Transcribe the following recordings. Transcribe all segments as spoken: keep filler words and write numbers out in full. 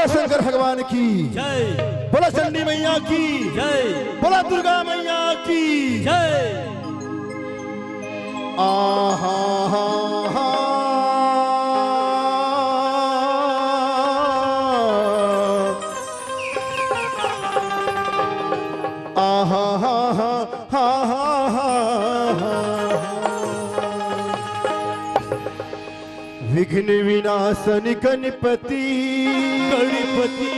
शंकर भगवान की जय। बोला चंडी मैया की जय। बोला दुर्गा मैया की जय। आहा, हा, हा। आहा, हा, हा। विघ्न विनाशन गणपति गणपति।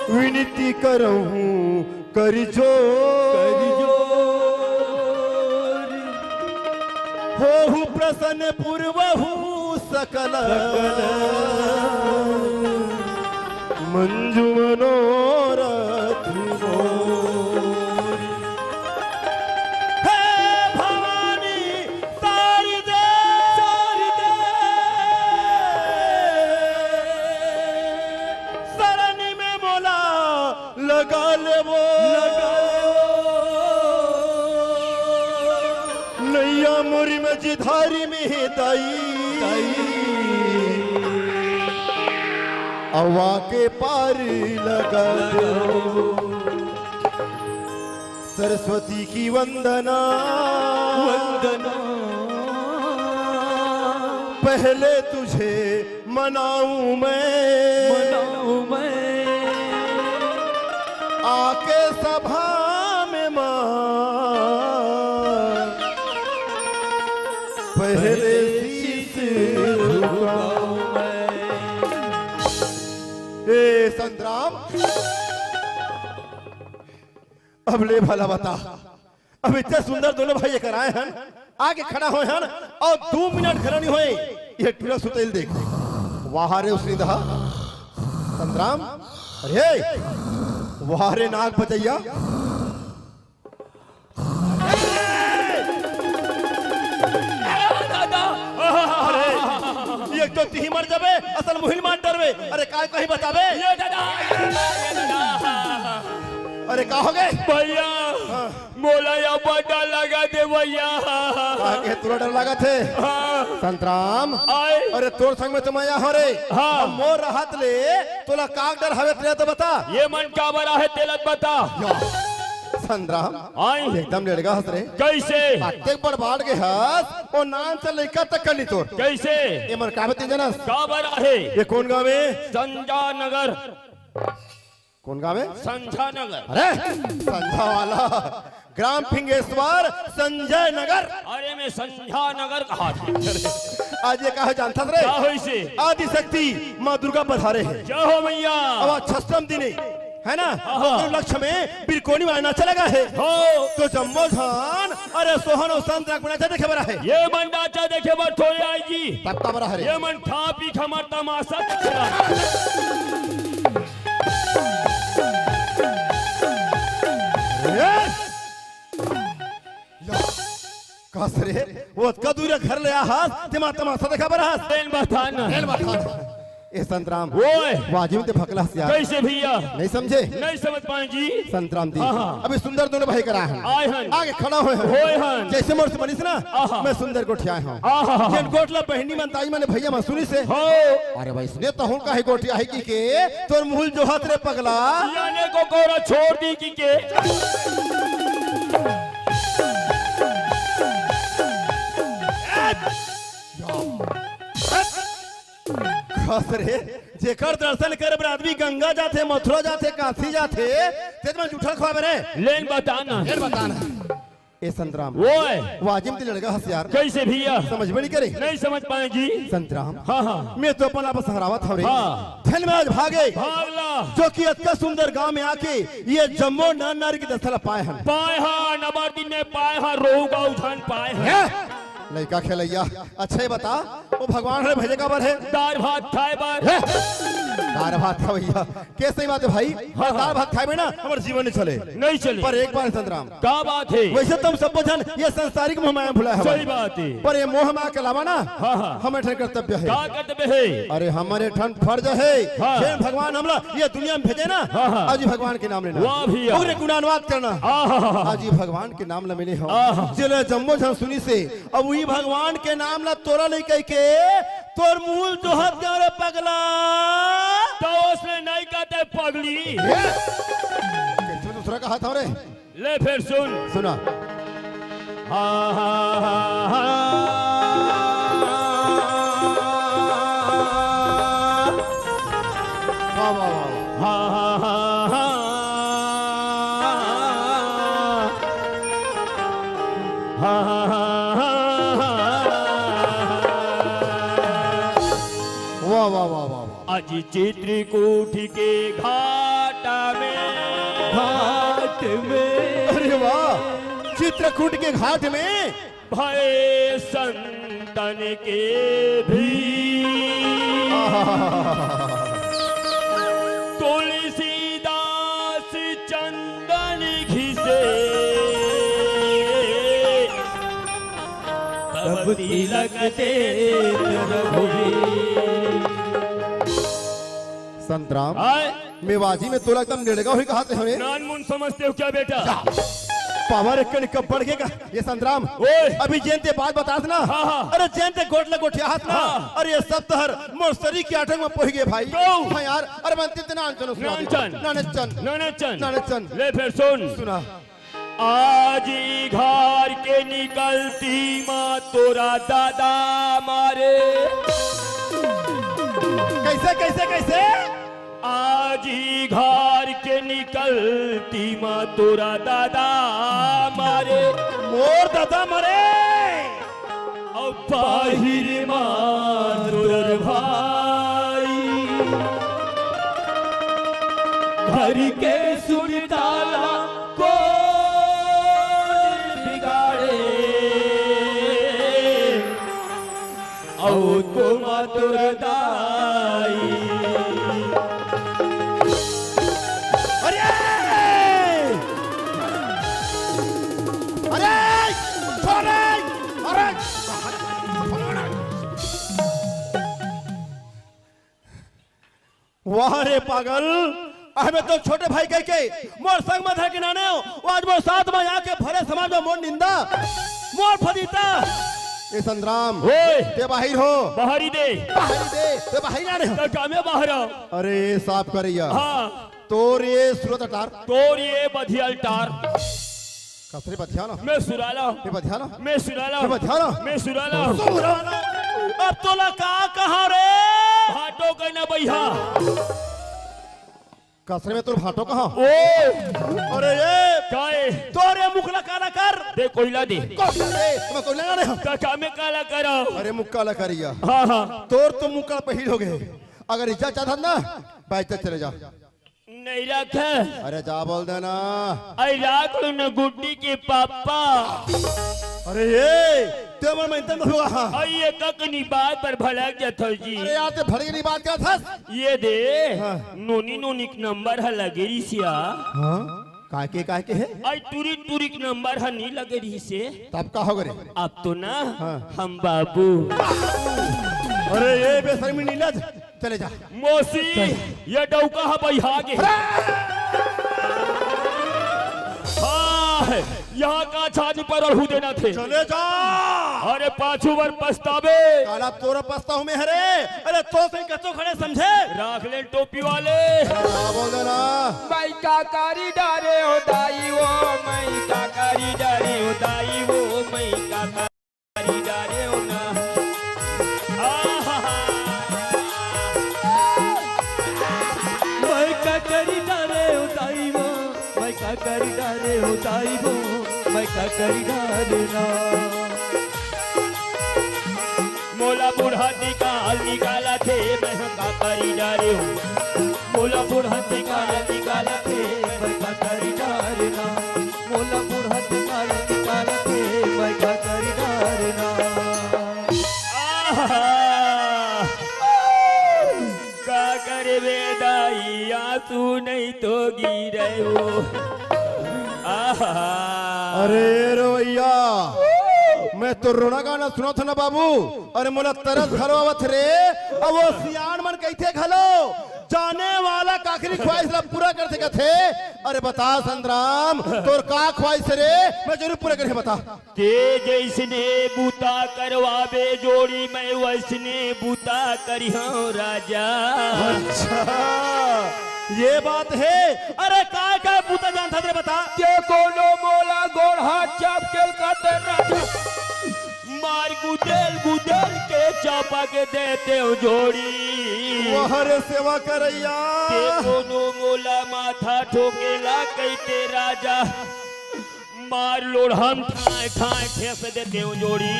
विनती करहूँ कर जोर। कर जोर। होहु प्रसन्न पूर्वहु सकल। सकल। मंजु मनोरथ मोर। हे भवानी शारदे। शारदे। शरण में मोला लगा लेबो। लगा लेबो। नैया मोरी में जिधारी में हे दाई। दाई। अवा के पार लगा लेबो। सरस्वती की वंदना। वंदना। पहले तुझे मनाऊं मैं। मनाऊं मैं। आके सभा में माँ। पहले शीश झुकाऊं मैं। ए संतराम, अब ले भला बता, अब इतने सुंदर दोनों भाई एकर आए हन, आके खड़ा होए हन अउ दू मिनट घलो नइ होए, ये टूरा सुतइल देख। वाह रे उसनी दहा संतराम, अरे वाह रे नाग बजैया। अरे, एक तो तिही मर जाबे, असल मुहिल मार डरबे। अरे, काय कहीं बताबे? ये दादा, ये दादा। अरे, का होगे? भैया, हाँ। मोला या बड़ा लगा दे भैया। काहे तोला डर लागत हे? हाँ। संतराम। आय। अरे, तोर संग में तो मैं आहों रे। हाँ। अब मोर रहत ले तोला का डर हवे, तेला तो बता। ये मन काबर आहे, तेला तो बता। या। संतराम, आय। एकदम लेड़गा हस रे। कइसे? अतेक बड़ बाढ़ गे हस, ओ नान से लइका तक कर ली तोर। कइसे? ये मन काबर तीन जनस? काबर आहे? ये कोन गाँव हे? संझा नगर। कोन गाँव हे? संझा नगर। अरे, संझा वाला, ग्राम फिंगेश्वर, संजय नगर। अरे, मैं संझा नगर कहा था। आज ये का हे जानथस रे? का होइसे? आदिशक्ति माँ दुर्गा पधारे हे। जय हो मैया। अब आज छठम दिन हे। है ना? हाँ। ओकर उपलक्ष्य में बिरकोनी मायना चले गे हे। हो। तो जम्मो झन, अरे सोहन अउ संतराम के नाचा देखे बर आहे। ये मन नाचा देखे बर थोड़े आही जी। तब काबर आहे रे? ये मन खा पी के हमर तमाशा देखे बर। ए! या। कस रे, वो अतका दूर घर ले आहस, तेमा तमाशा देखा बर आहस। तेन बता ना। तेन बता ना। ए संतराम, ओए। वाजिम ते भकलास यार। कइसे भैया? नइ समझे? नइ समझ पाए जी। संतराम जी, हाँ, हाँ। अभी सुंदर दोनों भाई करा हन। आए हन। आगे खड़ा होए हन। होए हन। जइसे मोर से बनिस ना, आहा। मैं सुंदर गोठियाए हँव। आहा। जेन गोठ ला बहिनी मन, दाई मन, भैया मन सुनिस हे। हो। अरे भाई, सुने तो हूँ काहे गोठियाही कहिके, तोर मुँह ल जोहत रे पगला। याने को कोरा छोड़ दी कहिके। कस रे, जेकर दर्शन करे बर आदमी गंगा जाथे, मथुरा जाथे, काशी जाथे, तेत मन जूठा खवाबे रे। लेन बता ना। लेन बता ना। ए संतराम। ओए। वाजिम ते लड़का हस यार। कइसे भैया? समझबे नइ करे। नइ समझ पाए जी। संतराम। हाँ, हाँ। मैं तो अपन आप सहरावत हँव रे। हाँ। धन में आज भागे। भाग ला। जो कि अतका सुंदर गाँव में आके ये जम्मो नर नारी के दशा ला पाए हन। पाए हन, अबर दिन में पाए हन, रोहू गाँव झन पाए हन। हैं? लइका खेलइया। अच्छा ये बता, वो भगवान हरे भेजे काबर हे? दार भात खाए बर। हैं? दार भात खवइया। के सही बात हे भाई? हाँ, हाँ। दार भात खाए बिना हमर जीवन नइ चले। नइ चले। पर एक बात हे संतराम। का बात हे? वइसे तो हम सबो झन ये सांसारिक मोह माया भुलाए हवन। सही बात हे। पर ये मोह माया के अलावा ना, हाँ, हाँ। हमर ठन कर्तव्य हे। का कर्तव्य हे? अरे हमर ठन फर्ज हे। हाँ। जेन भगवान हमला ये दुनिया में भेजे ना, हाँ, हाँ। आज ही भगवान के नाम लेना। वाह भैया। ओकरे गुणानुवाद करना। हाँ, हाँ, हाँ। आज ही भगवान के नाम ला मिले हो। हाँ, हाँ। जेला जम्मो झन सुनिस हे, अब उही भगवान के नाम ला तोला नइ कहिके तोर मूल जोहत गाँव रे पगला। तो उसने नहीं कहते पगली। ये? कैसे दूसरा कहा था रे? ले फिर सुन। सुना। हाँ, हाँ, हाँ, हाँ। वाह, वाह, वाह, वाह। हाँ, हाँ, हाँ, हाँ। हाँ, हाँ, हाँ, हाँ, हाँ। वाह, वाह, वाह, वाह, वाह। आज चित्रकूट के घाट में। घाट में। अरे वाह, चित्रकूट के घाट में। भय संतन के भी। आहा। तुलसीदास चंदन घिसे। तब तिलक देत रघुवीर। संतराम, आय। मेवाजी में तोला एकदम निड़गा होई कहात हवे। नानमुन समझते हो क्या बेटा? जा। पावर कन कपड़ के का, ये संतराम। ओए। अभी जेन ते बात बतास ना। हाँ, हाँ। अरे जेन ते गोठ ले गोठियाहस ना। हाँ। अरे ये सब तहर मोर सरी के आठंग में पोहि गे भाई। क्यों? हाँ यार, अरे मन तितना अनचन सुना दे। नानचन। नानचन। नानचन। नानचन। ले फिर सुन। सुना। आज ही घर के निकलती माँ तोरा दादा मारे। कैसे, कैसे, कैसे? आज ही घर के निकलती माँ तोरा दादा मारे। मोर दादा मारे। अउ बाहिर मा तोर भाई, घर के सुनताला कोन बिगाड़े, अउ कोमा तोर दाई। अरे! अरे! छोड़े! अरे! वाह रे पागल, अहमे तो छोटे भाई कह के मोर संग में धर के नाने हो, वो आज मोर साथ में आके भरे समाज में मोर निंदा, मोर फदीता। ए संतराम, ओए। ते बाहिर हो। बाहरी दे। बाहरी दे, ते बाहिर नाने हो। तो कामे बाहर आओ। अरे साफ करिया। हाँ। तोर ये सूरत अटार। तोर ये बधिया अटार। कसरे बधिया ना। मैं सुराला। ये बधिया ना। मैं सुराला। ये बधिया ना। मैं सुराला। सुराला। अब तोला का कहा रे? भाटो कहना भैया। कसरे में तोर भाटो कहा? ओ। अरे ये। काय? तोरे मुख ला काला कर। दे कोयला दे। कोयला दे। मैं कोयला ना दे। काका में काला करा। अरे मुख काला करिया। हाँ, हाँ। तोर तो मुख काला पहिल हो गए। अगर इज्जत चाहत ना, बाइज्जत चले जा। नहीं रखे। अरे जा बोल देना। आई राख लो न गुड्डी के पापा। अरे ये, ते मन में इंतन हुआ। आई ये ककनी बात पर भड़क जात हो जी। अरे यार, ते भड़कनी बात क्या था? ये दे, हाँ। नोनी नोनी के नंबर ह लगे रिसिया। हाँ? काके, काके है? आई टूरी टूरी के नंबर ह नहीं लगे रिसे। तब का हो गए? अब तो ना, हाँ। हम बाबू। अरे ये बेशर्मी नीलज, चले जा। मौसी, ये डौका ह बइहा गे। हाँ, यहाँ का छानी पर अड़हू देना थे। चले जा। अरे पाछू बर पछताबे। काला तोरा पछताहू में हरे। अरे तो से कतो खड़े समझे। राख ले टोपी वाले। हाँ, बोल दे ना। मैं का करी डारे हो दाई वो, मैं का करी डारे हो दाई वो, मैं का करी डारे हो ना। आहा। मैं का करी डारे हो दाई वो, मैं का करी डारे हो दाई वो, मैं का करी डारे ना। मोला बुढ़ा निकाल निकाला थे, मैं का करी डारे हो। मोला बुढ़ा निकाल निकाला थे, मैं का करी डारे ना। मोला बुढ़त काल निकालथे, मैं का करी डारना। आहा! का करबे दाई, आंसू नहीं तो गिरे वो। आहा! अरे रो भैया, मैं तो रोना गाना सुनत हंव ना बाबू। अरे मोला तरस घलो आवत रे। अब वो सियान मन कहिथे घलो, जाने वाला का आखिरी ख्वाहिश ला पूरा कर सकत हे। अरे बता संतराम, तोर का ख्वाहिश हे रे? मैं जरूर पूरा करही, बता। ते जइसने बूता करवाबे जोड़ी, मैं वइसने बूता करिहौं राजा। अच्छा, ये बात हे। अरे काय काय बूता जानथस रे, बता। ते कोनो मोला गोड़ हाथ चाप के काटे राजा। मार गुदेल गुदेल के चापा के देतेंव जोड़ी। वाह रे सेवा करइया। ते कोनो मोला माथा ठोकेला कहिते राजा। मार लोढ़म ठाय ठाय ठेस देतेंव जोड़ी।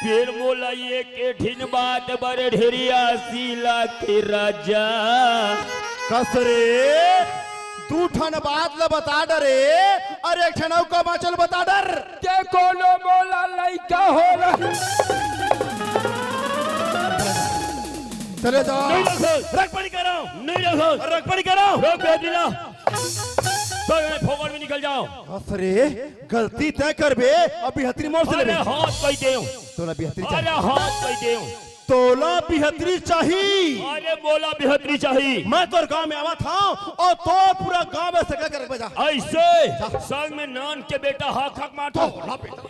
फेर मोला एक ठिन बात बर ढेरियासी लागथे राजा। कस रे, दू ठन बात ल बता डरे, अउ एक ठन अउ का बाँचे ल बता डर। ते कोनो मोला लइका होना। चले जाव। नहीं रखो। रख पड़ी कह रहा हूँ। नहीं रखो। रख पड़ी कह रहा हूँ। रोक दे दिला। तो मैं फोकट में निकल जाओ। बस रे, गलती तैं करबे, अभी हतरी मोर से अरे लेबे। हाथ कह दे। तोला बिहतरी अरे चाही। हाथ कह दे। तोला बिहतरी चाही। अरे मोला बिहतरी चाही। मैं तोर गांव में आवत हौं अउ तोर पूरा गांव में सगा करके बजा। अइसे जा। संग में नान के बेटा हक हक मारता। तोला बेटा।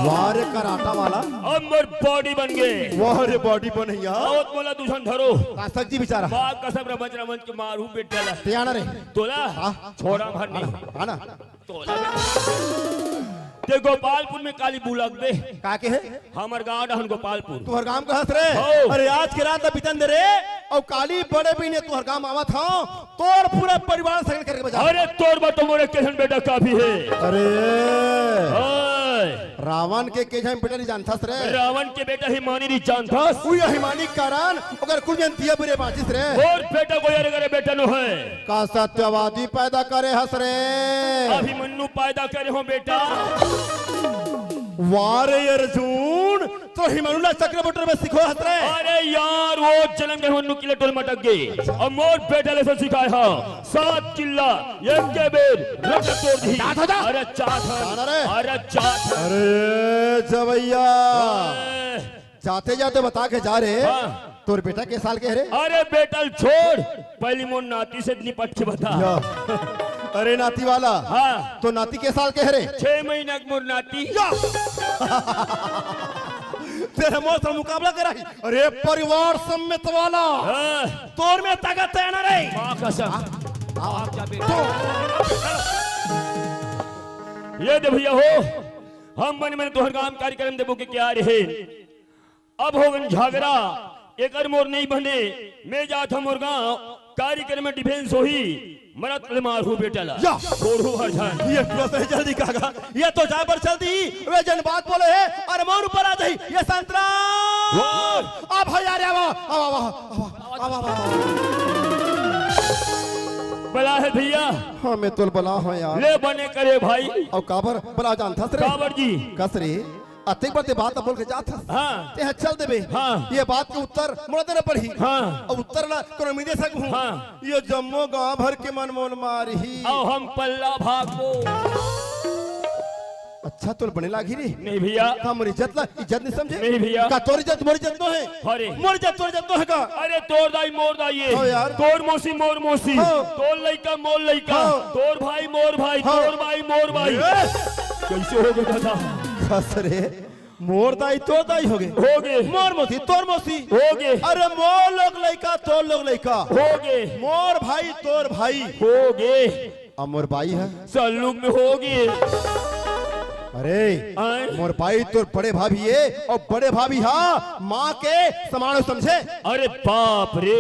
वाह रे कराटा वाला। अब मोर बॉडी बन गे। वाह रे बॉडी बनइया। बहुत मोला दू झन धरो। कासक जी बेचारा। बाप कसम रमच रमच के मारू बेटा ला। ते आना रे। तोला हाँ। छोड़ा भर नहीं। आना, आना। तोला। ते गोपालपुर में काली बुलकबे। का के हे? हमर गांव डहन गोपालपुर। तुहर गांव कहस रे? हो। अरे आज के रात बितन दे रे, अउ काली बड़े बिने तुहर गांव आवत हौं, तोर पूरा परिवार संग करके बजा। अरे तोर बा तो मोरे के झन बेटा काफी हे। अरे। ओए। रावण के के झन बेटा नहीं जानथस रे? रावण के बेटा हिमानी नहीं जानथस? उही हिमानी कारण ओकर कुल जन दिया बुरे बाँचिस रे। मोर बेटा कोई अरे करे बेटा नो हे। का सत्यवादी पैदा करे हस रे? अभिमन्यु पैदा करे हौं बेटा। वाह रे अर्जुन, तो हिमालय चक्रवर्ती में सिखो हस रे। अरे यार, वो जन्म के हनु किले टोल मटक गे। अउ मोर बेटा ले से सिखाय हा, सात किल्ला, एक के बेर, रट तोड़ दी। चाट हो जा। अरे चाट हन। चाट रे। अरे चाट हन। अरे जवैया। अरे। जाते जाते बता के जा रे। हाँ। तोर बेटा के साल के हरे? अरे बेटा ल छोड़, पहली मोर नाती से निपट के बता। या। अरे नाती वाला। हाँ। तो नाती के साल के हरे? छह महीना के मोर नाती। या। तेरे मोर से मुकाबला कराही। अरे परिवार सम्मेत वाला। हाँ। तोर में ताकत हे ना रे? माँ कसम। आ, आ, क्या बेटा? तो ये दे भैया हो, हम मन मन तोहर काम कार्यक्रम देबो के क्या रहे? अब होगन झगरा, एकर मोर नहीं बने, मैं जात हूँ मोर गाँव, कार्यक्रम में डिफेंस होही, मरत ले मारहू बेटा ला। या। छोड़हू हर झन। ये तो सही जल्दी काका, ये तो जाए बर चल दी, वे जन बात बोले हे, अरे मोर ऊपर आ जाही, ये संतरा। वाह। आ भाई, अरे आवा, आवा, आवा, आवा। बला हे भैया। हाँ, मैं तोल बला हूँ यार। ले बने करे भाई। अउ काबर बला जानथस रे? काबर जी? कस रे? अतेक बार ते बात बोल के जात हस। हाँ। ते ह चल देबे। हाँ। ये बात के उत्तर मोला देना पड़ही। हाँ। अउ उत्तर ला कोनो मिले सकहूँ। हाँ। ये जम्मो गांव भर के मन मोल मारही। अउ हम पल्ला भागबो। अच्छा, तोर बने लागही रे। नहीं भैया। का मोर इज्जत ला इज्जत नहीं समझे? नहीं भैया। का तोर इज्जत मोर इज्जत नो हे? अरे। मोर इज्जत तोर इज्जत नो हे का? अरे तोर दाई मोर दाई हे। हाँ यार। तोर मौसी मोर मौसी। हाँ। तोर लइका मोर लइका। हाँ। तोर भाई मोर भाई। हाँ। तोर माई मोर माई। ए! कैसे हो गया दादा? कस रे। मोर दाई तोर दाई होगे। होगे। मोर मौसी तोर मौसी। होगे। अरे मोर लोग लइका तोर लोग लइका। होगे। मोर भाई तोर भाई। होगे। अउ मोर बाई ह? सल्लुक में होगे। अरे, आय? मोर बाई तोर बड़े भाभी हे, अउ बड़े भाभी ह माँ के समान समझे। अरे बाप रे,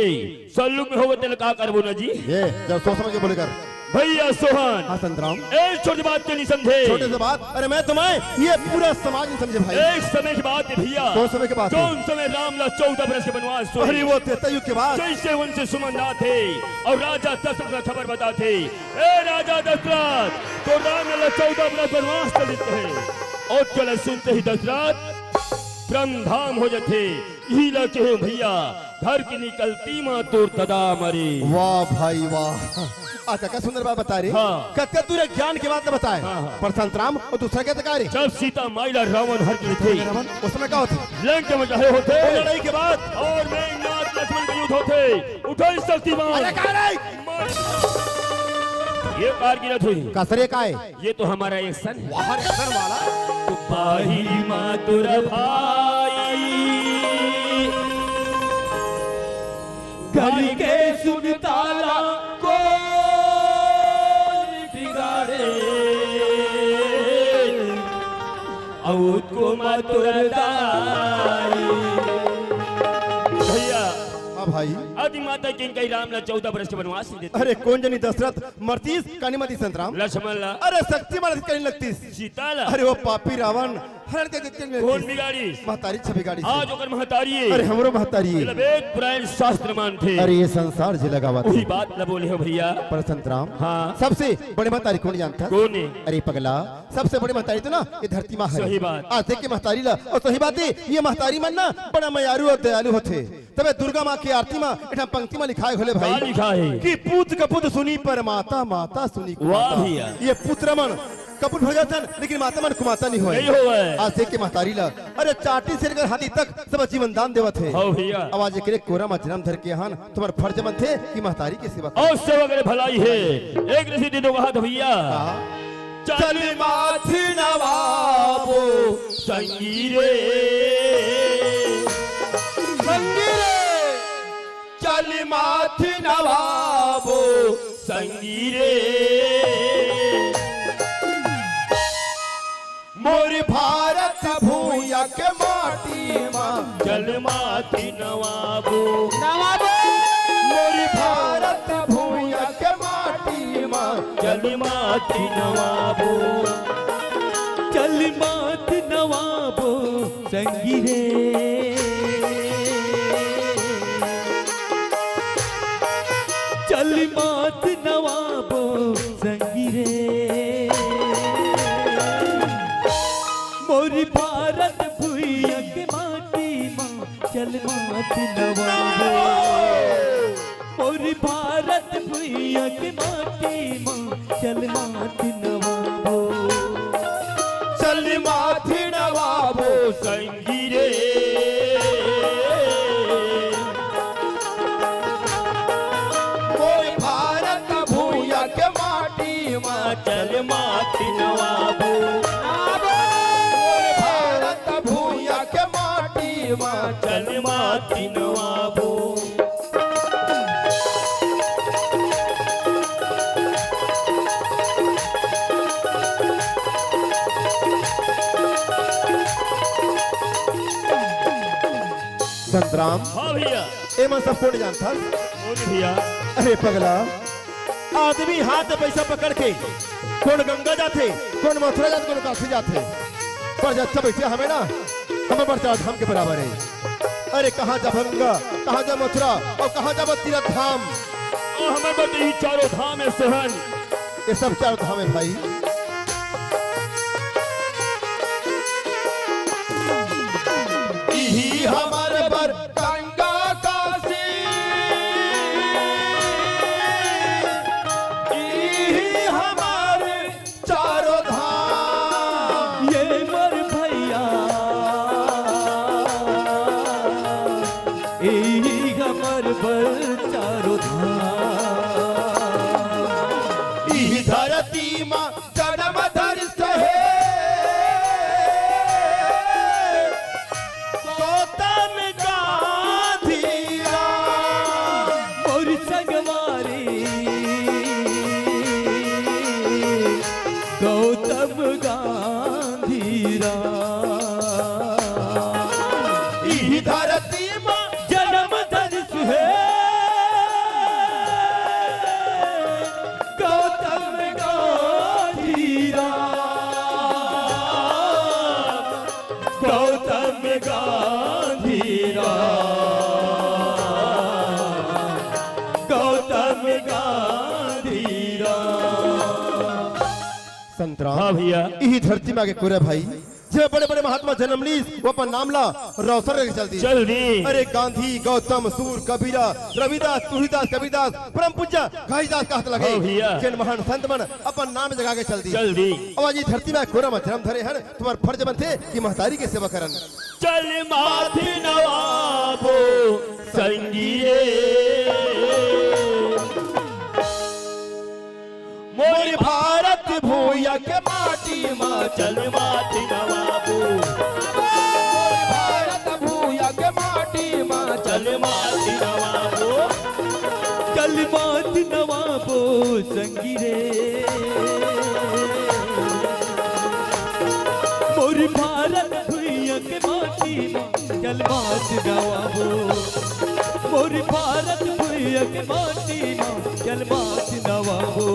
सल्लुक में होगे तेला का करबो ना जी? ये, जब सोच समझ के बोले कर। भैया सोहन। हाँ, संतराम। ए छोटी बात के नहीं समझे। छोटे से बात, अरे मैं तुम्हें, ये पूरा समाज नहीं समझे भाई। एक समय की बात है भैया। कौन समय की बात है? जौन समय राम ला चौदह बरस के बनवास होय। अरे वो त्रेता युग की बात। जैसे उनसे सुमन आथे अउ राजा दशरथ ला खबर बताथे, ए राजा दशरथ, तोर राम ला चौदह बरस बनवास चलित हे, अउ तेला सुनते ही दशरथ ब्रह्म धाम हो जाथे। इही ला कहे भैया, धर के निकलती माँ तोर ददा मरे। वाह भाई वाह, आज का सुंदर बात बता रे। हाँ। कतका दूर ज्ञान के बात बताए। हाँ, हाँ। पर संतराम अउ दूसरा के तकारे। जब सीता माई ला रावण हर के थे। रावण, उस समय का होथे? लंका में जाहे होथे। वो लड़ाई के बाद। अउ मेघनाथ लक्ष्मण के युद्ध होथे। उठो शक्तिमान। अरे का रे? ये कार गिरत हुई। कसरे का है? ये तो हमारा एक्शन है। वाह, एक्शन वाला। तो पाही मातुर भाई, करी के सुनताला कोन बिगाड़े, अउत को मातुर दाई। भैया, हाँ भाई। आदि माता किन कही राम ला चौदह बरस के वनवास दे देते। अरे कोन जनी दशरथ मरतीस कानी मती संतराम। लक्ष्मण ला। अरे शक्ति मारतीस कानी लगतीस। सीता ला। अरे वो पापी रावण हरण के जितने में कोन बिगाड़ी? महतारी छे बिगाड़ी से। आज ओकर महतारी है। अरे हमरो महतारी है। चल, वेद पुराण शास्त्र मानथे। अरे ये संसार जे लगावत वही है। बात ला बोले हो भैया। पर संतराम। हाँ। सबसे बड़े महतारी कोन जानता? कोन है? अरे पगला, सबसे बड़े महतारी तो ना ये धरती माँ है। सही बात। आज देख के महतारी ला, अउ सही बात है, ये महतारी मन ना बड़ा मयारू अउ दयालु होथे। तबे दुर्गा माँ के आरती मा एक ठन पंक्ति मा लिखाए होले भाई। का लिखा है? कि पूत कपूत सुनी पर माता, माता सुनी कुमाता। वाह भैया। ये पुत्र मन कपूत भर जाथन, लेकिन माता मन कुमाता नहीं होए। नहीं होए। आज देख के महतारी ला, अरे चाटी से लेकर हाथी तक सब जीवन दान देवत हे। हाँ भैया। अब आज एकरे कोरा मा जन्म धर के हन, तुम्हार फर्ज बनथे कि महतारी के सेवा करो। अउ सेवा करे भलाई है। एक ऋषि दे दो कहा था भैया। हाँ। चल माथ नवाबो संगी रे। संगी रे। चल माथ नवाबो संगी रे। मोर भारत भूया के माटी मा। चल माथ नवाबो। नवाबो। मोर भारत भूया के माटी मा। चल माथ नवाबो। चल माथ नवाबो संगी रे। चल माथ नवाबो संगी रे। मोर भारत भुइया के माटी मा चल माथ नवाबो। मोर भारत भुइया के माटी मा चल माथ नवाबो। चल माथ नवाबो संगी रे। मोर भारत भुइया के माटी मा चल माथ नवाबो। मोर भारत भुइया के माटी मा चल माथ नवाबो। संतराम। हाँ भैया। एमन सब कोन जानथस? कोन भैया? अरे पगला, आदमी हाथ में पैसा पकड़ के कोन गंगा जाथे, कोन मथुरा जाथे, कोन काशी जाथे, पर जब सब ऐसे हमें ना, हमें बरचा धाम के बराबर है। अरे कहाँ जा गंगा, कहाँ जा मथुरा अउ कहाँ जा तीरथ धाम? अउ हमर बर तो इही चारों धाम है सोहन। ये सब चारों धाम है भाई। इही हमर बर गंगा काशी, इही हमर चारों धाम। ये मोर भैया, इही हमर बर चारों धाम। इही धरती मा जनम धरिस हे गौतम गांधी राम। मोर संगवारी गौतम गांधी राम। इही धरती मा जनम धरिस हे गौतम गांधी राम। गौतम गांधी राम। गौतम गांधी राम। संतराम। हाँ भैया। इही धरती मा के कोरा भाई जे बड़े-बड़े महात्मा जनम लीस, वो अपन नाम ला रोशन करके चल दीस। चल दी। अरे गांधी, गौतम, सूर, कबीरा, रविदास, तुलसीदास, कबीरदास, परम पूज्य घासीदास कहत लगे। हाँ भैया। जेन महान संत मन अपन नाम जगा के चल दीस। चल दी। अब आज ये धरती में कोरा में जन्म धरे हन, तुम्हार फर्ज बनथे कि महतारी के सेवा करन। चल माथ नवाबो संगी रे, मोर भारत भूया के माटी मा चल माथ नवाबो। मोर भारत भूया के माटी मा चल माथ नवाबो। चल माथ नवाबो संगी रे, मोर भारत भूया के माटी मा चल माथ नवाबो। मोर भारत भूया के माटी मा चल माथ नवाबो।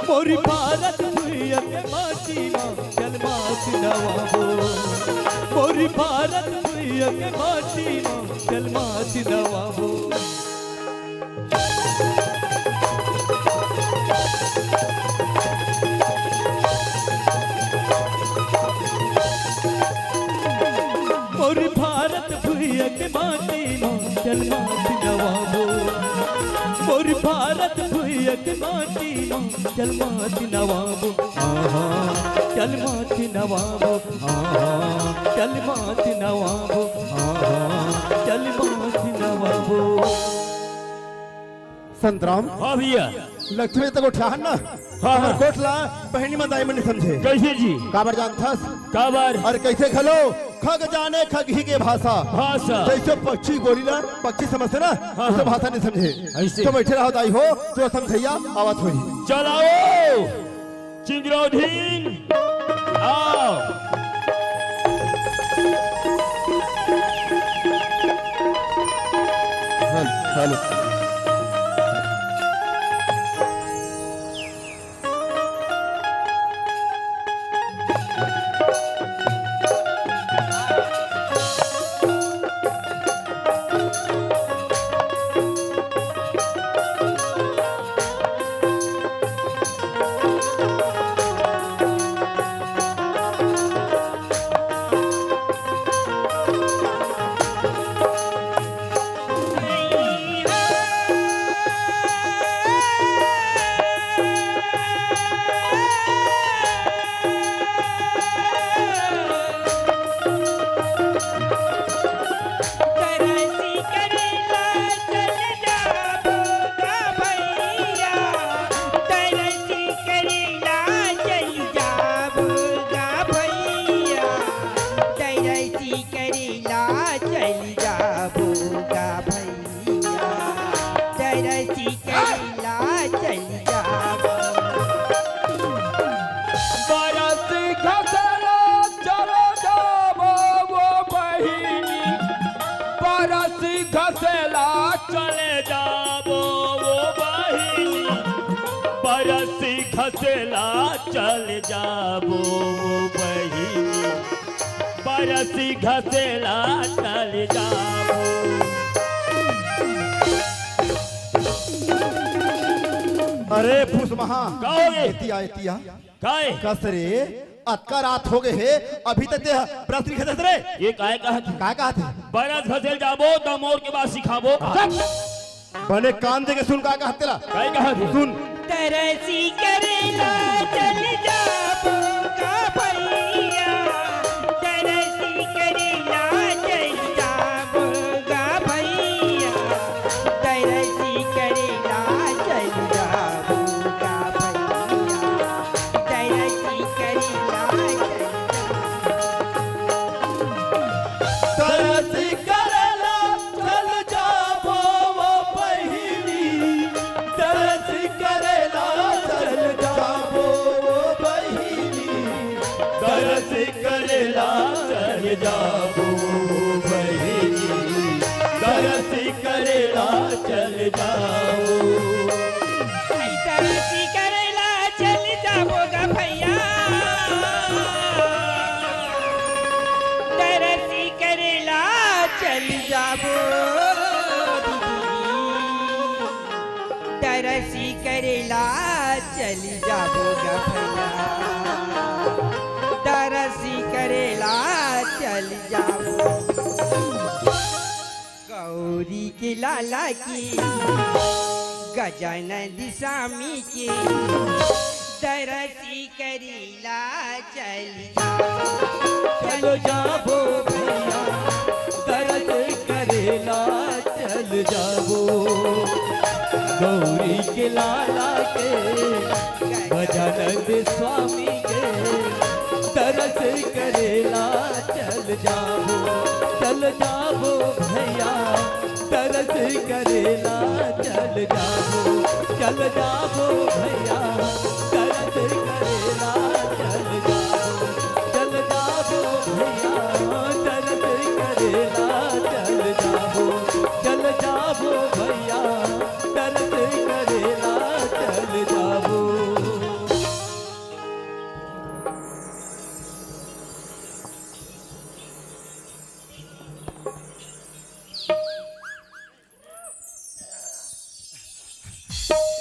मोर भारत भूया के माटी मा चल माथ नवाबो। मोर भारत भूया के माटी मा चल माथ नवाबो। मोर भारत भूया के माटी मा चल माथ नवाबो। मोर भारत भूया के माटी मा चल माथ नवाबो। आहा, चल माथ नवाबो। आहा, चल माथ नवाबो। आहा, चल माथ नवाबो। संतराम। हाँ भैया। लक्ष्मी तक उठा है ना? हाँ, हाँ। हमर गोठ ला बहिनी मन दाई मन नइ समझे। कैसे जी? काबर जानथस? काबर? अउ कैसे घलो खग जाने खगही के भाषा। भाषा। जइसे पक्षी गोली ला पक्षी समझथे ना, हाँ, वइसे हाँ। भाषा नइ समझे। अइसे। तो बइठे रहो दाई हो, जो समझइया आवत होही। चलाओ। चिंगरौधीन, आओ। Hello, hello. तरसी करेला चल जाबो गा भैया, तरसी करेला चल जाबो गा भैया, तरसी करेला चल जाबो गा भैया, तरसी करेला चल जाबो। बरस घसेला चल जाबो वो बहिनी, बरस घसेला चल जाबो वो बहिनी, बरस घसेला चल जाबो वो बहिनी, बरस घसेला चल जाबो। अरे फुसमहा, का होगे? एती आ, एती आ। काय? कस रे, अतका रात होगे हे, अभी तक ते ह-, बरस नइ घसेस रे? ये काय कहत हे? काय कहत हे? बरस घसेल जाबो, त मोर के बात सिखाबो। हाँ। बने कान दे के सुन, काय कहत तेला? काय कहत हे? सुन। तरसी करेला चल जाबो गा भैया, तरसी करेला चल जाबो गा भैया, जाबो। दरसी करे ला चल जाबो गा भैया, दरसी करे ला चल जाबो। दरसी करे ला चल जाबो गा भैया, दरसी करे ला चल जाबो। गौरी के लाला के, गजानंद स्वामी के, दरसी करे ला चल जाबो। चल जाबो भैया, दरसी करे ला चल जाबो। गौरी के लाला के, गजानंद स्वामी के, दरसी करे ला चल जाबो। चल जाबो भैया, दरसी करे ला चल जाबो। चल जाबो भैया, दरसी करे ला चल जाबो। चल जाबो भैया, दरसी करे ला चल जाबो। चल जाबो भैया, दरसी करे ला चल जाबो।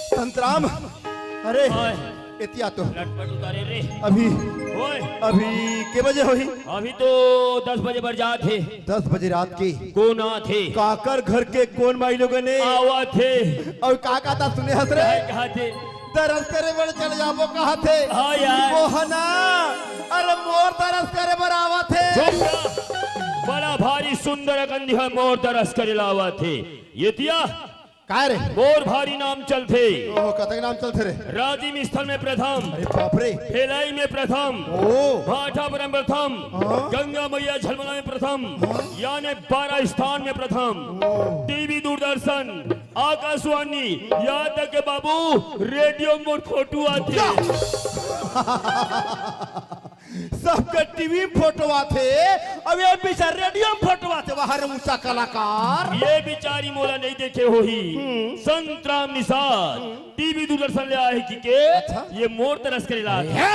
संतराम, अरे, ओए। एती आ तो। लटपट उतारे रे। अभी, ओए। अभी के बजे होही? अभी तो दस बजे बर जात हे। दस बजे रात के। कोन आत हे? काकर घर के कोन माईलोगन हे? आवत हे। अउ का कहत हे सुने हस रे? काय कहत हे? दरस करे बर चल जाबो कहत हे। हाँ यार। मोहना, अरे मोर दरस करे बर आवत हे। चुप रह। बड़ा भारी सुंदर अकन दिहा मोर दरस करे ला आवत हे। एती आ। काय रे? मोर भारी नाम चलथे। ओहो, कतक नाम चलथे रे? राजिम स्थल में प्रथम। अरे बाप रे। भेलाई में प्रथम। ओ। भाटापारा में प्रथम। हाँ। गंगा मैया झलमला में प्रथम। हाँ। याने बारह स्थान में प्रथम। ओ। टीवी दूरदर्शन, आकाशवाणी, यहाँ तक के बाबू रेडियो में मोर फोटो आथे। सबके टीवी में फोटो आथे, अब ये बिचार रेडियो में फोटो आथे। वाह रे ऊंचा कलाकार। ये बिचारी मोला नहीं देखे होही। हम्म। संतराम निषाद, हम्म। टीवी दूरदर्शन ले आए कि के? अच्छा। ये मोर दरस करे ला। हे?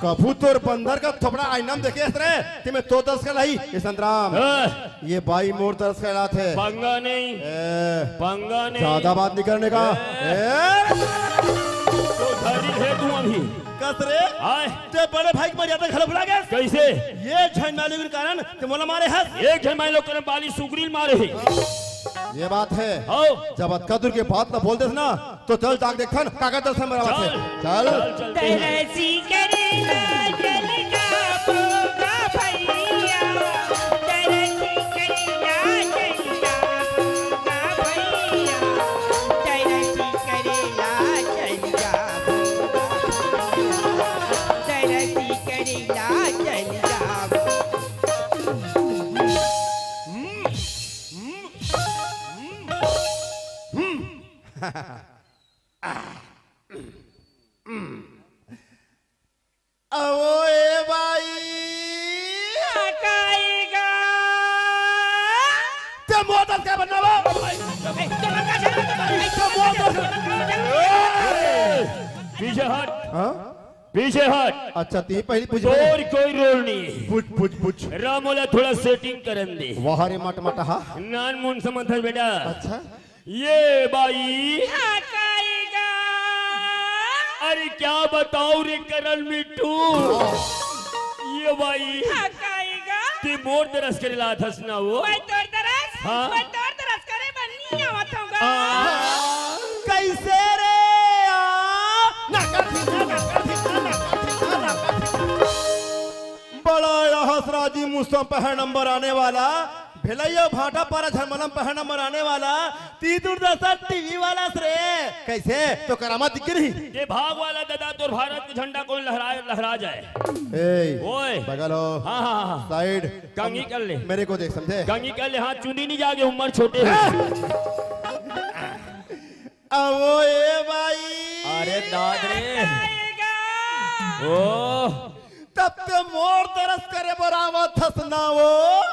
कभू तोर बंदर का थोपड़ा आईना में देखे हस रे, ते में तो दरस करे ला ही, ये संतराम। हाँ। ये बाई मोर दरस करे ला थे। पंगा नहीं। ए। पंगा नहीं। ज्यादा बात नहीं करने का। ए। ए। तो धरी है तू अभी। कस रे? आय। ते बड़े भाई के मर्यादा घलो भुला गेस। कैसे? ये झन माईलोगन के कारण ते मोला मारे हस। एक झन माईलोगन के कारण बाली सुग्रीव मारे हे। ये बात हे। हव। जब अतका दूर के बात ला बोल देस ना, तो चल जाके देखथन, काकर दरस करे बर आवत हे। चल। चल। चल, चलते हैं। दरसी करे ला चल जाबो गा भैया, दरसी करे ला चल जाबो गा भैया, दरसी करे ला चल जाबो, दरसी करे ला चल जाबो। अवो ए बाई। हकाई गा। ते मोर दरस करे बर ना आवत। ते मोर दरस। ए, पीछे हट। हाँ? पीछे हट। अच्छा, ते पहली पूछ। तोर कोई रोल नहीं है। पूछ, पूछ, पूछ। रा मोला थोड़ा सेटिंग करन दे। वाह रे मटमटहा। नानमुन समझ बेटा। अच्छा। ये बाई। हकाई गा। अरे क्या बताऊं रे करन मिट्ठू। ये बाई। हकाई गा। ते मोर दरस करे ला आथस ना वो। मैं तोर दरस? हाँ। मैं तोर दरस करे बर नी आवत हूँ गा। आ। कैसे रे? आ। ना कर दी, ना कर दी, ना कर दी, ना कर दी। बड़ा रहस राजिम उस समय पहला नंबर आने वाला, भेलैया भाटापारा झलमला में पहला नंबर आने वाला, ते दूरदर्शन टीवी वाला हस रे। कैसे? तोर करामत दिख रही। ये भाग वाला दादा, तोर भारत के झंडा कोन लहराए, लहरा जाए। ए, ओए। बगल हो। हाँ, हाँ, हाँ। साइड। कंघी कर ले। मेरे को देख, समझे? कंघी कर ले, हाँ, चुंदी नहीं जागे, उम्र छोटे हो। अवो ए बाई। अरे दाद रे। आएगा। ओ। तब ते मोर दरस करे बर आवत हस ना वो।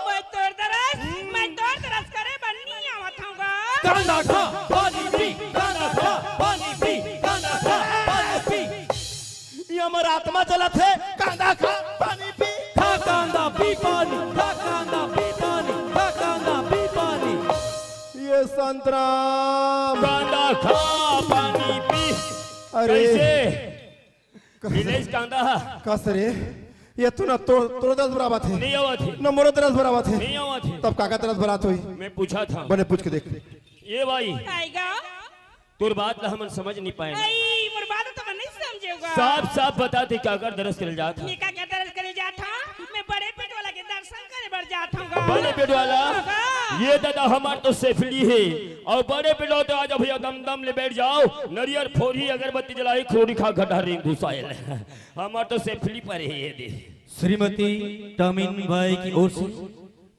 मैं तोर दरस, मैं तोर दरस करे बर नी आवत हूँ गा। कांदा खा, पानी पी, कांदा खा, पानी पी, कांदा खा, पानी पी। ये हमर आत्मा चलत हे। कांदा खा, पानी पी। खा कांदा पी पानी, खा कांदा पी पानी, खा कांदा पी पानी। ये संतराम। कांदा खा, पानी पी। अरे। कैसे? कस-, मिलेश कांदा। कस रे, ये तो ना तोर, तोर दरस बराबर थे। नहीं आवत हे। ना मोरो दरस बराबर थे। नहीं आवत हे। तब काकर दरस बराबर होही? मैं पूछा था। बने पूछ के देख। ये भाई, आएगा? तोर बात ला हमन समझ नहीं पाए। आई, मोर बात तो नहीं समझेगा। साफ साफ बता दे, काकर दरस करे जात हे? मैं काकर दरस करे जात हंव? मैं बड़े पेट वाला के दरस करे बर जात हंव गा। बड़े पेट वाला? हाँ। ये दादा हमार तो सेफली हे। अउ बड़े पेट वाला तो आजा भैया, दम दम ले बैठ जाव। नरियर फोरही, अगरबत्ती जलाही, खरोड़ी खा घटा रेंग घुसायल। हमार तो सेफली पर हे ये दे। श्रीमती टॉमिन बाई की ओर से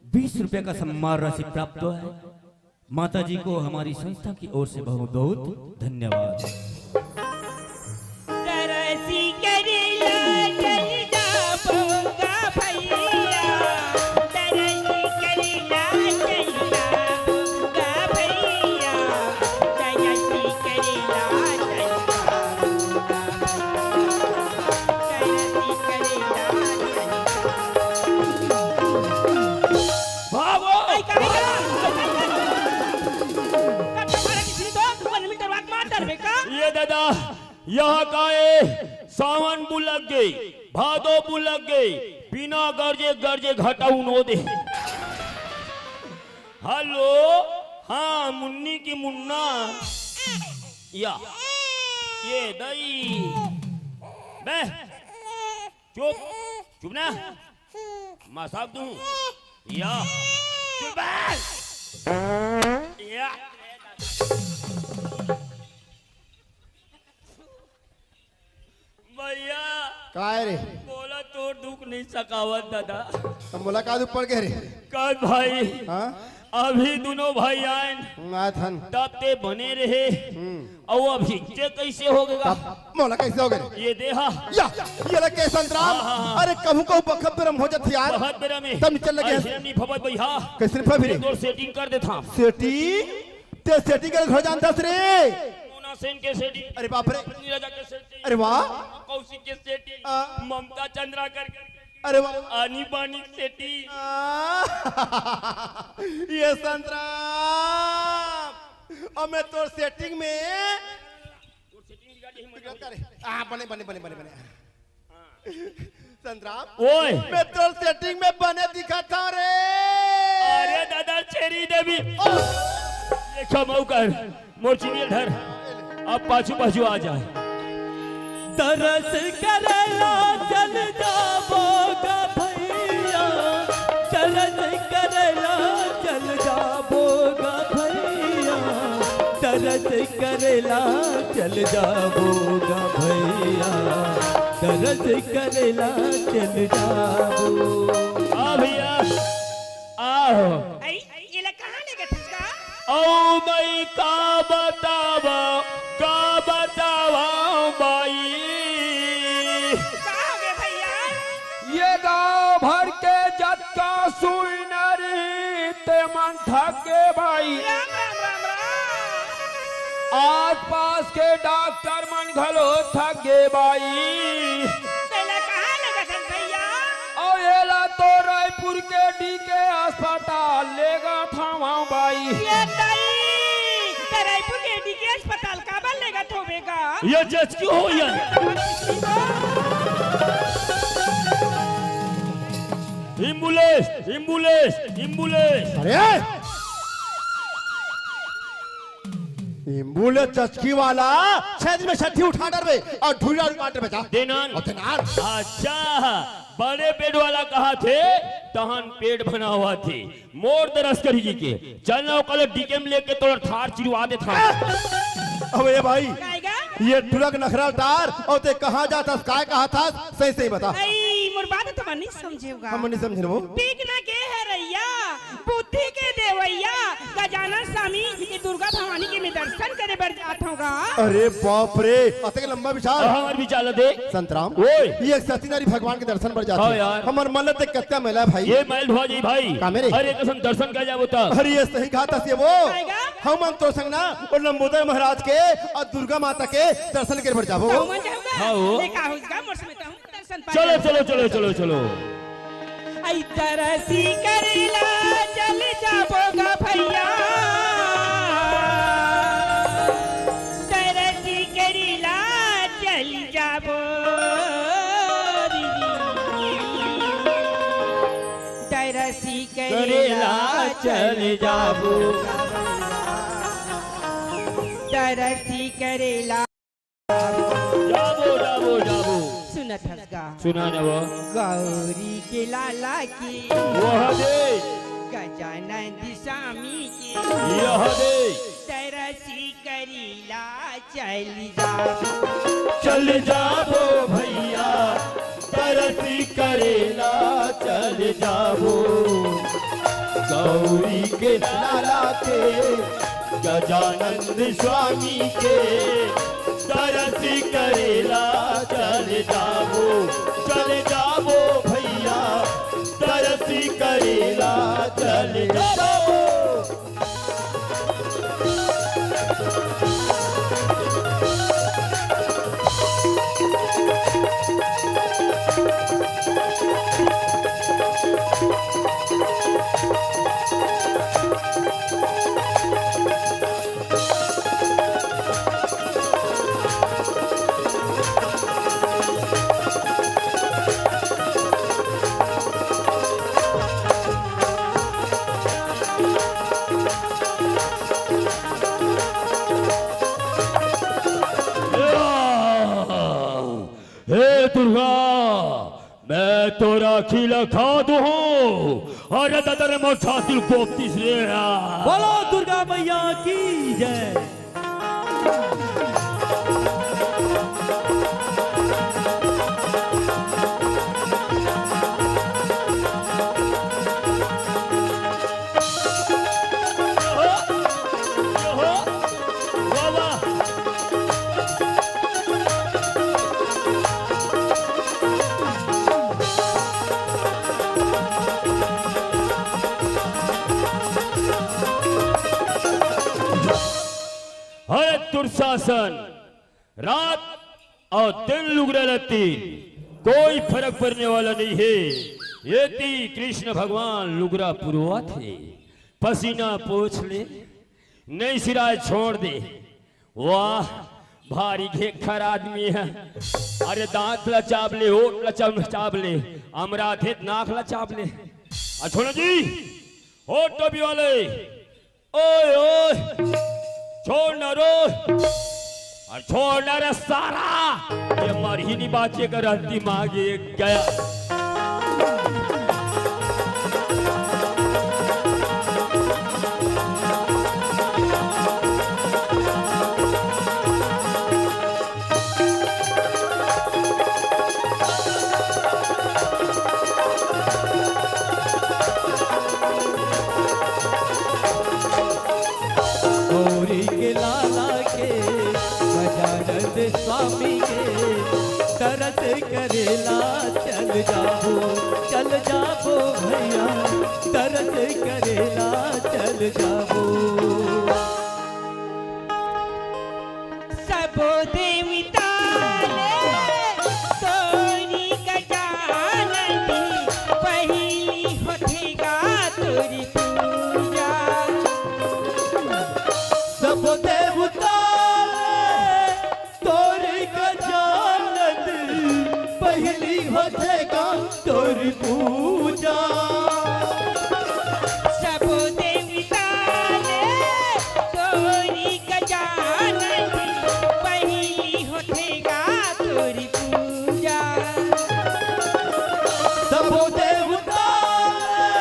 बीस रुपए का सम्मान राशि प्राप्त हुआ है। माता जी को हमारी संस्था की ओर से बहुत बहुत धन्यवाद। तरसी करेला चल जाबो गा भैया, तरसी करेला चल जाबो गा भैया, तरसी करेला चल जाबो गा भैया, तरसी करेला चल जाबो। भागो! आई, का रे? कब तुम्हारा किसी तो वन मीटर वाक मार डरबे का? ये दादा, यहाँ का ए सावन बुलक गे, भादो बुलक गे, बिना गरजे गरजे घटाऊ नो दे। हेलो, हाँ, मुन्नी की मुन्ना। या, ये दई। बे, चुप, चुप ना। मजाक दूं। या। चुप बे। या। भैया। काय रे? मोला तोर दुख नहीं सकावत दादा। त मोला का दुख पड़ गे रे? कल भाई। हाँ? अभी दुनों भाई आएन। हम्म, आए थन। तब ते बने रहे। हम्म। अउ अभी ते कैसे हो गे गा? तब मोला कैसे हो गे रे? ये दे हा। या, ये ले के संतराम। हाँ, हाँ, हाँ। अरे कहूँ कहूँ बखत बेरम हो जात हे यार। बहुत बेरम हे। तब निचल लगे। ऐसे नहीं फबत भैया। कैसे नहीं फबी रे? तोर सेटिंग कर देत हंव। सेटिंग? ते सेटिंग करे घर जानत हस रे? मोना सेन के सेटिंग। अरे बाप रे। नीरजा के सेटिंग। अरे वाह। कौशिक के सेटिंग। आ। ममता चंद्राकर के सेटिंग। अरे वाह। आनी बानी सेटिंग। आ, ये संतराम, अब मैं तोर सेटिंग में तोर सेटिंग बिगाड़ दे, मजा बिगड़ता रे। आ, बने, बने, बने, बने, बने। संतराम, ओए। मैं तोर सेटिंग में बने दिखत हंव रे। अरे दादा, छेरी देवी। ओ। ये क्षमा कर, मोर चुनिया धर, अब पाछू पाछू आ जाए। तरस करेला चल जाबो गा भैया, तरस करेला चल जाबो गा भैया, तरस करेला चल जाबो गा भैया, तरस करेला चल जाबो। आ भैया, आओ। आई, ये ला कहाँ ले गए थे इसका? अउ मैं का बतावंव, का बतावंव बाई। का हो गया भैया? ये गांव भर के जतका सुइनरी ते मन थक गे बाई। राम, राम, राम, राम। आसपास के डॉक्टर मन घलो थक गे बाई। तेला कहाँ ले गए थे भैया? अउ एला तो रायपुर के डीके अस्पताल लेगत हवंव बाई। ये दाई, त रायपुर के डीके अस्पताल काबर लेगत होबे गा? ये जचकी हो या। Ambulance, ambulance, ambulance. अरे! एम्बुलेंस चचकी वाला, छह दिन में छठी उठा डरबे अउ ढूंढा उठा डरबे जा। देनान। अउ देनान। अच्छा, बड़े पेट वाला कहाथे, तहन पेट बनावथे। मोर दरस करही के। चल ना ओकर डीके में लेके तोर थार चिरवा देथंव। अबे भाई, कायगा? ये टुरा के नखरा ल टार अउ ते कहाँ जात हस, काय कहत हस, सही सही बता। अई, मोर बात तो मन नहीं समझे होगा। हम नहीं समझे वो। ठीक ना के हे रैया, बुद्धि के देवैया, गजानन स्वामी, ये दुर्गा भवानी के मैं दर्शन करे बर जात हंव गा। अरे बाप रे, अतेक लंबा विचार। हाँ, हमर विचार ला दे। संतराम, ओए। ये सती नारी भगवान के दर्शन बर जात हंव। हाँ यार। हमर मन ल देख कत्या मैला हे भाई। ये मैल धोवा जाही भाई। का मेरे? अरे कसम दर्शन कर जाबो त। अरे ये सही कहाथस ये वो। कायगा? हमन तो संग ना ओ लंबोदर महाराज के अउ दुर्गा माता के दर्शन करे बर जाबो। तहु मन जाहू गा? हाँ हो। ले का होइस गा, मोर समेत तहु दर्शन पा चलो, जाहू। चलो, चलो, चलो, चलो। अई तरसी करेला चल जाबो गा भइया, तरसी करेला चल जाबो। तरसी करेला चल जाबो। तरसी करेला। जाबो, जाबो, जाबो। सुनत हस गा। सुना न वो। गौरी के लाला की। वह दे। गजानंद स्वामी की। यह दे। तरसी करेला चल जाबो। चल जाबो भइया, तरसी करेला चल जाबो। गौरी के लाला के, गजानंद स्वामी के, तरसी करेला चल जाबो। चल जाबो भइया, तरसी करेला चल जाबो। हे दुर्गा, मैं तोर आँखी ला खा दूँ हूँ। अरे दादा रे, मोर छाती गोपतीस रे। बोलो दुर्गा मैया की जय। अरे दुर्शासन, रात अउ दिन लुगरा लत्ती, कोई फरक परने वाला नइ हे। एती कृष्ण भगवान लुगरा पुरवाथे, पसीना पोंछ ले, नइ सिराय छोड़ दे। वाह, भारी घेंखर आदमी हे। अरे दांत ला चाब ले, ओठ ला चाब, चाब ले, अमराथे नाक ला चाब ले। अ छोड़ जी, ओ टोपी वाले, ओए, ओए, छोड़ ना रे, अरे छोड़ ना रे सारा, ये मरही नहीं बाचे कर दिमाग ये गया। गौरी के लाला के, गजानंद स्वामी के, तरस करेला चल जाबो, चल जाबो भइया, तरस करेला चल जाबो। सबो देवता ले तोरी गजानंद, पहिली होथे गा तोरी पूजा। सबो देवता ले तोरी गजानंद, पहिली होथे गा तोरी पूजा। सबो देवता ले तोरी गजानंद, पहिली होथे गा तोरी पूजा। सबो देवता ले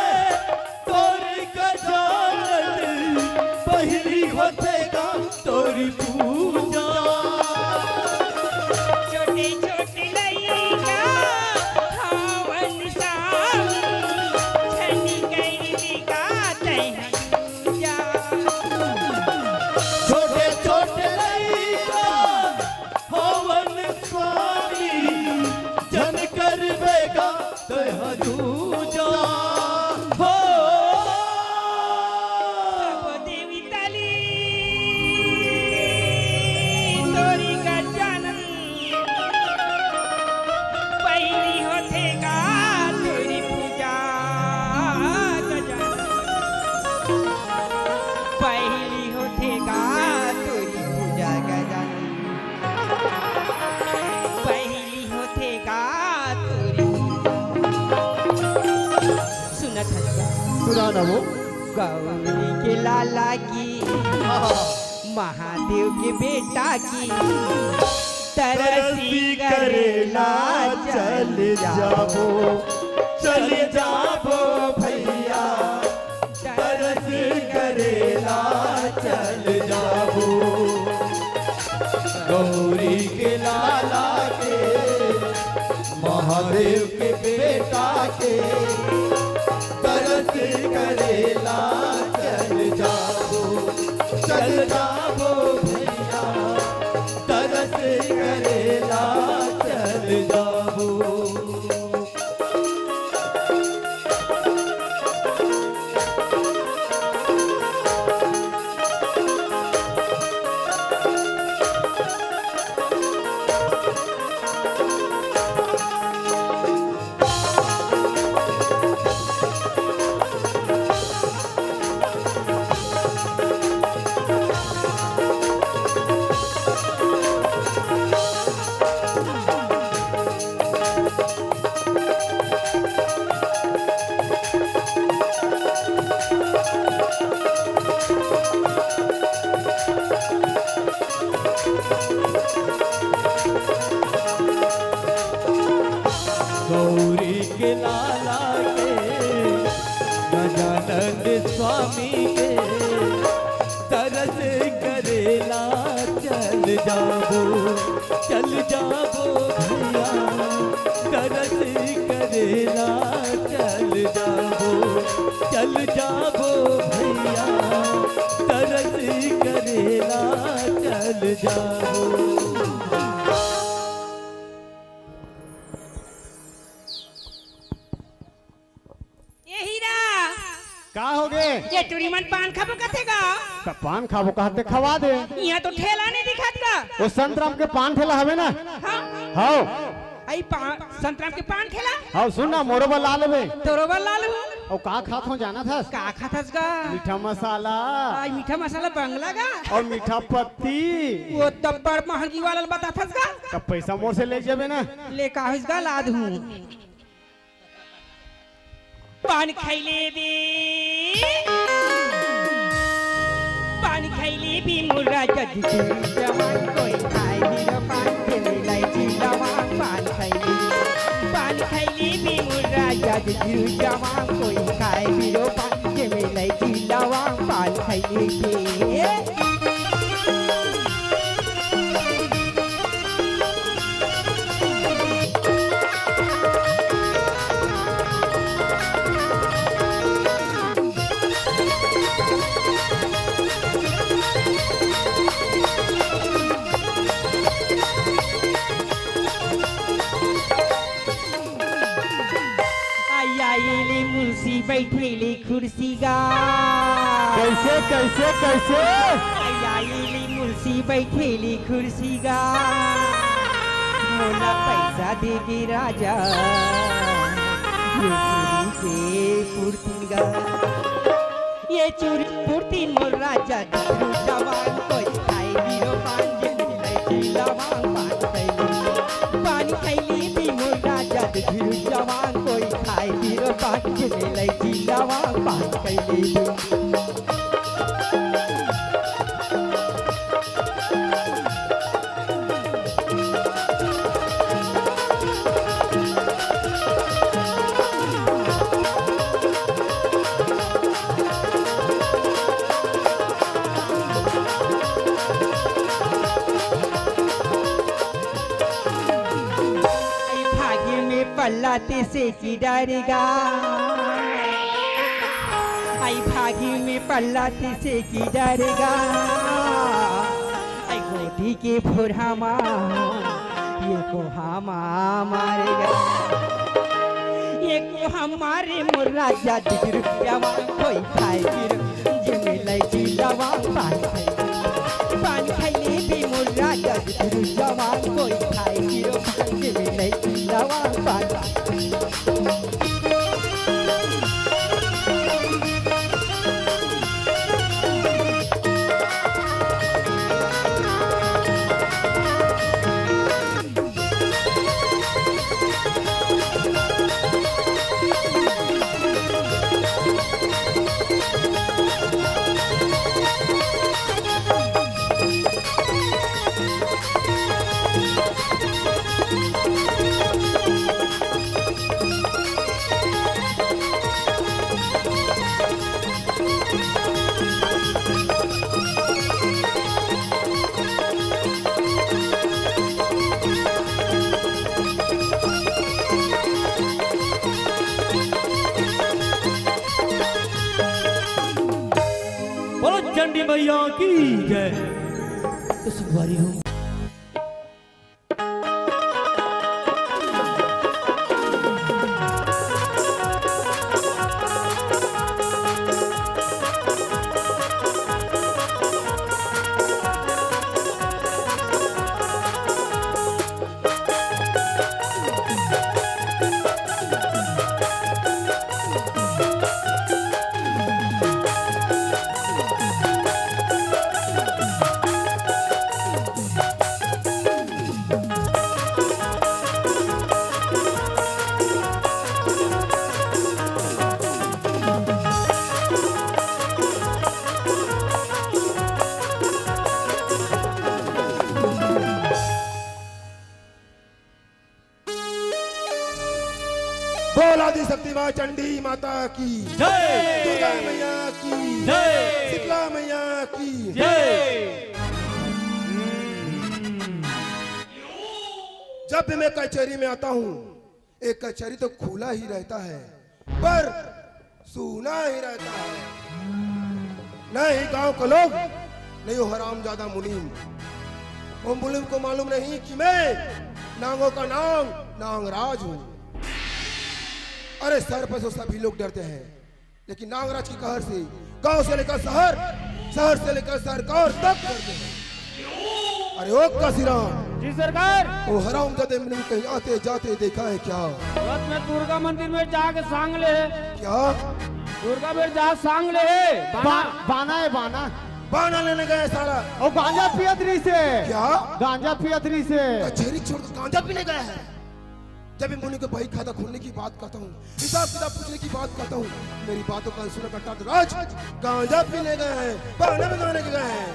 तोरी गजानंद, पहिली होथे गा तोरी पूजा। छोटे छोटे लइका हवन सामी, झन करिबे गा तैं ह दूजा। छोटे छोटे लइका हवन स्वामी, झन करिबे गा तैं ह दूजा। हो। सबो देवी ताली। गाना वो। गौरी के लाला की, महादेव के बेटा की, तरसी करेला चल जाबो, चल जाबो भैया, तरसी करेला चल जाबो। गौरी के लाला के, महादेव के बेटा के, तरसी करेला चल जाबो, चल जाबो भैया, तरसी करेला चल जाबो। गौरी के लाला के, गजानंद स्वामी के, तरस करेला चल जाबो, चल जाबो भैया, तरस करेला चल जाबो, चल जाबो भैया, तरस करेला चल जाबो। ए हीरा, का होगे? ये टूरी मन पान खाबो कथे गा? त पान खाबो कहत ते खवा दे। इहाँ तो ठेला नहीं दिखत गा। ओ संतराम के पान ठेला हवे ना? हाँ। हव। आई पा-, संतराम के पान ठेला? हव, सुन ना, मोरो बर ला लेबे। तोरो बर ला लेबो। अउ का खात हँव जानत हस? का खात हस गा? मीठा मसाला। आई मीठा मसाला बंगला गा? अउ मीठा पत्ती। ओ तब बड़ महंगी वाला ल बताथस गा? तब पैसा मोर से ले जेबे ना। ले का होइस गा, ला दूँ। पान खइले बे, पान खइले बे मोर राजा जी के जवान कोई खाए हीरो पान के मिलाई जिंदावा। पान खइले, पान खइले बे मोर राजा जी के जवान कोई खाए हीरो पान के मिलाई जिंदावा। पान खइले बे। आई आइले मुंशी बैठेले कुर्सी गा। कैसे, कैसे, कैसे? आई आइले मुंशी बैठेले कुर्सी गा। मोला पैसा दे दे राजा, ये चूरी के पुरती गा। ये चूरी पुरती मोर राजा, जिगरू जवान कोई खाए हीरो पान, जे मिलाई जिंदावा। पान खइले, पान खइले बे मोर राजा, जिगरू जवान कोई खाए हीरो पान, जे मिलाई जिंदावा। पान खइले बे। आई भागी में पल्ला तइसे कि डरेगा, आई भागी में पल्ला तइसे कि डरेगा। आई गोदी के फोरहा मा ये कोहा मा मारेगा, ये कोहा मारे मोर राजा, जिगरू जवान कोई खाए हीरो, जे मिलाई जिंदावा। पान खइले, पान खइले बे मोर राजा, जिगरू जवान कोई खाए हीरो पान, जे मिलाई जिंदावा। पान चंडी मैया की जय। तो संगवारी हो, बोल आदि शक्ति माँ चंडी माता की जय। दुर्गा मैया की जय। शीतला मैया की जय। जब भी मैं कचहरी में आता हूँ, एक कचहरी तो खुला ही रहता है, पर सूना ही रहता है। नहीं गांव का लोग, नहीं वो हरामजादा मुनीम। वो मुनीम को मालूम नहीं कि मैं नांगों का नांग, नांगराज हूँ। अरे, सर पर से सभी लोग डरते हैं, लेकिन नांगराज की कहर से गांव से लेकर शहर, शहर से लेकर सरकार तक डरते हैं। अरे ओ काशीराम, जी सरकार। वो हरामजादे मुनीम कहीं आते जाते देखा है क्या? रात में दुर्गा मंदिर में जाके सांग ले। क्या? दुर्गा में जा सांग ले। बाना, बा-, बाना है, बाना। बाना लेने गए साला। वो गांजा पियत रहिसे। क्या? गांजा पियत रहिसे। कचहरी छोड़ के गांजा पीने गया है। जब भी मुनि के बही खाता खोलने की बात करता हूँ, हिसाब किताब पूछने की बात करता हूँ, मेरी बातों का अनसुना करता है। तो राज, गांजा पीने गए हैं, बहाने में गाने के गए हैं।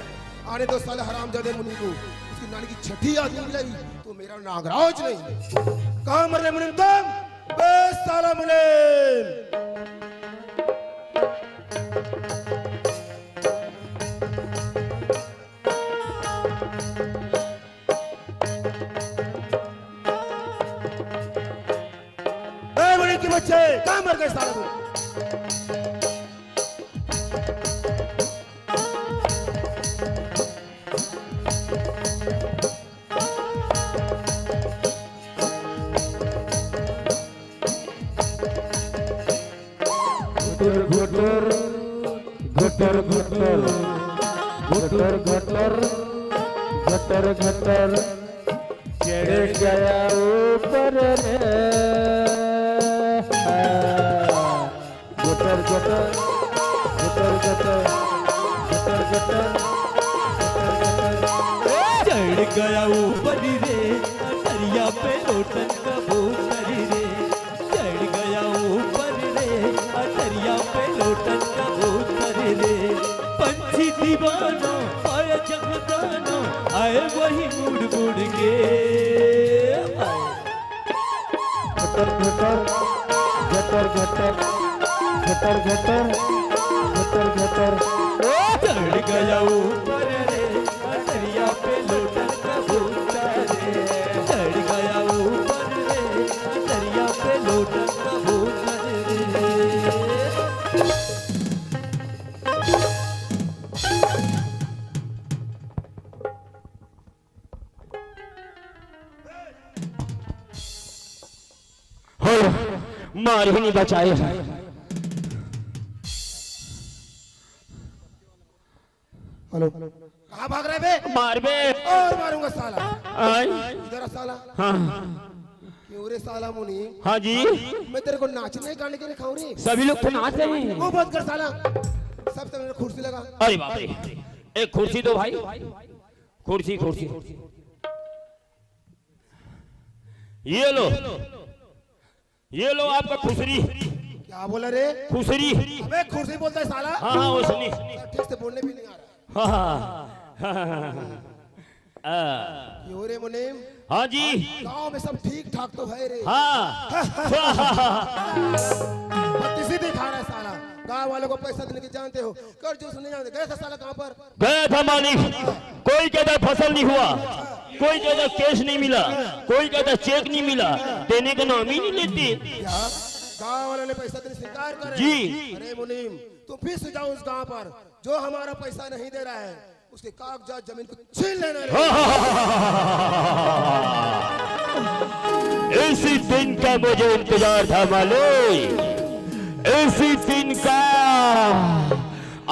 आने दो साले हरामजादे मुनि को, उसकी नानी की छठी याद नहीं मिलाई तो मेरा नागराज नहीं। कहाँ मर रहे मुनि तुम? बे साला मुनि। ए, बड़े के बच्चे, कहाँ मर गए सारे? घुटुर घुटुर, घुटुर घुटुर, घुटुर घुटुर, घुटुर घुटुर, चढ़ गया ऊपर रे। घुटुर घुटुर, घुटुर घुटुर, घुटुर घुटुर, घुटुर घुटुर। चढ़ गया ऊपर रे, अटरिया पे लोटन कबूतर रे। चढ़ गया ऊपर रे, अटरिया पे लोटन कबूतर रे। पंछी दीवाना, आया जगदाना, आए वही मुड़ मुड़ के। घटर घटर, घटर घटर, घटर घटर, घटर घटर। चढ़ गया ऊपर रे, अटरिया पे लोटन कबूतर रे। चढ़ गया ऊपर रे, अटरिया पे लोटन कबूतर रे। हो, मार ही नहीं बचाए। हेलो। कहाँ भाग रहे बे? मार बे। और मारूंगा साला। आय। इधर आ साला। हाँ। क्यों रे साला मुनीम? हाँ जी। मैं तेरे को नाचने गाने के लिए खाऊं रे। सभी लोग तो नाच रहे हैं। वो बंद कर साला। सबसे पहले कुर्सी लगा। अरे बाप रे। एक कुर्सी दो भाई। कुर्सी, कुर्सी। ये लो। ये लो आपका खुसरी। क्या बोला रे? खुसरी। अबे खुसरी बोलता है साला। हाँ, हाँ, वो सुनी। ठीक से बोलने भी नहीं आ रहा। हाँ, हाँ, हाँ, हाँ, हाँ। आ। क्यों रे मुनीम? हाँ जी। गांव में सब ठीक ठाक तो है रे? हाँ। बत्तीसी दिखा रहा है साला। गांव वालों को पैसा देने की जानते हो, कर जो नहीं जानते। गया था साला कहाँ पर? गया था मालिक, कोई कहता फसल नहीं हुआ, कोई कहता कैश नहीं मिला, कोई कहता चेक नहीं मिला, देने का नाम ही नहीं लेते। क्या? गांव वालों ने पैसा देने से इनकार कर रहे जी। हैं? अरे मुनीम, तुम फिर से जाओ उस गांव पर, जो हमारा पैसा नहीं दे रहा है, उसके कागजात जमीन को छीन लेना है। इसी दिन का मुझे इंतजार था मालिक, इसी दिन का।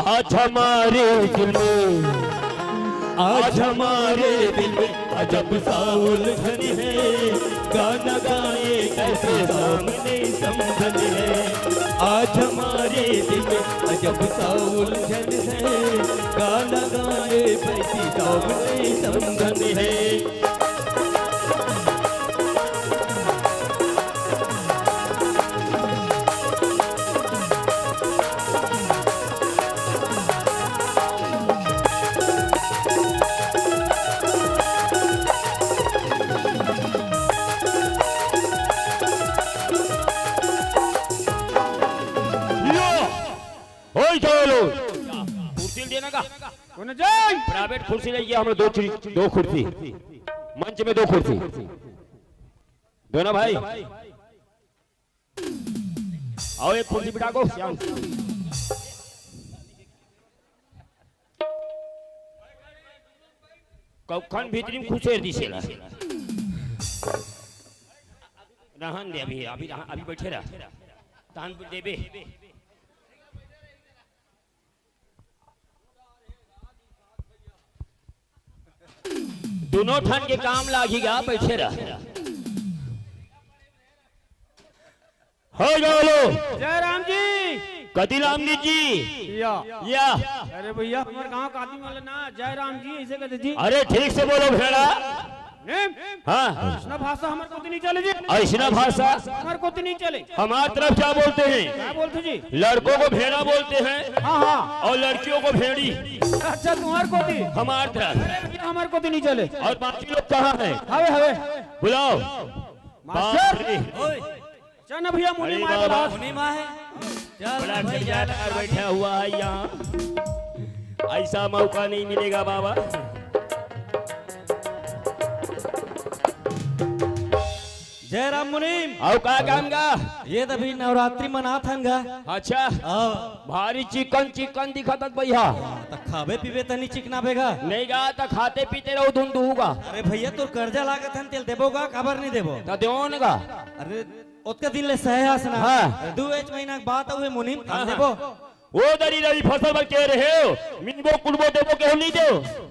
आज हमारे दिल में, आज हमारे दिल में अजब सा उलझन है, गाना गाए कैसे सामने समझन है। आज हमारे दिल में अजब सा उलझन है, गाना गाए कैसे सामने समझन है। यो! ओए, क्या बोलो? कुर्सी देना का? कौन है जाए? प्राइवेट कुर्सी ले गया हमने दो चीज, दो कुर्सी। मंच में दो कुर्सी। दोनों भाई। आओ, एक कुर्सी बिठा को। कखन भीतरी में खुसेर दिसेला। रहन दे अभी, अभी रहन, अभी बैठे रह। तान देबे। दोनों ठन के काम लागी गा, बैठे रह। हो गलो। जय राम जी। कति राम जी जी। या। या। अरे भैया, हमारे गांव का आदमी वाला ना, जय राम जी, ऐसे कहते जी। अरे ठीक से बोलो भेड़ा। नहीं। हाँ। ऐसना भाषा हमारे को तो नहीं चले जी। ऐसना भाषा? हमारे को तो नहीं चले। हमारे तरफ क्या बोलते हैं? क्या बोलते जी? लड़कों को भेड़ा बोलते हैं। हाँ, हाँ। और लड़कियों को भेड़ी। अच्छा, तुम्हारे को थी। हमारे तरफ। अरे भैया, हमारे को तो नहीं चले। और बाकी लोग कहाँ हैं? हवे, हवे। बुलाओ। मास्टर। बाप रे। ओए। चल ना भैया, मुनि अरे मार बाबा। बुला। मुनि माँ है। चल बड़ा भैया, ठेकेदार बैठा हुआ है यहाँ, ऐसा मौका नहीं मिलेगा बाबा। जय राम मुनीम। अउ का काम गा? ये तो अभी नवरात्रि मनात हन गा। अच्छा। हाँ। भारी चिकन चिकन दिखत हस भैया। त खाबे पीबे त नहीं चिकना बेगा। नहीं गा, त खाते पीते रहो धुन दूगा। अरे भैया, तोर कर्जा लागत हन, तेल देबो गा, काबर नहीं देबो? त देओन गा। अरे ओतका दिन ले सहे हस ना। हाँ। दू एक महीना के बात हुए मुनीम, हाँ, हाँ। देबो। ओ दरी रवि फसल बर के रहे हो, मिनबो कुलबो देबो के हो नहीं देव।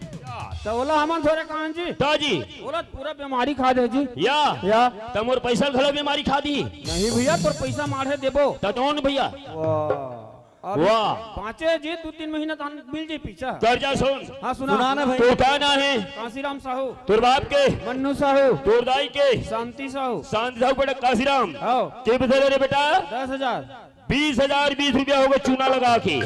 त ओला हमन थोरे कहन जी। ता जी। ओला पूरा बीमारी खा दे जी। या। या। त मोर पैसा घलो बीमारी खा दी। नहीं भैया, तोर पैसा माढ़े देबो। त कौन भैया? वाह। अभी वाह। बाँचे जी, दू तीन महीना तहन मिल जाई पइसा। कर्जा सुन। हाँ, सुना। सुना ना भाई। तोर का नाम है? कांसीराम साहू। तोर बाप के? मन्नू साहू। तोर दाई के? शांति साहू। शांति साहू बेटा कांसीराम। हाँ। के पैसा ले रे बेटा? दस हजार। बीस हजार बीस रुपया हो गए चूना लगा के।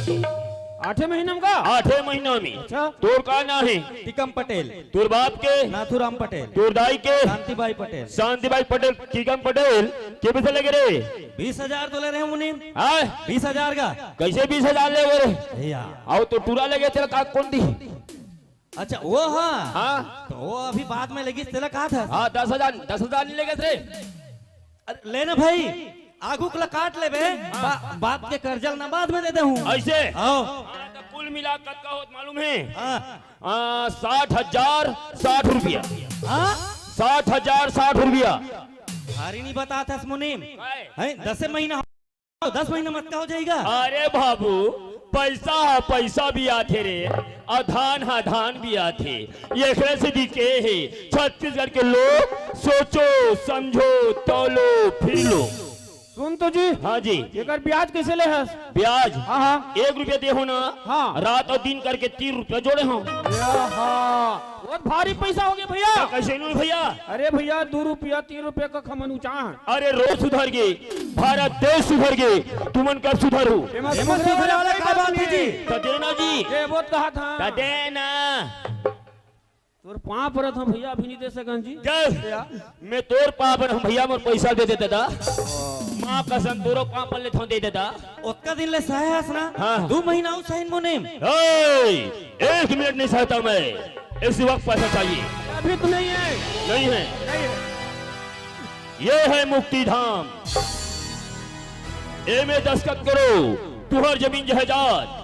आठे महीना में का? आठे महीना में। अच्छा। तोर का नाम है? टिकम पटेल। तोर बाप के? नाथूराम पटेल। तोर दाई के? शांतिबाई पटेल। शांतिबाई पटेल, टिकम पटेल, के पैसा ले गे रे? बीस हजार तो ले रहे हैं मुनीम। हाँ? बीस हजार का। कैसे बीस हजार ले गे रे? ए यार। आओ तो टूरा ले गे, तेला का कौन दी? अच्छा, वो हाँ। हाँ। तो वो अभी बाद में लेगी, तेला कहा था? हाँ, दस हजार, दस हजार नहीं ले गे रे? अरे, लेना भाई, आगू के ला काट लेबे, बा-, बाप के कर्जा ला बाद में दे दे हूँ। ऐसे? आओ। हाँ, तो कुल मिला कतका होत मालूम है? हाँ। आ, साठ हजार साठ रुपया। हाँ? साठ हजार साठ रुपया। भारी नहीं बता था मुनीम। काय? हैं, दसे महीना हो, दस महीना मत का हो जाएगा? अरे बाबू, पैसा है, पैसा भी आथे रे, अउ धान है, धान भी आथे। ये कैसे दिखे है छत्तीसगढ़ के लोग? सोचो, समझो, तौलो, फिर लो। सुन तो जी। हाँ जी। एकर ब्याज कैसे ले हस? ब्याज? हाँ, हाँ। एक रुपया दे हो ना। हाँ। रात और दिन करके तीन रुपया जोड़े हो। या हाँ। बहुत भारी पैसा हो गया भैया। तो कैसे नहीं भैया? अरे भैया, दू रुपया, तीन रुपया का खमन ऊंचा है। अरे रोज सुधर गे, भारत देश सुधर गे, तुमन कब सुधर हो? एमा एमा सुधरे सुधरे वाला वाला का कोई बात है बात जी? नहीं। तो देना जी। ये बहुत कहा था। तो देना। तोर पाँव परत हूँ भैया, अभी नहीं दे सकन जी। जय। या। मैं तोर पाँव परत हूँ भैया, मोर पैसा दे दे दादा। माँ कसम, तोरो पाँव पर लेथों, दे दे दादा। ओतका दिन ले सहे हस ना? हाँ। दू महीना अउ सहिन मुनीम। ए, एक मिनट नहीं सहता मैं, इस वक्त पैसा चाहिए। अभी तो नहीं है। नहीं है। नहीं है। ये है मुक्ति धाम। ए में दस्तखत करो, तुहर जमीन जायदाद,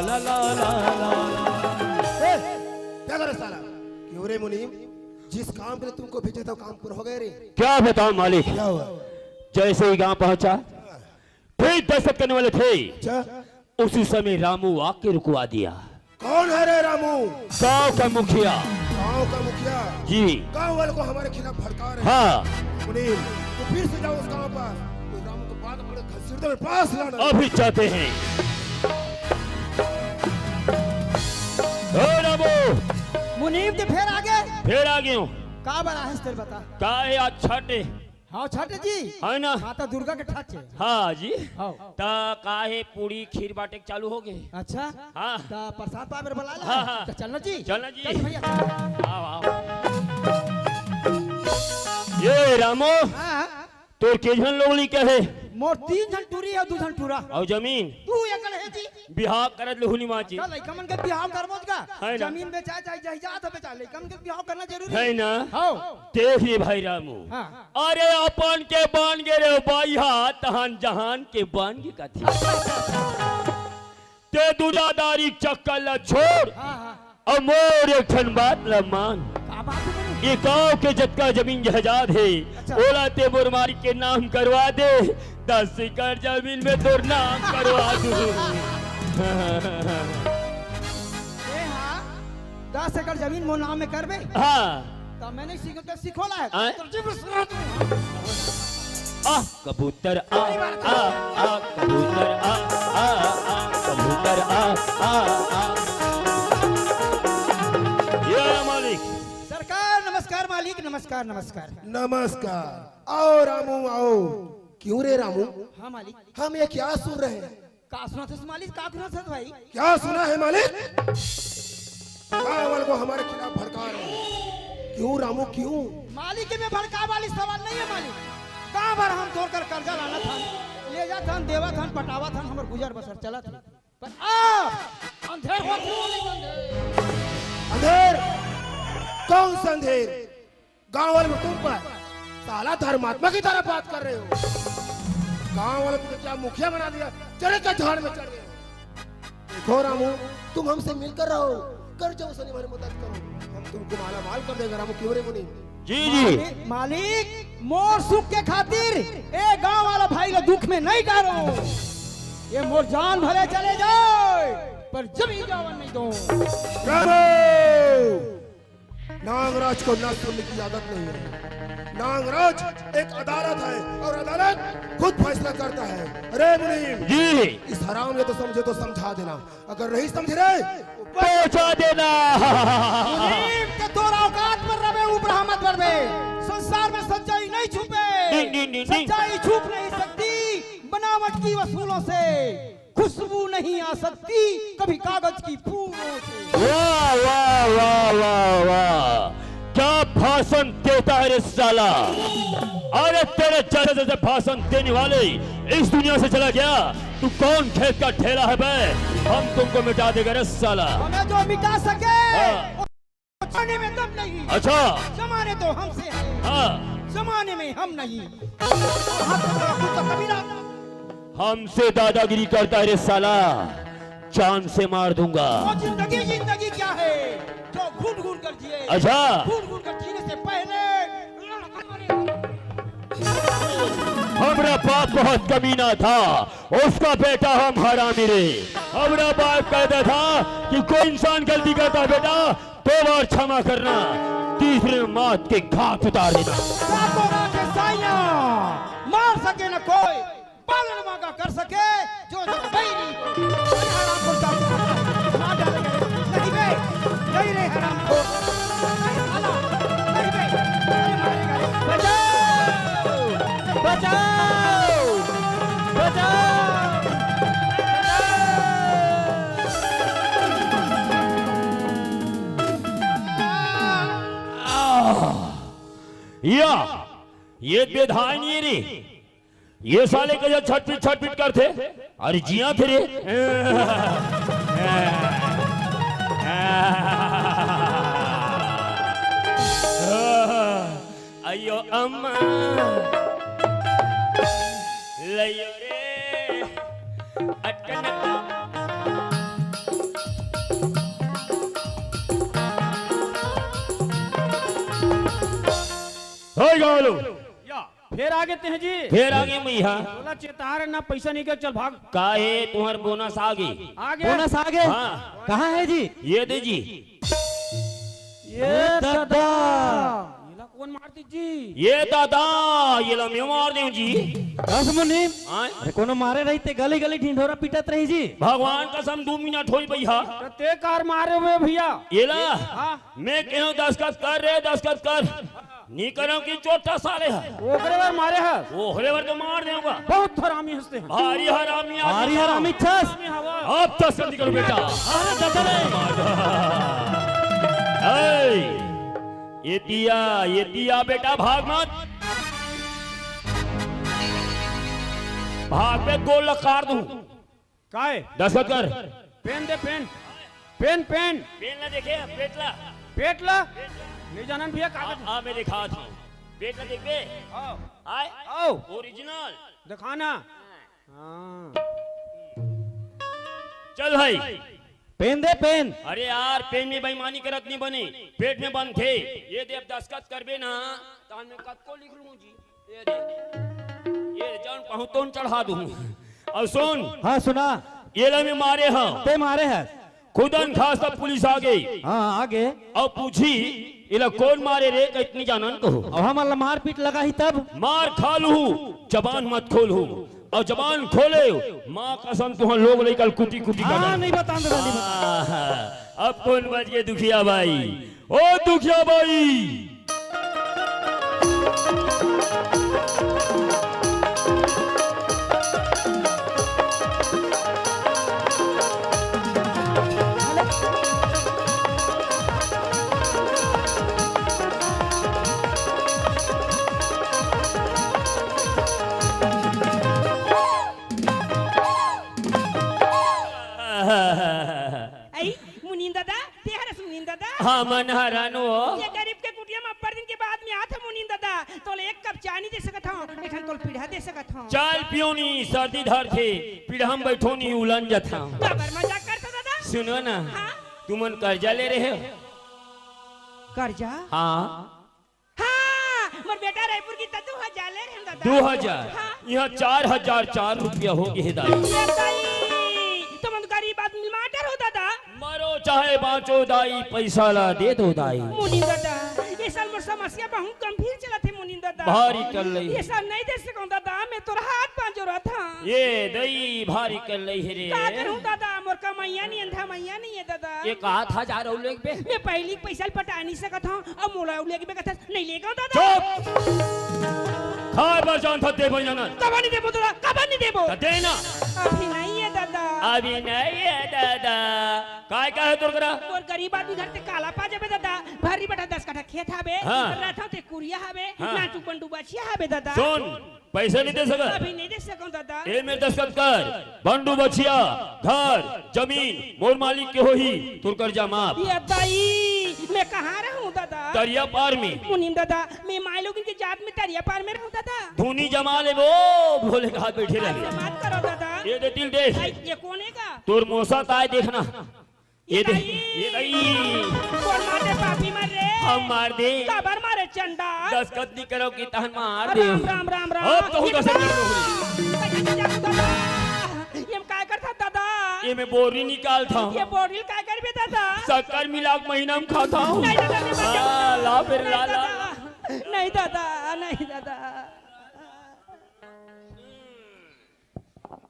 ला ला ला ला ला। ए, क्या करे साला? क्यों रे मुनीम, जिस काम के लिए तुमको भेजा था, वो काम पूरा हो गया रे? क्या बताऊं मालिक, क्या हुआ? जैसे ही गांव पहुंचा, ठीक दस्तखत करने वाले थे, अच्छा। उसी समय रामू आके रुकवा दिया। कौन है रे रामू? गांव का मुखिया। गांव का मुखिया? जी। गांव वालों को हमारे खिलाफ भड़का रहे हैं। हाँ। मुनीम, तो फिर से जाओ उस गांव पर। उस रामू को बांध पकड़ घसीटते हुए पास लाना। अभी जाते हैं। ओ रामू। मुनीम, ते फेर आगे? फेर आगे हूँ। का बड़ा है तेरे, बता। का है आज छठ है? हाँ छठ जी। है ना? माता दुर्गा के ठाट है। हाँ जी। हाँ। त का है, पूड़ी खीर बांटे के चालू हो गए। अच्छा। हाँ। त प्रसाद पाए बर बुला ला। हाँ, हाँ। त चलना जी। चलना जी। चल भैया, चल। आओ, आओ। ये रामो, हाँ, हाँ। तोर के झन लोग नी कहे? मोर तीन झन टूरी अउ दू झन टूरा। अउ जमीन? दू एकड़ है जी। बिहाव करत ले हुनी माची। का लइका मन के बिहाव करबो का? है ना? जमीन बेचाए चाहे जायदाद बेचाए, लइका मन के बिहाव करना जरूरी है ना? हाँ। देख रे भाई रामू। हाँ। अरे अपन के बन गे रे बाई हा, तहन जहान के बन गे कथे। ते दुनियादारी चक्कर ला छोड़। हाँ, हाँ। अउ मोर एक ठन बात ला मान। का बात है? ये गांव के जतका जमीन जायदाद है, अच्छा। ओला ते मोर मालिक के नाम करवा दे, दस एकड़ जमीन में तोर नाम करवा दूं। ए हाँ, दस एकड़ जमीन मोर नाम में करबे? हाँ। त मैं नहीं सीखो, तो सीखो ला है। आय? तो जीव सुना तू। आ, कबूतर आ, आ, आ, कबूतर आ, आ, आ, कबूतर आ, आ, आ। ये रहा मालिक। सरकार, नमस्कार मालिक, नमस्कार, नमस्कार। नमस्कार। आओ रामू, आओ। क्यों रे रामू? हाँ मालिक। हम ये क्या सुन रहे हैं? का सुनत हस मालिक, का सुनत हस भाई? क्या सुना है मालिक? गांव वालों को हमारे खिलाफ भड़का रहे हैं। क्यों रामू, क्यों? मालिक, में भड़का वाली सवाल नहीं है मालिक। गांव भर हम तोर कर कर्जा लानत हन, ले जात हन, देवत हन, पटावत हन, हमर गुजर बसर चलत है। पर आ अंधेर होत है, अंधेर। अंधेर? कौन सा अंधेर? गांव वाले में तुम पर साला धर्मात्मा की तरह बात कर रहे हो। गांव वाले तुझे क्या मुखिया बना दिया, चढ़े का झाड़ में चढ़ गए। देखो रामू, तुम हमसे मिलकर रहो, कर जाओ सनी हमारी मदद करो, हम तुमको माला माल कर देगा रामू। क्यों रे मुनीम? जी जी। मालिक, मालिक, मोर सुख के खातिर ए गांव वाला भाई ला दुख में नहीं डालो। ये मोर जान भले चले जाए, पर जमीन जावन नहीं दो। रामू! नांगरा नागराज को ना सुनने की आदत नहीं है। नागराज एक अदालत है और अदालत खुद फैसला करता है। अरे मुनीम, जी। इस हराम ये तो समझे तो समझा देना, अगर नहीं समझ रहे तो पहुंचा देना। मुनीम के तोर औकात पर रबे, ऊपर मत बरबे। संसार में सच्चाई नहीं छुपे। नहीं, नहीं, नहीं, नहीं। सच्चाई छुप नहीं सकती बनावट की वसूलों से। खुशबू नहीं आ सकती कभी कागज की फूलों से। वाह, वाह, वाह, वाह, वाह। क्या भाषण देता है रे साला। अरे, तेरे जैसे, जैसे भाषण देने वाले इस दुनिया से चला गया, तू कौन खेत का ढेला है बे? हम तुमको मिटा देगा रे साला। हमें जो मिटा सके, हाँ। जमाने में दम नहीं। अच्छा। जमाने तो हमसे है। हाँ। जमाने में हम नहीं। हाँ, तो, तो, तो कबीरा। हमसे दादागिरी करता है रे साला, जान से मार दूंगा। वो जिंदगी, जिंदगी क्या है जो घूट घूट कर जिए? अच्छा। घूट घूट कर जीने से पहले लड़का मरे। हमरा बाप बहुत कमीना था, उसका बेटा हम हरामी रे। हमरा बाप कहता था कि कोई इंसान गलती करता है बेटा, दो बार क्षमा करना, तीसरे में मौत के घाट उतार देना। रातों रात साइयां मार सके न कोई, पालन मांगा कर सके जो जग बैरी। हराम को जादू मार डालेगा। नहीं बे, नहीं रे हराम को। नहीं साला, नहीं बे, नहीं मारेगा रे। बचाओ! बचाओ! बचाओ! आह! या, ये बेधाय नहीं रे। ये साले कइसे छटपिट छटपिट करथे। अरे जिया थे रे। अयो अम्मा, लयो रे, अटकन। होय गा लो। या, फेर आगे तें जी। फेर आगे मैं हा। बोला चेतार ना, पैसा नहीं कर, चल भाग। का हे, तुम्हार बोनस आगे। आगे? बोनस आगे? हाँ। कहाँ है जी? ये दे जी। ये दादा। येला कौन मार दी जी? ये दादा, येला मैं मार देंव जी। कस मुनीम। हाँ? अरे कोनो मारे रही ते गली गली ढिंढोरा पीटत रही जी। भगवान कसम दू मिनट होई भैया। तो ते कार मारे हुए भैया? येला? हाँ। मैं केहेंव दस्खत कर रे, दस्खत कर। नी करंव कि चोट्टा साले ह। ओकरे बर मारे ह। ओकरे बर तो मार देंव गा। बहुत हरामी हस ते ह। भारी हरामी आदमी भारी हरामी। हरामी छस। हरामी हवा। अब तो संधि करो बेटा। अरे दादा रे। ए, ये दिया, ये दिया बेटा, भाग मत। भाग बे, गोल लकार दूं। काय? दस्तखत कर। पेन दे, पेन। PAN, PAN. पेन ला देखे, पेट ला। पेट ला? पेट ला। नहीं जानन भैया, कागज। हाँ, हाँ, मैं दिखात हूँ। पेट ला देख बे। आओ। आय? आओ। Original। दिखाना। हाँ। चल भाई। पेन दे, पेन। अरे यार, पेन में बेईमानी करत नहीं बने, पेट में बनथे। ये दे, अब दस्तखत करबे ना, तहन मैं कतको लिख लूँ जी। ये दे, ये दे, जौन कहूँ तौन चढ़ा दूँ। अउ सुन। हाँ, सुना। येला मैं मारे हँव। ते मारे हस। खुदन खास तब पुलिस आ गे। हाँ, आ गे। अउ पूछी, "एला कोन मारे रे?" कइतनी जानन कहो। अउ हमन ला मारपीट लगाही तब? मार खा लूहू, जबान मत खोलहू। अउ जबान खोले, माँ कसम तुहर लोग लइका ल कुटी कुटी हाँ, कर। नहीं बतान दादा, नहीं बतान। आहा, अब कोन बच गे दुखिया बाई? ओ दुखिया बाई। अई, मुनीन दादा, ते हरस मुनीन दादा? हमन हरन वो। ये गरीब के कुटिया म अब्बड़ दिन के बाद में आत हँव मुनीन दादा। तोला एक कप चाय नहीं दे सकत हँव, एक ठन तोला पीढ़ा दे सकत हँव। चल पियोनी, सर्दी धरथे, पीढ़ा म बइठोनी, उलन जथँव। काबर मजाक करथस दादा? सुनो ना, हाँ? तुमन कर्जा ले रहे हो? कर्जा? हाँ। हाँ, मोर बेटा रायपुर गे त दू हजार ले रहेन दादा। दू हजार? हाँ। इहाँ चार हजार चार रुपया हो गे हे दाई। ए दाई, तुमन गरीब आदमी माटर हो दादा। मरो चाहे बाँचो दाई, पैसा ला दे दो दाई। मुनीम दादा, ये साल मोर समस्या बहुत गंभीर चलत हे मुनीम दादा। भारी कर लई। ये साल नहीं दे सकूं दादा, मैं तोर हाथ पाँव जोड़त हंव। ये दई भारी कर लई हे रे। का करूं दादा, मोर कमइया नहीं, धमइया नहीं हे दादा। ये कहा था जा रहू लेगबे? मैं पहिली के पैसा ल पटा नहीं सकत हंव, अब मोला अउ लेगबे कथस, नहीं लेगंव दादा। चुप! खाए बर जानथस देबो या नहीं? कबर नहीं देबो दादा, कबर नहीं देबो? त दे ना। अभी नहीं हे दादा। अभी नहीं हे दादा। काय का हे तोर करा? मोर गरीब आदमी घर ते काला पा जाबे दादा। भर्री बटा दस कट्ठा खेत हाबे, हाँ। रथव ते कुरिया हाबे, हाँ। नाचू पंडू बछिया हाबे दादा। सुन, पैसा नहीं दे सकत। अभी नहीं दे सकंव दादा। ए में दस्तखत कर, पंडू बछिया, घर, जमीन, मोर मालिक के होही, तोर कर्जा माफ। ये दाई, मैं कहाँ रहूं दादा? दरिया पार में। मुनीम दादा, मैं माईलोगिन के जात में दरिया पार में रहूं दादा। धुनी जमा लेबो, भोले के हाथ बैठे रहे। ऐसे मत करो दादा। ये दे तिल दे। आई, ये कोन हे का? तोर मोसा ताय देखना। ये ये दे, दाई। ये दाई। कोन मार दे पापी मर रे? हम मार दे। काबर मारे चंडा? दस्तखत नहीं करव कि तहन मार दे। राम, राम, राम, राम। अब तो ये दस दादा। ये में काय करथा दादा? ये में बोरी निकालथा। ये बोरी ल काय करबे दादा? शक्कर मिला के महीना में खाथा। नहीं दादा, मैं मर जाऊं। हाँ, ला फिर, नहीं ला, ला, दादा। ला। नहीं दादा, नहीं दादा।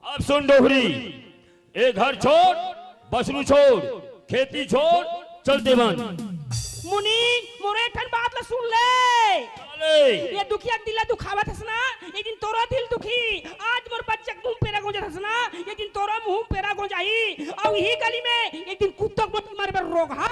अब सुन डोहरी, ए घर छोड़, बछरू छोड़, खेती छोड़, चल देवन। मुनी, मोरे एक ठन बात ला सुन ले। चले। ये दुखिया के दिल ला दुखावत हस ना, एक दिन तोरो दिल दुखी। आज मोर बच्चा के मुंह पेरा गोंजत हस ना, एक दिन तोरो मुंह पेरा गोंजाही। अउ इही गली में एक दिन कुत्ता के मत मारे बर रोगहा।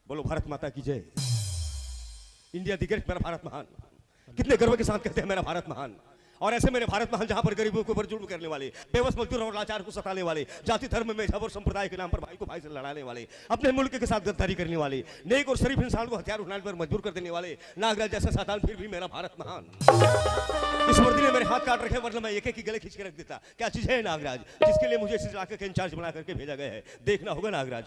बोलो भारत माता की जय। इंडिया दी ग्रेट, मेरा भारत महान। कितने गर्व के साथ कहते हैं मेरा भारत महान। और ऐसे मेरे भारत महान, जहां पर गरीबों के ऊपर जुल्म करने वाले, बेबस मजदूर और लाचार को सताने वाले, जाति धर्म मजहब और संप्रदाय के नाम पर भाई को भाई से लड़ाने वाले, अपने मुल्क के साथ गद्दारी करने वाले, नेक और शरीफ इंसान को हथियार उठाने पर मजबूर कर देने वाले नागराज जैसा शैतान फिर भी मेरा भारत महान। इस वर्दी ने मेरे हाथ काट रखे, वरना मैं एक एक की गले खींच के रख देता। क्या चीज है नागराज, जिसके लिए मुझे इस इलाके के इंचार्ज बना करके भेजा गया है? देखना होगा नागराज।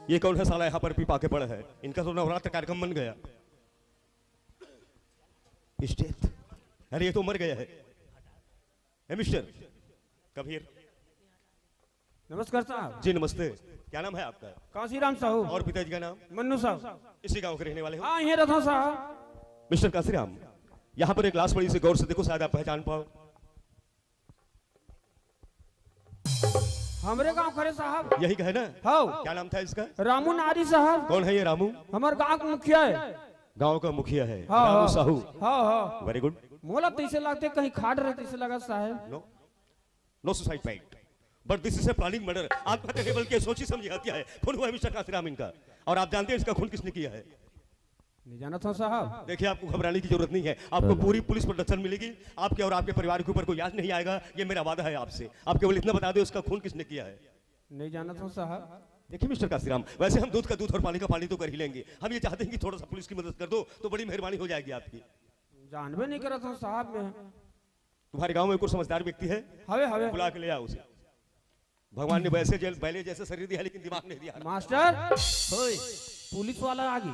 ये कौन है साला यहाँ पर पी पा के पड़ा है? इनका तो नवरात्र कार्यक्रम बन गया। स्टेट, अरे ये तो मर गया है। ए मिस्टर, कबीर। नमस्कार साहब। जी नमस्ते। क्या नाम है आपका? कांसीराम साहू। और पिताजी का नाम? मन्नू साहू। इसी गांव के रहने वाले हो? हाँ, यहीं रहता हूँ साहब। मिस्टर कांसीराम, यहाँ पर एक लाश पड़ी, इसे गौर से देखो, शायद आप पहचान पाओ। हमरे गांव करे साहब। यही का है ना? हाँ। क्या नाम था इसका? रामू नारी साहब। कौन है ये रामू? हमारे गांव का मुखिया है। गांव का मुखिया है, हाँ, रामू हाँ। साहू। हाँ, हाँ। वेरी गुड। मोला तैसे लगते कहीं खाट रहे तैसे लगा साहब। नो, नो सुसाइड पैक्ट, बट दिस इज ए प्लानिंग मर्डर। आत्महत्या नहीं बल्कि सोची समझी हत्या है। खून हुआ है मिस्टर कांसीराम इनका। और आप जानते हैं इसका खून किसने किया है? नहीं जानत हूँ साहब। देखिए, आपको घबराने की जरूरत नहीं है। आपको पूरी पुलिस प्रोटेक्शन मिलेगी। आपके और आपके परिवार के ऊपर कोई आंच नहीं आएगा, ये मेरा वादा है आपसे। आप केवल इतना बता दो, इसका खून किसने किया है? नहीं जानत हूँ साहब। देखिए मिस्टर कांसीराम, वैसे हम दूध का दूध और पानी का पानी तो कर ही लेंगे। हम ये चाहते हैं कि थोड़ा सा पुलिस की मदद कर दो तो बड़ी मेहरबानी हो जाएगी आपकी। जानबे नहीं करत हूँ साहब मैं। तुम्हारे गांव में कोई समझदार व्यक्ति है? हवे, हवे। बुला के ले आओ उसे। भगवान ने वैसे जेल, बैले जैसे शरीर दिया, लेकिन दिमाग नहीं दिया। मास्टर, ओए। पुलिस वाला आ गई।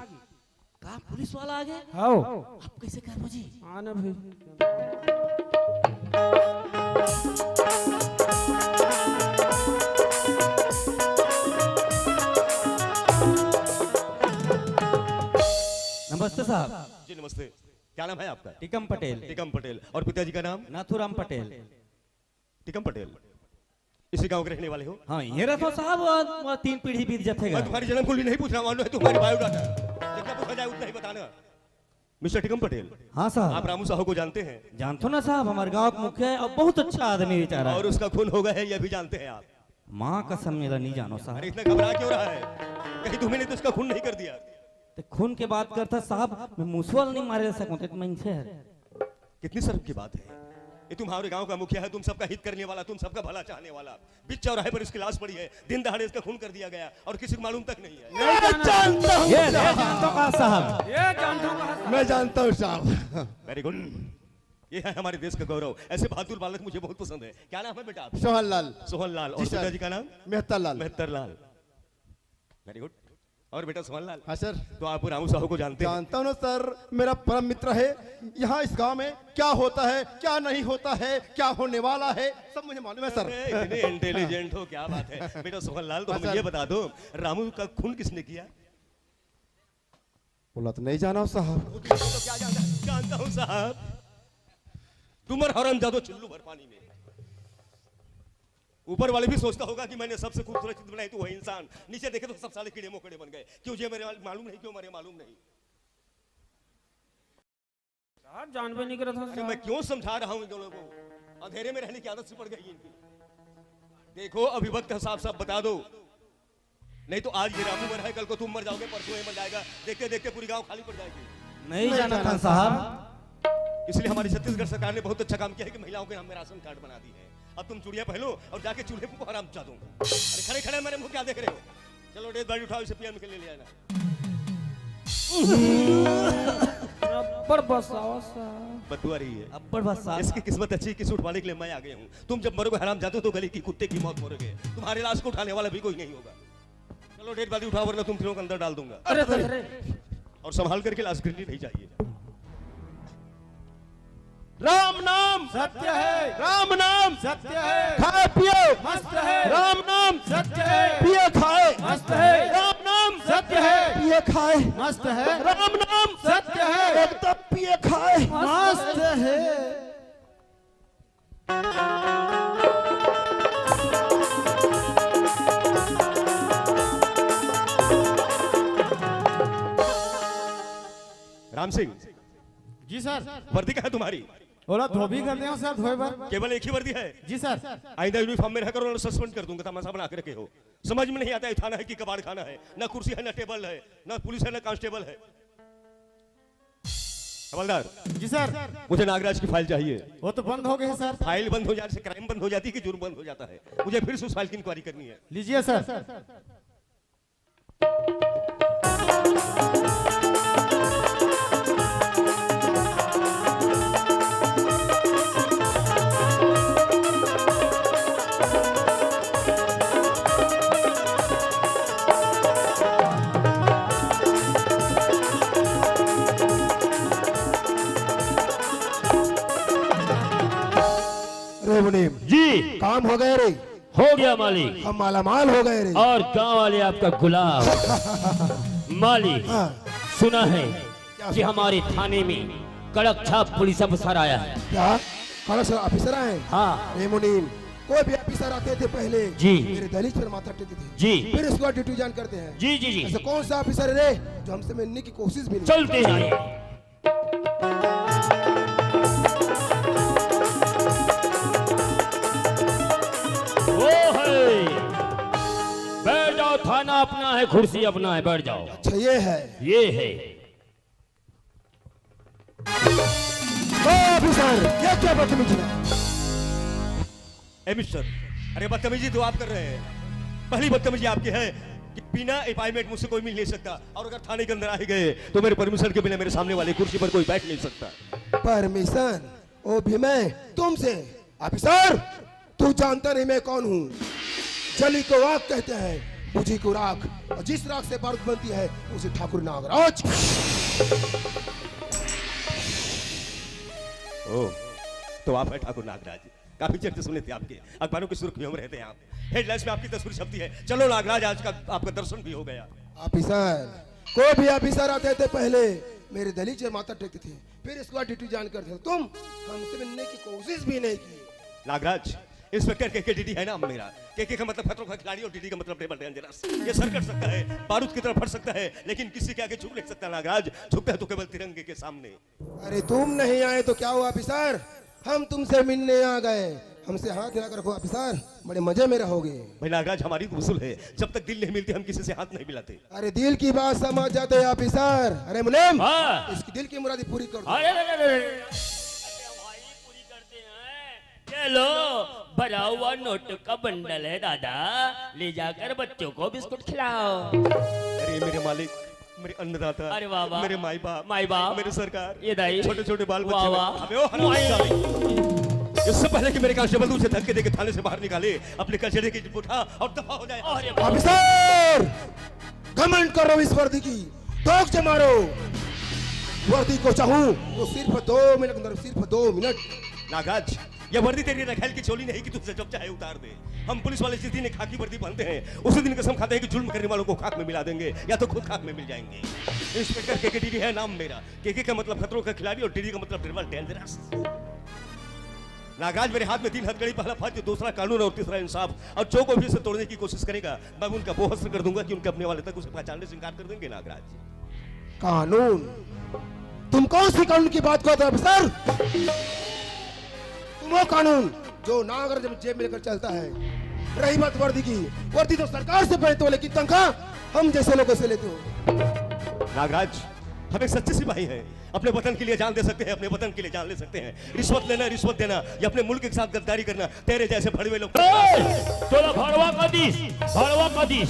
का पुलिस वाला आ गया? हाओ। आप कैसे कर जी? आना भाई। नमस्ते साहब। जी नमस्ते। क्या नाम है आपका? टिकम पटेल। टिकम पटेल। और पिताजी का नाम? नाथूराम पटेल। टिकम पटेल, इसी गांव के रहने वाले हो? हाँ, ये रखो साहब, वहाँ, वहाँ तीन पीढ़ी बीत जाते मैं तुम्हारी जन्म कुंडली नहीं पूछ रहा हूँ, तुम्हारी बायोडाटा जितना पूछा जाए उतना ही बताना। मिस्टर टिकम पटेल। हाँ साहब। आप रामू साहू को जानते हैं? जानते हो ना साहब, हमारे गांव का मुखिया है और बहुत अच्छा आदमी बेचारा है। और उसका खून होगा है, यह भी जानते हैं आप? माँ कसम, मेरा नहीं जानो साहब। अरे, इतना घबरा क्यों रहा है? कहीं तुम्हें नहीं तो उसका खून नहीं कर दिया? तो खून के बात करता साहब, मैं मुसवा नहीं मारे सकूं, तो मैं इनसे है। कितनी शर्म की बात है। ये तुम्हारे गांव का मुखिया है, तुम सबका हित करने वाला, तुम सबका भला चाहने वाला। बीच चौराहे पर इसकी लाश पड़ी है, दिन दहाड़े इसका खून कर दिया गया और किसी को मालूम तक नहीं है। नहीं मैं जानता हूँ। जानता हूँ। ये जानता हूँ कहाँ साहब? ये जानता हूँ कहाँ साहब? मैं जानता हूँ साहब। वेरी गुड। ये है हमारे देश का गौरव। ऐसे बहादुर बालक मुझे बहुत पसंद है। क्या नाम है बेटा आपका? सोहन लाल। सोहन लाल। और पिताजी का नाम? मेहता लाल। मेहता लाल। वेरी गुड। और बेटा सोहन लाल। हाँ सर। तो आप रामू साहू को जानते हैं? जानता हूँ ना सर, मेरा परम मित्र है। यहाँ इस गांव में क्या होता है, क्या नहीं होता है, क्या होने वाला है, सब मुझे मालूम है सर। अरे, इतने इंटेलिजेंट हो, क्या बात है। बेटा सोहन लाल, तो हाँ हमें सर। ये बता दो, रामू का खून किसने किया? बोला तो नहीं जाना साहब। वो तो क्या जानता, जानता हूँ साहब। तुम और हरामजादो चुल्लू भर पानी में। ऊपर वाले भी सोचता होगा कि मैंने सबसे खूबसूरत चीज बनाई, तो वही इंसान। नीचे देखे तो सब साले कीड़े मकोड़े बन गए। क्यों जे मेरे मालूम नहीं, क्यों मरे मालूम नहीं। साहब, जानबे नहीं करत हन अरे, मैं साहब। क्यों समझा रहा हूँ इन दोनों को? अंधेरे में रहने की आदत से पड़ गई इनकी। देखो, अभी वक्त है, साफ साफ बता दो, नहीं तो आज ये रामू मरा है, कल को तुम मर जाओगे, परसों ये मर जाएगा। देखते देखते पूरी गांव खाली पड़ जाएगी। नहीं नहीं जाना जाना था साहब। इसलिए हमारी छत्तीसगढ़ सरकार ने बहुत अच्छा काम किया है कि महिलाओं के नाम में राशन कार्ड बना दी है। अब तुम चूड़ियां पहनो और जाके चूल्हे फूको, हरामजादों। अरे खड़े खड़े मेरे मुंह क्या देख रहे हो? चलो डेड बॉडी उठाओ, इसे पीएम के लिए ले आना। अब्बड़ बसावा साहब। बदबू आ रही है। अब्बड़ बसावा। इसकी किस्मत अच्छी कि सूट वाले के लिए मैं आ गया हूँ। तुम जब मरोगे हरामजादों, तो गली की कुत्ते की मौत मरोगे। तुम्हारे लाश को उठाने वाला भी कोई नहीं होगा। चलो डेड बॉडी उठाओ, वरना तुम तीनों को अंदर डाल दूंगा। अरे, अरे, अरे। और संभाल करके लाश गिरनी नहीं चाहिए। राम नाम सत्य है। राम नाम सत्य है। खाए पिए मस्त है। राम नाम सत्य है। पिए खाए मस्त है। राम नाम सत्य है। पिए खाए मस्त है। राम नाम सत्य है। एकदम पिए खाए मस्त है। राम सिंह। जी सर। वर्दी कहाँ है तुम्हारी? ओला धोबी कर दिया सर, धोए बर। केवल एक ही वर्दी है? जी सर। आइंदा यूनिफॉर्म में रहकर उन्हें सस्पेंड कर दूंगा, तमाशा बना के रखे हो। समझ में नहीं आता है, थाना है कि कबाड़ खाना है, ना कुर्सी है, ना टेबल है, ना पुलिस है, ना कांस्टेबल है। हवलदार। जी सर। मुझे नागराज की फाइल चाहिए। वो तो बंद हो गए सर। फाइल बंद हो जाने से क्राइम बंद हो जाती है कि जुर्म बंद हो जाता है? मुझे फिर से उस फाइल की इंक्वायरी करनी है। लीजिए सर। रे मुनीम, जी। काम हो गया रे। हो गया मालिक। हम मालामाल हो गए रे। और गांव वाले आपका गुलाम। मालिक, हाँ। सुना है क्या कि सुना? हमारे थाने में कड़क छाप पुलिस अफसर आया है। क्या? कड़क छाप अफसर आए? हाँ। रे मुनीम, कोई भी अफसर आते थे पहले, जी। मेरे दलीज पर माथा टेकते थे। जी। फिर इसके बाद ड्यूटी ज्वाइन करते हैं। जी, जी, जी। ऐसा कौन सा अफसर है रे, जो हमसे मिलने की कोशिश भी नहीं चलते करता? जाइए। वो है। बैठ जाओ, थाना अपना है, कुर्सी अपना है, बैठ जाओ। अच्छा, ये है। ये है। वाह, अफसर, ये क्या बदतमीजी है? ए मिस्टर, अरे बदतमीजी तो आप कर रहे हैं। पहली बदतमीजी आपकी है कि बिना अपॉइंटमेंट मुझसे कोई मिल नहीं सकता, और अगर थाने के अंदर आ ही गए तो मेरे परमिशन के बिना मेरे सामने वाली कुर्सी पर कोई बैठ नहीं सकता। परमिशन? वो भी मैं तुमसे। ऑफिसर, तू जानता नहीं मैं कौन हूँ। जली को आग कहते हैं, बुझी को राख, और जिस राख से बारूद बनती है, उसे ठाकुर नागराज। ओ, तो आप है ठाकुर नागराज। काफी चर्चे सुने थे आपके, अखबारों की सुर्खियों में रहते हैं आप, हेडलाइंस में आपकी तस्वीर छपती है। चलो नागराज, आज का आपका दर्शन भी हो गया। ऑफिसर, कोई भी ऑफिसर आते थे, पहले मेरे दलीज से माथा टेकते थे, फिर इसके बाद ड्यूटी ज्वाइन करते थे। तुम हमसे मिलने की कोशिश भी नहीं की। नागराज, इंस्पेक्टर केके, डीडी है नाम मेरा। केके का मतलब खतरों का खिलाड़ी और डीडी का मतलब टेबल डेंजरस। ये सर कट सकता है, बारूद की तरह फट सकता है, लेकिन किसी के आगे झुक नहीं सकता नागराज। झुकता है तो केवल तिरंगे के सामने। अरे, तुम नहीं आए तो क्या हुआ ऑफिसर, हम तुमसे मिलने आ गए। हमसे हाथ हिला कर रखो ऑफिसर, बड़े मजे में रहोगे। भाई नागराज, हमारी तो उसूल है, जब तक दिल नहीं मिलती हम किसी से हाथ नहीं मिलाते। अरे, दिल की बात समझ जाते हैं ऑफिसर। अरे मुलायम, हाँ। इसकी दिल की मुरादी पूरी कर दो। अरे, अरे, अरे, अरे, भाई पूरी करते हैं। ये लो, भरा हुआ नोट का बंडल है दादा, ले जाकर बच्चों को बिस्कुट खिलाओ। अरे मेरे मालिक, मेरे अन्नदाता, अरे वाह, वाह। मेरे माई बाप, माई बाप। मेरे सरकार, ये दाई। छोटे छोटे बाल वाह, बच्चे, वाह। अबे ओ हरामजादे। इससे पहले कि मेरे कांस्टेबल तुझे धक्के देके थाने से बाहर निकाले, अपने कचड़े की जूठ उठा और दफा हो जाए। अरे ऑफिसर, घमंड करो इस वर्दी की, तोक से मारो। वर्दी को चाहूं तो सिर्फ दो मिनट अंदर, सिर्फ दो मिनट। नागराज, यह वर्दी तेरी रखैल की चोली नहीं कि तुझे जब चाहे उतार दे। हम पुलिस वाले जिस दिन ये खाकी वर्दी पहनते हैं, उसी दिन कसम खाते हैं कि जुल्म करने वालों को खाक में मिला देंगे या तो खुद खाक में मिल जाएंगे। इंस्पेक्टर केके, डीडी है नाम मेरा। केके का मतलब खतरों का खिलाड़ी और डीडी का मतलब टेबल डेंजरस। नागराज, मेरे हाथ में तीन हथकड़ी, पहला फर्ज, दूसरा कानून और तीसरा इंसाफ। और जो कोई भी इसे तोड़ने की कोशिश करेगा, मैं उनका वो हस्त्र कर दूंगा कि उनके अपने वाले तक उसे पहचानने से इनकार कर देंगे। नागराज, कानून? तुम कौन सी कानून की बात करते हो ऑफिसर? तुम वो कानून जो नागराज जेब में लेकर चलता है। रही बात वर्दी की, वर्दी तो सरकार से पहनते हो, लेकिन तनख्वाह हम जैसे लोगों से लेते हो। नागराज, हम एक सच्चे सिपाही हैं, अपने वतन के लिए जान दे सकते हैं, अपने वतन के लिए जान ले सकते हैं। रिश्वत लेना, रिश्वत देना, या अपने मुल्क के साथ गद्दारी करना, तेरे जैसे भड़वे लोग। ए, तोला भड़वा का दिस, भड़वा का दिस।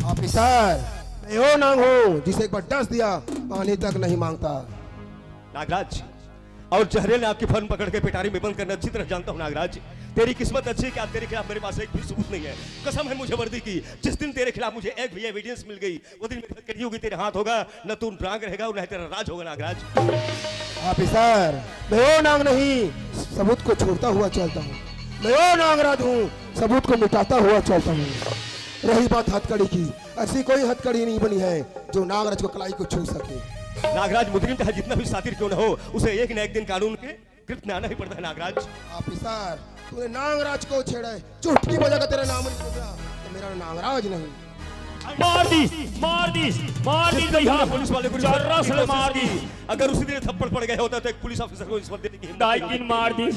ऑफिसर, मैं वो नांग हूँ जिसे एक बार डस दिया, पानी तक नहीं मांगता। नागराज, और जहरीले आग की फन पकड़ के पेटारी में बंद करना अच्छी तरह जानता हूँ नागराज। तेरी किस्मत अच्छी है कि आज तेरे खिलाफ मेरे पास एक भी सबूत नहीं है। कसम है मुझे वर्दी की, जिस दिन तेरे खिलाफ मुझे एक भी एविडेंस मिल गई, वो दिन मेरी हथकड़ी होगी, तेरे हाथ होगा, न तू नांग रहेगा और न तेरा राज होगा नागराज। ऑफिसर, मैं वो नांग नहीं, सबूत को छोड़ता हुआ चलता हूँ। मैं वो नांगराज हूँ, सबूत को मिटाता हुआ चलता हूँ। रही बात हथकड़ी की, ऐसी कोई हथकड़ी नहीं बनी है जो नागराज को कलाई को छू सके। नागराज, मुजरिम चाहे जितना भी शातिर क्यों न हो, उसे एक न एक दिन कानून के गिरफ्त में आना ही पड़ता है नागराज। ऑफिसर, तूने नागराज को छेड़ा है, चुटकी बजाकर तेरा नाम नहीं निकला, तो मेरा नागराज नहीं। मार दिस, मार दिस, मार दिस भैया। पुलिस वाले को चर्रा से कोशिश मार की। दिस। अगर उसी दिन थप्पड़ पड़ गया होता तो एक पुलिस ऑफिसर को रिश्वत देने की हिम्मत दाई नहीं किन मार दिस।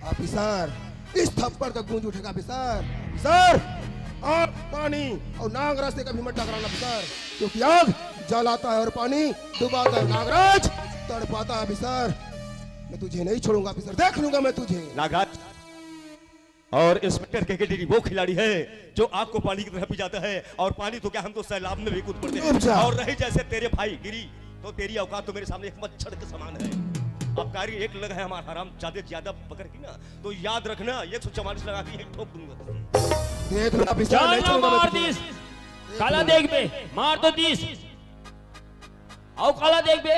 ऑफिसर, इस थप्पड़ का गूंज उठेगा ऑफिसर। सर, आग, पानी और नागराज से कभी मत टकराना ऑफिसर, क्योंकि आग जलाता है और पानी डुबाता है। नागराज तड़पाता है ऑफिसर। मैं तुझे नहीं छोड़ूंगा ऑफिसर, देख लूंगा मैं तुझे। नागराज, और इंस्पेक्टर केके डीडी वो खिलाड़ी है जो आग को पानी की तरह पी जाता है, और पानी तो क्या, हम तो सैलाब में भी कूद पड़ते डूब जा। हैं। और रही जैसे तेरे भाई गिरी, तो तेरी औकात तो मेरे सामने एक मच्छर के समान है। अबकारी एक लगा है हमारा हरामजादे, ज्यादा पकड़ की ना, तो याद रखना, एक सौ चवालीस लगा के यहीं ठोक दूंगा तुझे। देख लूंगा ऑफिसर, चल नहीं ना छोड़ूंगा मैं मार तुझे। दिस। काला देख बे, मार तो दिस। आओ काला देख बे।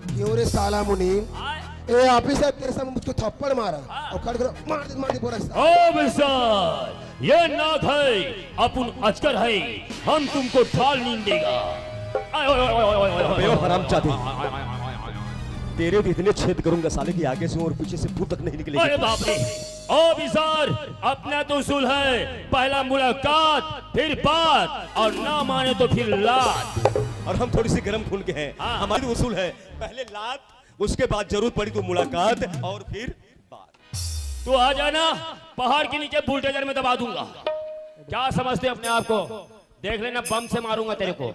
क्यों रे साला मुनीम, आए। ए ऑफिसर, तेरे सामने मुझको थप्पड़ मारा और खड़ कर मार दे, मार दे पूरा। ओ मिस्टर, ये नाथ है, अपन अजगर है, हम तुमको ठाल नहीं देगा। आए, ओए, ओए, ओए, ओए, ओए, ओए, अबे ओ हरामजादे, तेरे तो इतने छेद करूंगा साले कि आगे से और पीछे से भूत तक नहीं निकलेगी। अरे बाप रे, ओ विजार, अपना तो उसूल है, पहला मुलाकात, फिर बात, और ना माने तो फिर लात। और हम थोड़ी सी गर्म खून के हैं। हाँ। हमारी तो उसूल है, पहले लात, उसके बाद जरूरत पड़ी तो मुलाकात, और फिर बात। तू आ जाना, पहाड़ के नीचे बुलडोजर में दबा दूंगा। क्या समझते अपने आप को? देख लेना, बम से मारूंगा तेरे को।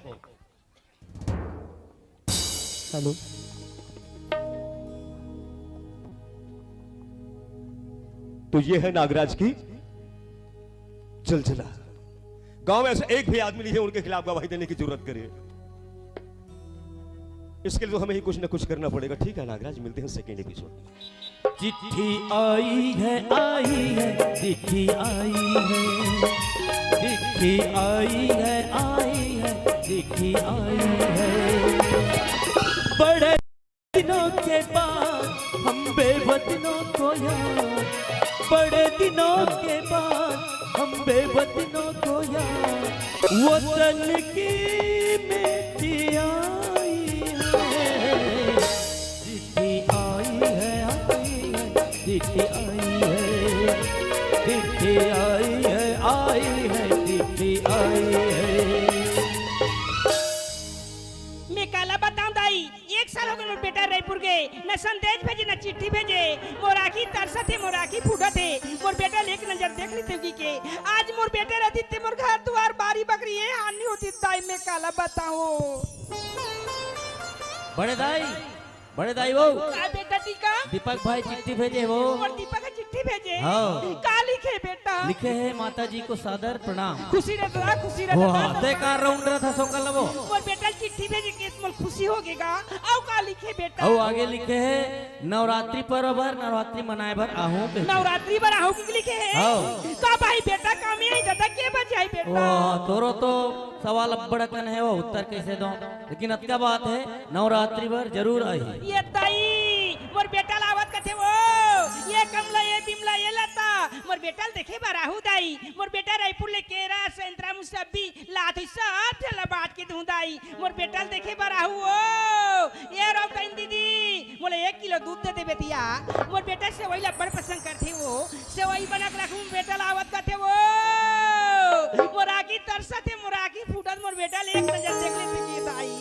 हेलो। तो ये है नागराज की जलजला। गांव में ऐसा एक भी आदमी नहीं है उनके खिलाफ गवाही देने की जरूरत करे। इसके लिए तो हमें ही कुछ ना कुछ करना पड़ेगा। ठीक है नागराज, मिलते हैं सेकेंड एपिसोड में। चिट्ठी आई है, आई है, चिट्ठी आई है, चिट्ठी आई है, आई है, चिट्ठी आई है। बड़े दिनों के बाद हम बेवतनों को याद, बड़े दिनों के बाद हम बेवतनों को याद, वतन की मिट्टी आई है। चिट्ठी आई है, आई है, चिट्ठी आई है, चिट्ठी आई है, आई है, चिट्ठी आई है। मैं काला बताऊं दाई, एक साल हो गए मोर बेटा रायपुर गे, न संदेश भेजे, न चिट्ठी भेजे। मोर आँखी तरसत हे, मोर आँखी फूटत हे। मोर बेटा ल एक नजर देख लेते होगी के। आज मोर बेटा रहती ते मोर घर दुआर बारी बकरी ए हानि होती दाई, मैं काला बताऊं। बड़े दाई, बड़े दाई वो। का बेटा टीका? दीपक भाई चिट्ठी भेजे वो। मोर दीपक ह चिट्ठी भेजे? हाँ। का लिखे बेटा? लिखे हे, "माता जी को सादर प्रणाम।" खुशी रह दादा, खुशी रह वाह, दादा। ते का राउंड रहा था सोकल वो। मोर बेटा ल चिट्ठी भेजे के मोर खुशी हो गेगा। अउ का लिखे बेटा? अउ आगे लिखे हे, "नवरात्रि पर्व बर, नवरात्रि मनाए बर आहूं," कहिके। नवरात्रि बर आहूं कहिके लिखे हे? हाँ। का भाई बेटा, का में आई दादा, के बजाई बेटा? वाह, तोरो तो सवाल अब्बड़ अकन हे वो, उत्तर कैसे दो? लेकिन अतका बात हे, नवरात्रि बर जरूर आही। ये दाई, मोर बेटा ल आवत कथे वो, ये कमला, ये बिमला, ये लता, मोर बेटा ल देखे बर आहूं दाई। मोर बेटा रायपुर ले केरा, संतरा, मुसब्बी लात होई, सब झन ल बांट के दूं दाई। मोर बेटा ल देखे बर आहूं वो। ये रौतन दीदी, मोला एक किलो दूध दे दे बेटिया। मोर बेटा सेवई ल अब्बड़ पसंद करथे वो। सेवई बना के रखूं, बेटा ल आवत कथे वो। मोर आँखी तरसत हे, मोर आँखी फूटत, मोर बेटा ल एक नजर देख लेते के दाई।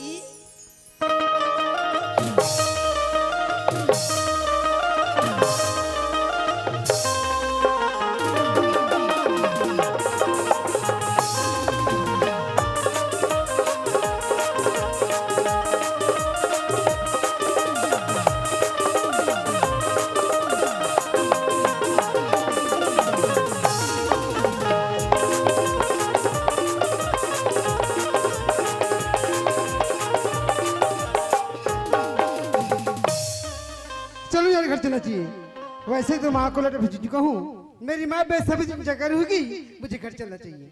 चलो यार, घर चलना चाहिए। वैसे तो माँ को लेटर भेज चुका हूँ, मेरी माँ बेसब्री से इंतजार कर होगी, मुझे घर चलना चाहिए।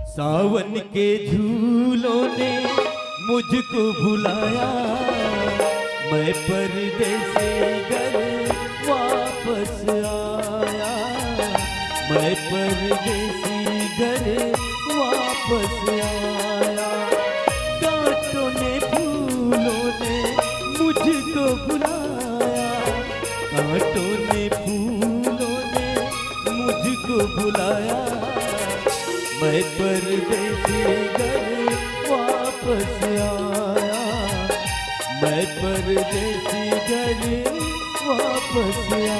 सावन के झूलों ने मुझको भुलाया, मैं परदेसी घर वापस आया, मैं परदेसी घर वापस आया। कांटों ने, फूलों ने मुझको बुलाया, कांटों ने, फूलों ने मुझको बुलाया, मैं परदेसी घर वापस आया, मैं परदेसी घर वापस आया।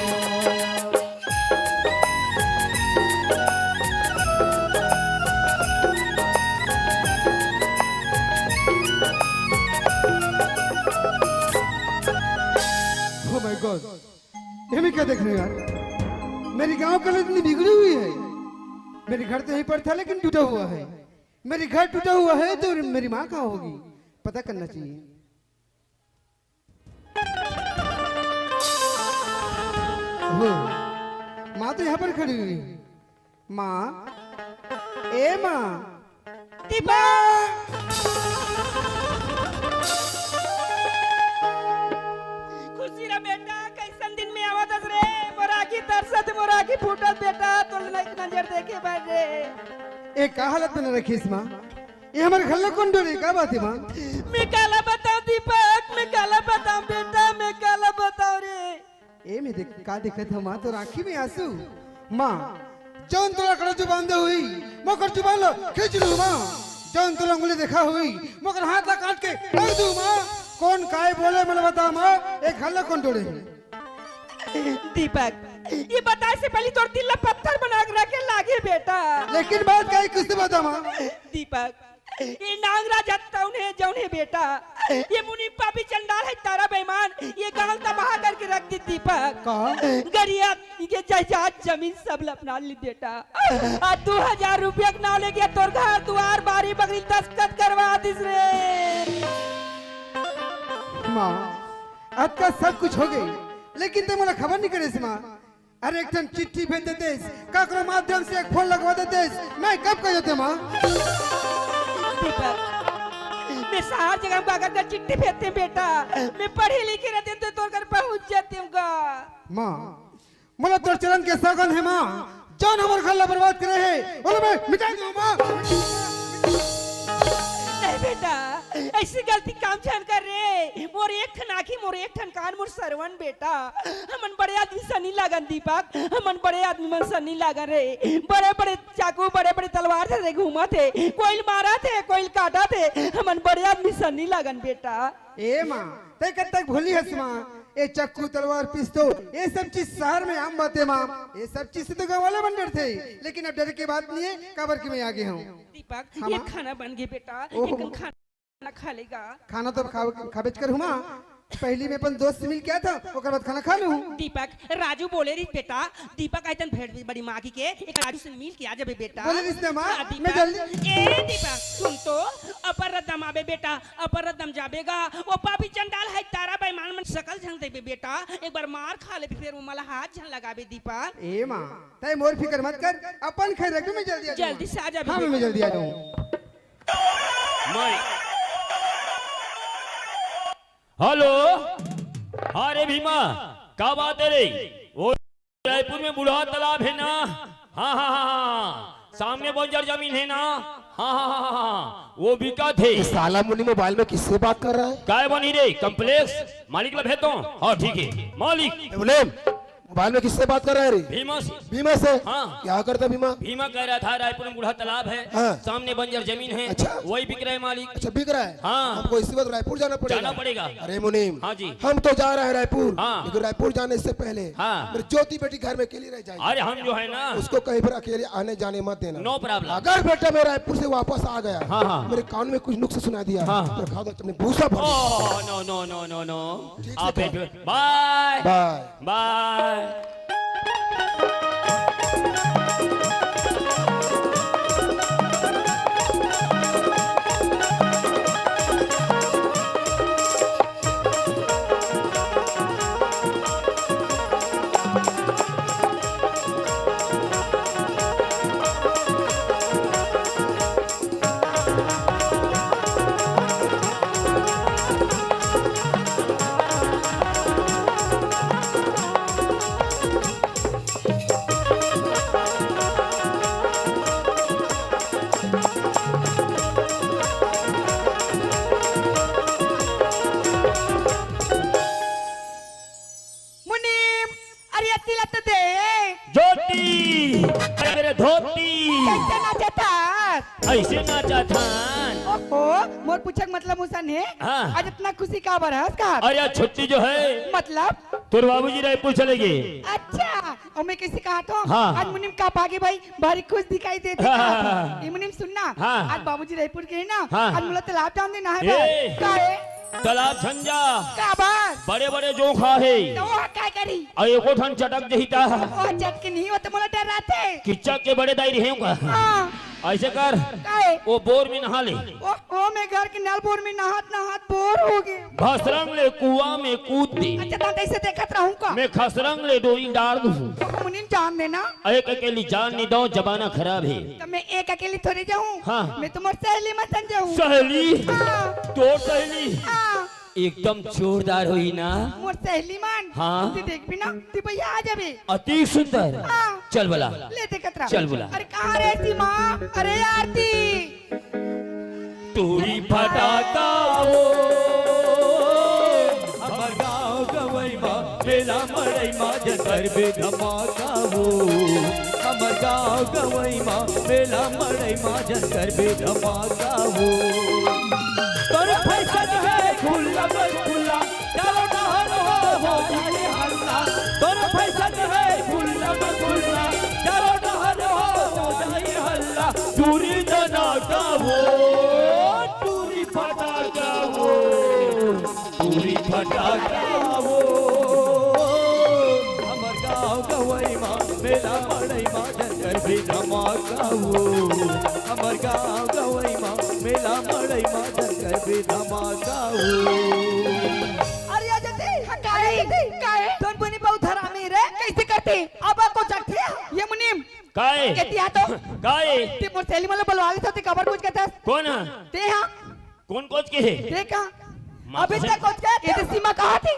Oh my God, ये मैं क्या देख रही हूँ यार? मेरी गांव कली इतनी बिगड़ी हुई है। मेरे घर तो यहीं पर था लेकिन टूटा हुआ है। मेरे घर टूटा हुआ है तो मेरी माँ कहाँ होगी? पता करना चाहिए। हो, माँ तो यहाँ पर खड़ी हुई है। माँ, ए माँ। दीपक! खुशी रह बेटा, कैसन दिन में आवत हस रे? मोर आँखी तरसत, मोर आँखी फूटत बेटा, तोर एक नजर देखे बर रे। ए, का हालत बना रखिस माँ? ये हमर घर ला कोन डोरे, का बात हे माँ? मैं काला बताऊं दीपक, मैं काला बताऊं बेटा, मैं काला बताऊं रे। ए, मैं देख, का देखत हूँ माँ, तोर आँखी में आंसू। माँ, जौन तोला कड़ा जुबान दे हुई, मोकर जुबान ला खींच लूँ माँ। जौन तोला उंगली देखा हुई, मोकर हाथ ला काट के रख दूँ माँ। कोन काय बोले, मोला बता माँ, ए घर ला कोन डोरे? दीपक, ये बताए से पहले तोर दिल ला पत्थर बना के रखे लागे बेटा। लेकिन बात का है, किससे बता माँ? दीपक, ये नांगराज तौन हे, जौन हे बेटा। ये मुनि पापी चंडाल हे, तारा बेईमान। ये गांव तबाह करके रख दी दीपक। का? गरिया, ये जायदाद जमीन सब ला अपना ली बेटा। आ दू हजार रुपया के नाव लेके तोर घर दुआर बारी बकरी दस्तखत करवा दिस रे। माँ, अतका सब कुछ हो गई, लेकिन ते मोला खबर नहीं करेस माँ। अरे, एक ठन चिट्ठी भेज देतेस, काकरो माध्यम से एक फोन लगवा देतेस, मैं कब कह देते माँ। दीपक, मैं शहर जगह में कागज का चिट्ठी भेजते बेटा, मैं पढ़े लिखे रहते तो तोर घर पहुंच जाते हूँ गा। माँ, मोला तोर चरण के सौगंध हे माँ, जौन हमर घर ला बर्बाद करे हे, ओला मैं मिटा दूँ माँ। नहीं बेटा, ऐसी गलती काम झन कर रे। मोर एक ठन आँखी, मोर एक ठन कान, मोर सरवन बेटा। हमन बड़े आदमी सन नी लागन दीपक, हमन बड़े आदमी मन सन नी लागन रे। बड़े-बड़े चाकू, बड़े-बड़े तलवार धरे घूमत हे, कोई ल मारत हे, कोई ल काटत हे, हमन बड़े आदमी सन नी लागन बेटा। ए माँ, तैं कब तक भूली हस माँ? ए चक्कू, तलवार, पिस्तौल, ए सब चीज शहर में आम बात हे माँ। ए सब चीज से तो गाँव वाले मन डरथे, लेकिन अब डरे के बात नहीं हे, काबर कि मैं आगे हूँ। दीपक, हाँ, ये माँ। खाना बन गे बेटा, ओहो। एक खाना खा लेगा। खाना तो खाबेच करहूँ माँ, पहली मैं अपन दोस्त से मिल के आथँव, ओकर बाद खाना खा लूँ। दीपक, राजू बोले रहिस बेटा, दीपक आइतन भेड़ बड़ी माँ की के, एक राजू से मिल के आ जाबे बेटा। बोले रहिस ना माँ, हाँ, मैं दीपक। जल्दी। ए दीपक, सुन तो, अपर रद्दम आबे बेटा, अपर रद्दम जाबे गा, वो पापी चंडाल हे तारा बेईमान मन सकल झन देबे बेटा, एक बार मार खा लेबे, फिर वो मला हाथ झन लगाबे दीपक। ए माँ, तैं मोर फिकर मत कर, अपन खैर रख, मैं जल्दी आ जाऊँ। जल्दी से आ जाबे हाँ, बेटा। मैं जल्दी आ जाऊँ। मैं हेलो, हाँ रे भीमा, का बात हे रे? वो रायपुर में बूढ़ा तालाब हे ना? हाँ, हाँ, हाँ, हाँ। सामने बंजर जमीन हे ना? हाँ, हाँ, हाँ, हाँ, हाँ। वो बिकत हे। ये साला मुनि मोबाइल में किससे बात कर रहा है? काय बनी रे? कॉम्प्लेक्स? मालिक ला भेज तो। हाँ, ठीक हे। मालिक। ए, मुनीम, मोबाइल में किससे बात कर रहा है रे? भीमा से। भीमा से? हाँ। क्या करता भीमा? भीमा कह रहा था रायपुर में बूढ़ा तालाब है, हाँ। सामने बंजर जमीन है, अच्छा। वही बिक रहा है मालिक। अच्छा, बिक रहा है? हाँ। हमको इसी वक्त रायपुर जाना पड़ेगा। जाना पड़ेगा। अरे मुनीम, हाँ जी। हम तो जा रहे हैं रायपुर, हाँ। लेकिन रायपुर जाने से पहले हाँ। मेरी ज्योति बेटी घर में अकेली रह जाएगी। अरे हम जो है ना उसको कहीं पर अकेले आने जाने मत देना। No problem। अगर बेटा मैं रायपुर से वापस आ गया, हाँ, हाँ। मेरे कान में कुछ नुक्स सुना दिया, हाँ। तो कहा दो तुमने भूसा भर दिया। Oh, no, no, no, no, no। ठीक से आप कहो। बैठो। बाय। बाय। बाय। मुनीम, अरे अतिला तो दे। ज्योति, अरे मेरे धोती। कैसे नाचत हस? ऐसे नाचत हन। ओहो, मोर पूछक मतलब उसन हे। हाँ। आज इतना खुशी काबर हस का? अरे आज छुट्टी जो है। मतलब? तोर बाबूजी रायपुर चले गे। अच्छा, अउ मैं कइसे कहत हँव? हाँ। आज मुनीम का पागे भाई, भारी खुश दिखाई देथे हाँ, का? हाँ, हाँ। ए मुनीम सुन ना, हाँ। आज बाबूजी रायपुर गे हे ना, हाँ। आज मोला तालाब जान देना हे ए, भाई। का हे? तालाब झन जा। काबर? बड़े-बड़े जोंक हे। त वो काय करही? अउ एको ठन चटक जही त। वो चटक नहीं, वो तो मोला डराथे। किच्चा के बड़े दाई रहे होगा। हाँ। अइसे कर, काय? वो बोर में नहा ले। ओ, ओ, मैं घर के नल बोर में नहात नहात बोर हो गे। खसरंग ले कुआं में कूद दे। अच्छा, त अइसे देखत रहूं का? मैं खसरंग ले डोरी डार दूं। ओ, मुनीम जान देना। एक अकेली जान नहीं दो, जमाना खराब हे। त मैं एक अकेली थोड़ी जाहूं। हाँ। मैं तो मोर सहेली मन संग जाहूं। सहेली? हाँ। तोर सहेली? हाँ। एकदम जोरदार होही ना? मोर सहेली मन। हाँ। ते देखबे ना, ते भैया आ जाबे। अति सुंदर। हाँ। चल बला। ले देखत रह। चल बला। अरे कहाँ रे सीमा? अरे आरती। टूरी फटाका हो, हमर गाँव गवई मा, मेला मड़ई मा जन करबे धमाका हो। हमर गाँव गवई मा, मेला मड़ई मा जन करबे धमाका हो। तोर फैशन हे खुल्ला बस खुल्ला, चारों डहर हो, हो जाए हल्ला। तोर फैशन हे खुल्ला बस खुल्ला, चारों डहर हो, हो जाए हल्ला। टूरी धमाका हो, टूरी फटाका हो, टूरी फटाका हो। हमर गाँव गवई मा, मेला मड़ई मा जन करबे धमाका हो। हमर गाँव गवई मा, मेला मड़ई मा जन करबे धमाका हो। काहे? तोर मुनि बहुत हरामी रे। कइसे करथे? अब कोचकथे। ये मुनीम। काहे? एती आ तो। काहे? ते मोर सहेली मन ल बलवा लेथस, ते काबर कोचकथस? कोन ह? ते हा। कोन कोचके हे? ते का? माँ अभी कसम। तक कोचकथे। ये तो सीमा कहाँ थी?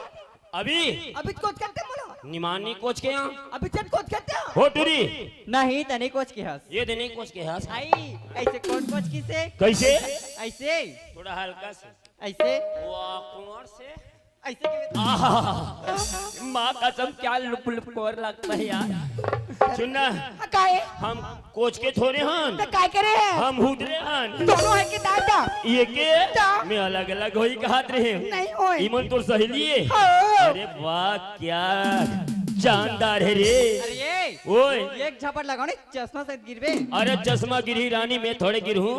अभी? अभी कोचकथे मोला। निमानी कोचके हा। अभी चल कोचकथे। हो टूरी। नहीं, त नहीं कोचके हस। ये दे नहीं कोचके हस। आई, अइसे कोन कोचकिस हे? कइसे? अइसे। थोड़ा हल्का से। अइसे। वाह, कुंवर से। अइसे के आहा, माँ कसम, क्या लुप लुप कोर लगता है यार। सुन ना, हाँ, काहे? हम कोचके थोरे हन, त काय करे हे? हम हुदरे हन। दोनों हे के दादा? ये के? त? मैं अलग अलग होई कहत रहे हूँ। नहीं होई। इमन तोर सहेली हे? हाँ। अरे वाह, क्या जानदार हे रे। अरे ये, ओए। एक झपट लगाओ नहीं, चश्मा से गिरबे। अरे चश्मा गिरही रानी, मैं थोड़े गिरहूँ।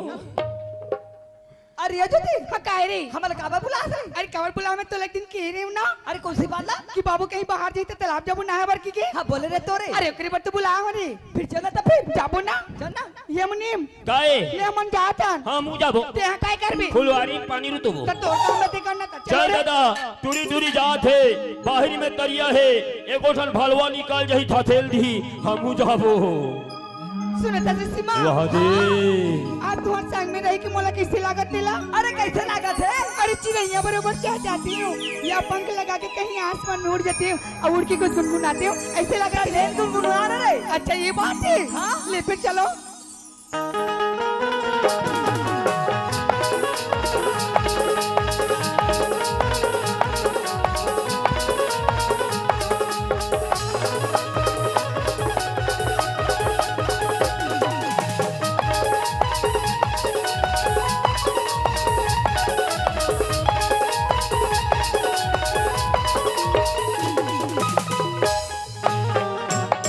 अरे ये ज्योति, हाँ, काय रे? हमला काबर बुलास हे? अरे काबर बुलास, मैं तोला एक दिन कहे रहे हूँ ना। अरे कौन सी बात ला? कि बाबू कहीं बाहर जाही त तालाब जाबो नहाय बर कहिके। हाँ, बोले रहे तो रे। अरे ओकरे बर तो बुलाय हँव रे। फिर चल ना त फिर। जाबो ना। चल ना। ये मुनीम। काय? ले हमन जात हन। हाँ, हमू जाबो। ते हा काय करबे? फुलवारी पानी रुतबो। त तोर काम ल ते करना त चल चल रे। दादा, टूरी टूरी जात हे, बाहिर में तरिया हे, एको ठन भलवा निकल जाही, थथेल दिही, हमू जाबो। सुनत हस सीमा? वाह दे। आज तुँहर संग में रहिके मोला कइसे लागत तेला? अरे कइसे लागत हे? अरे चिरैया बरोबर चहचहाती हूँ, या पंख लगा के कहीं आसमान में उड़ जाती हूँ अउ उड़ के कुछ गुनगुनाती हूँ, अइसे लागत हे। गुनगुना ना रे। अच्छा ये बात हे। हाँ। ले फिर चलो।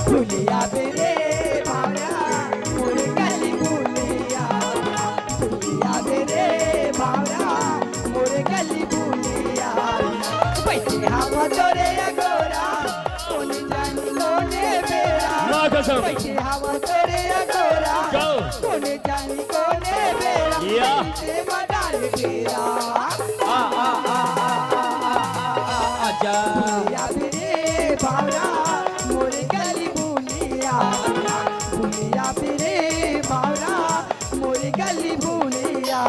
भुलिया बे रे भावरा, मोर गली भुलिया। भुलिया बे रे भावरा, मोर गली भुलिया। बइठे हवँ तोरे अगोरा, कोन जानी कोने बेरा। माँ कसम। बइठे हवँ तोरे अगोरा। जाओ। कोन जानी कोने बेरा। या। बइठे मदार बेरा। आ, आ, आ, आ, आ, आ, आ, आ, आजा। भुलिया बे रे भावरा, मोर गली भुलिया। भुलिया बे रे भावरा, मोर गली भुलिया।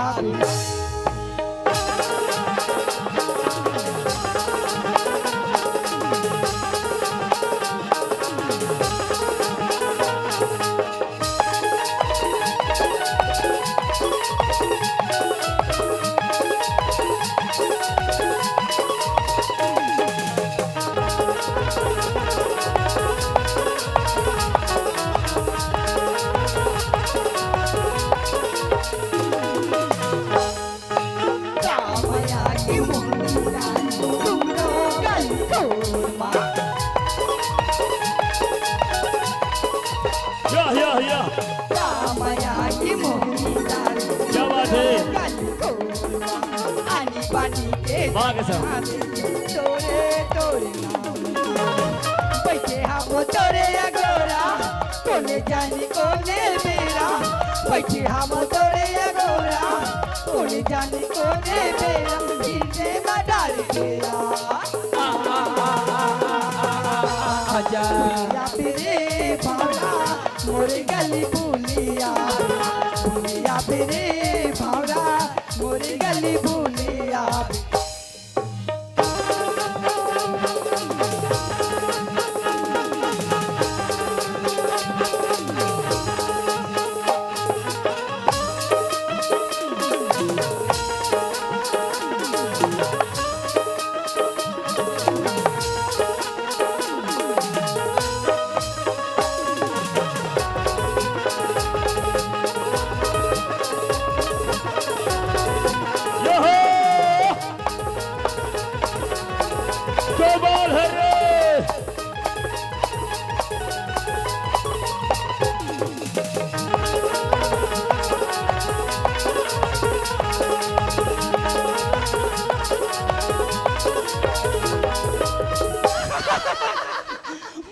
या, या, या। क्या बात है। वाह, कसम। बइठे हवँ तोरे अगोरा, कोने जानी कोने बेरा। बइठे हवँ तोरे अगोरा, कोने जानी कोने बेरा। किने मदार बेरा। आजा। भुलिया बे रे भावरा, मोर गली भुलिया। भुलिया बे रे भावरा, मोर गली भुलिया। क्या बात है रे?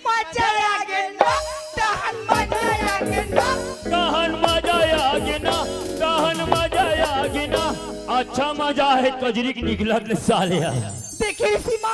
मजा आ गे ना, तहन मजा आ गे ना। तहन मजा आ गे ना, तहन मजा आ गे ना। अच्छा मजा हे कजरी के निकलत ले साले ह। देखे रे सीमा,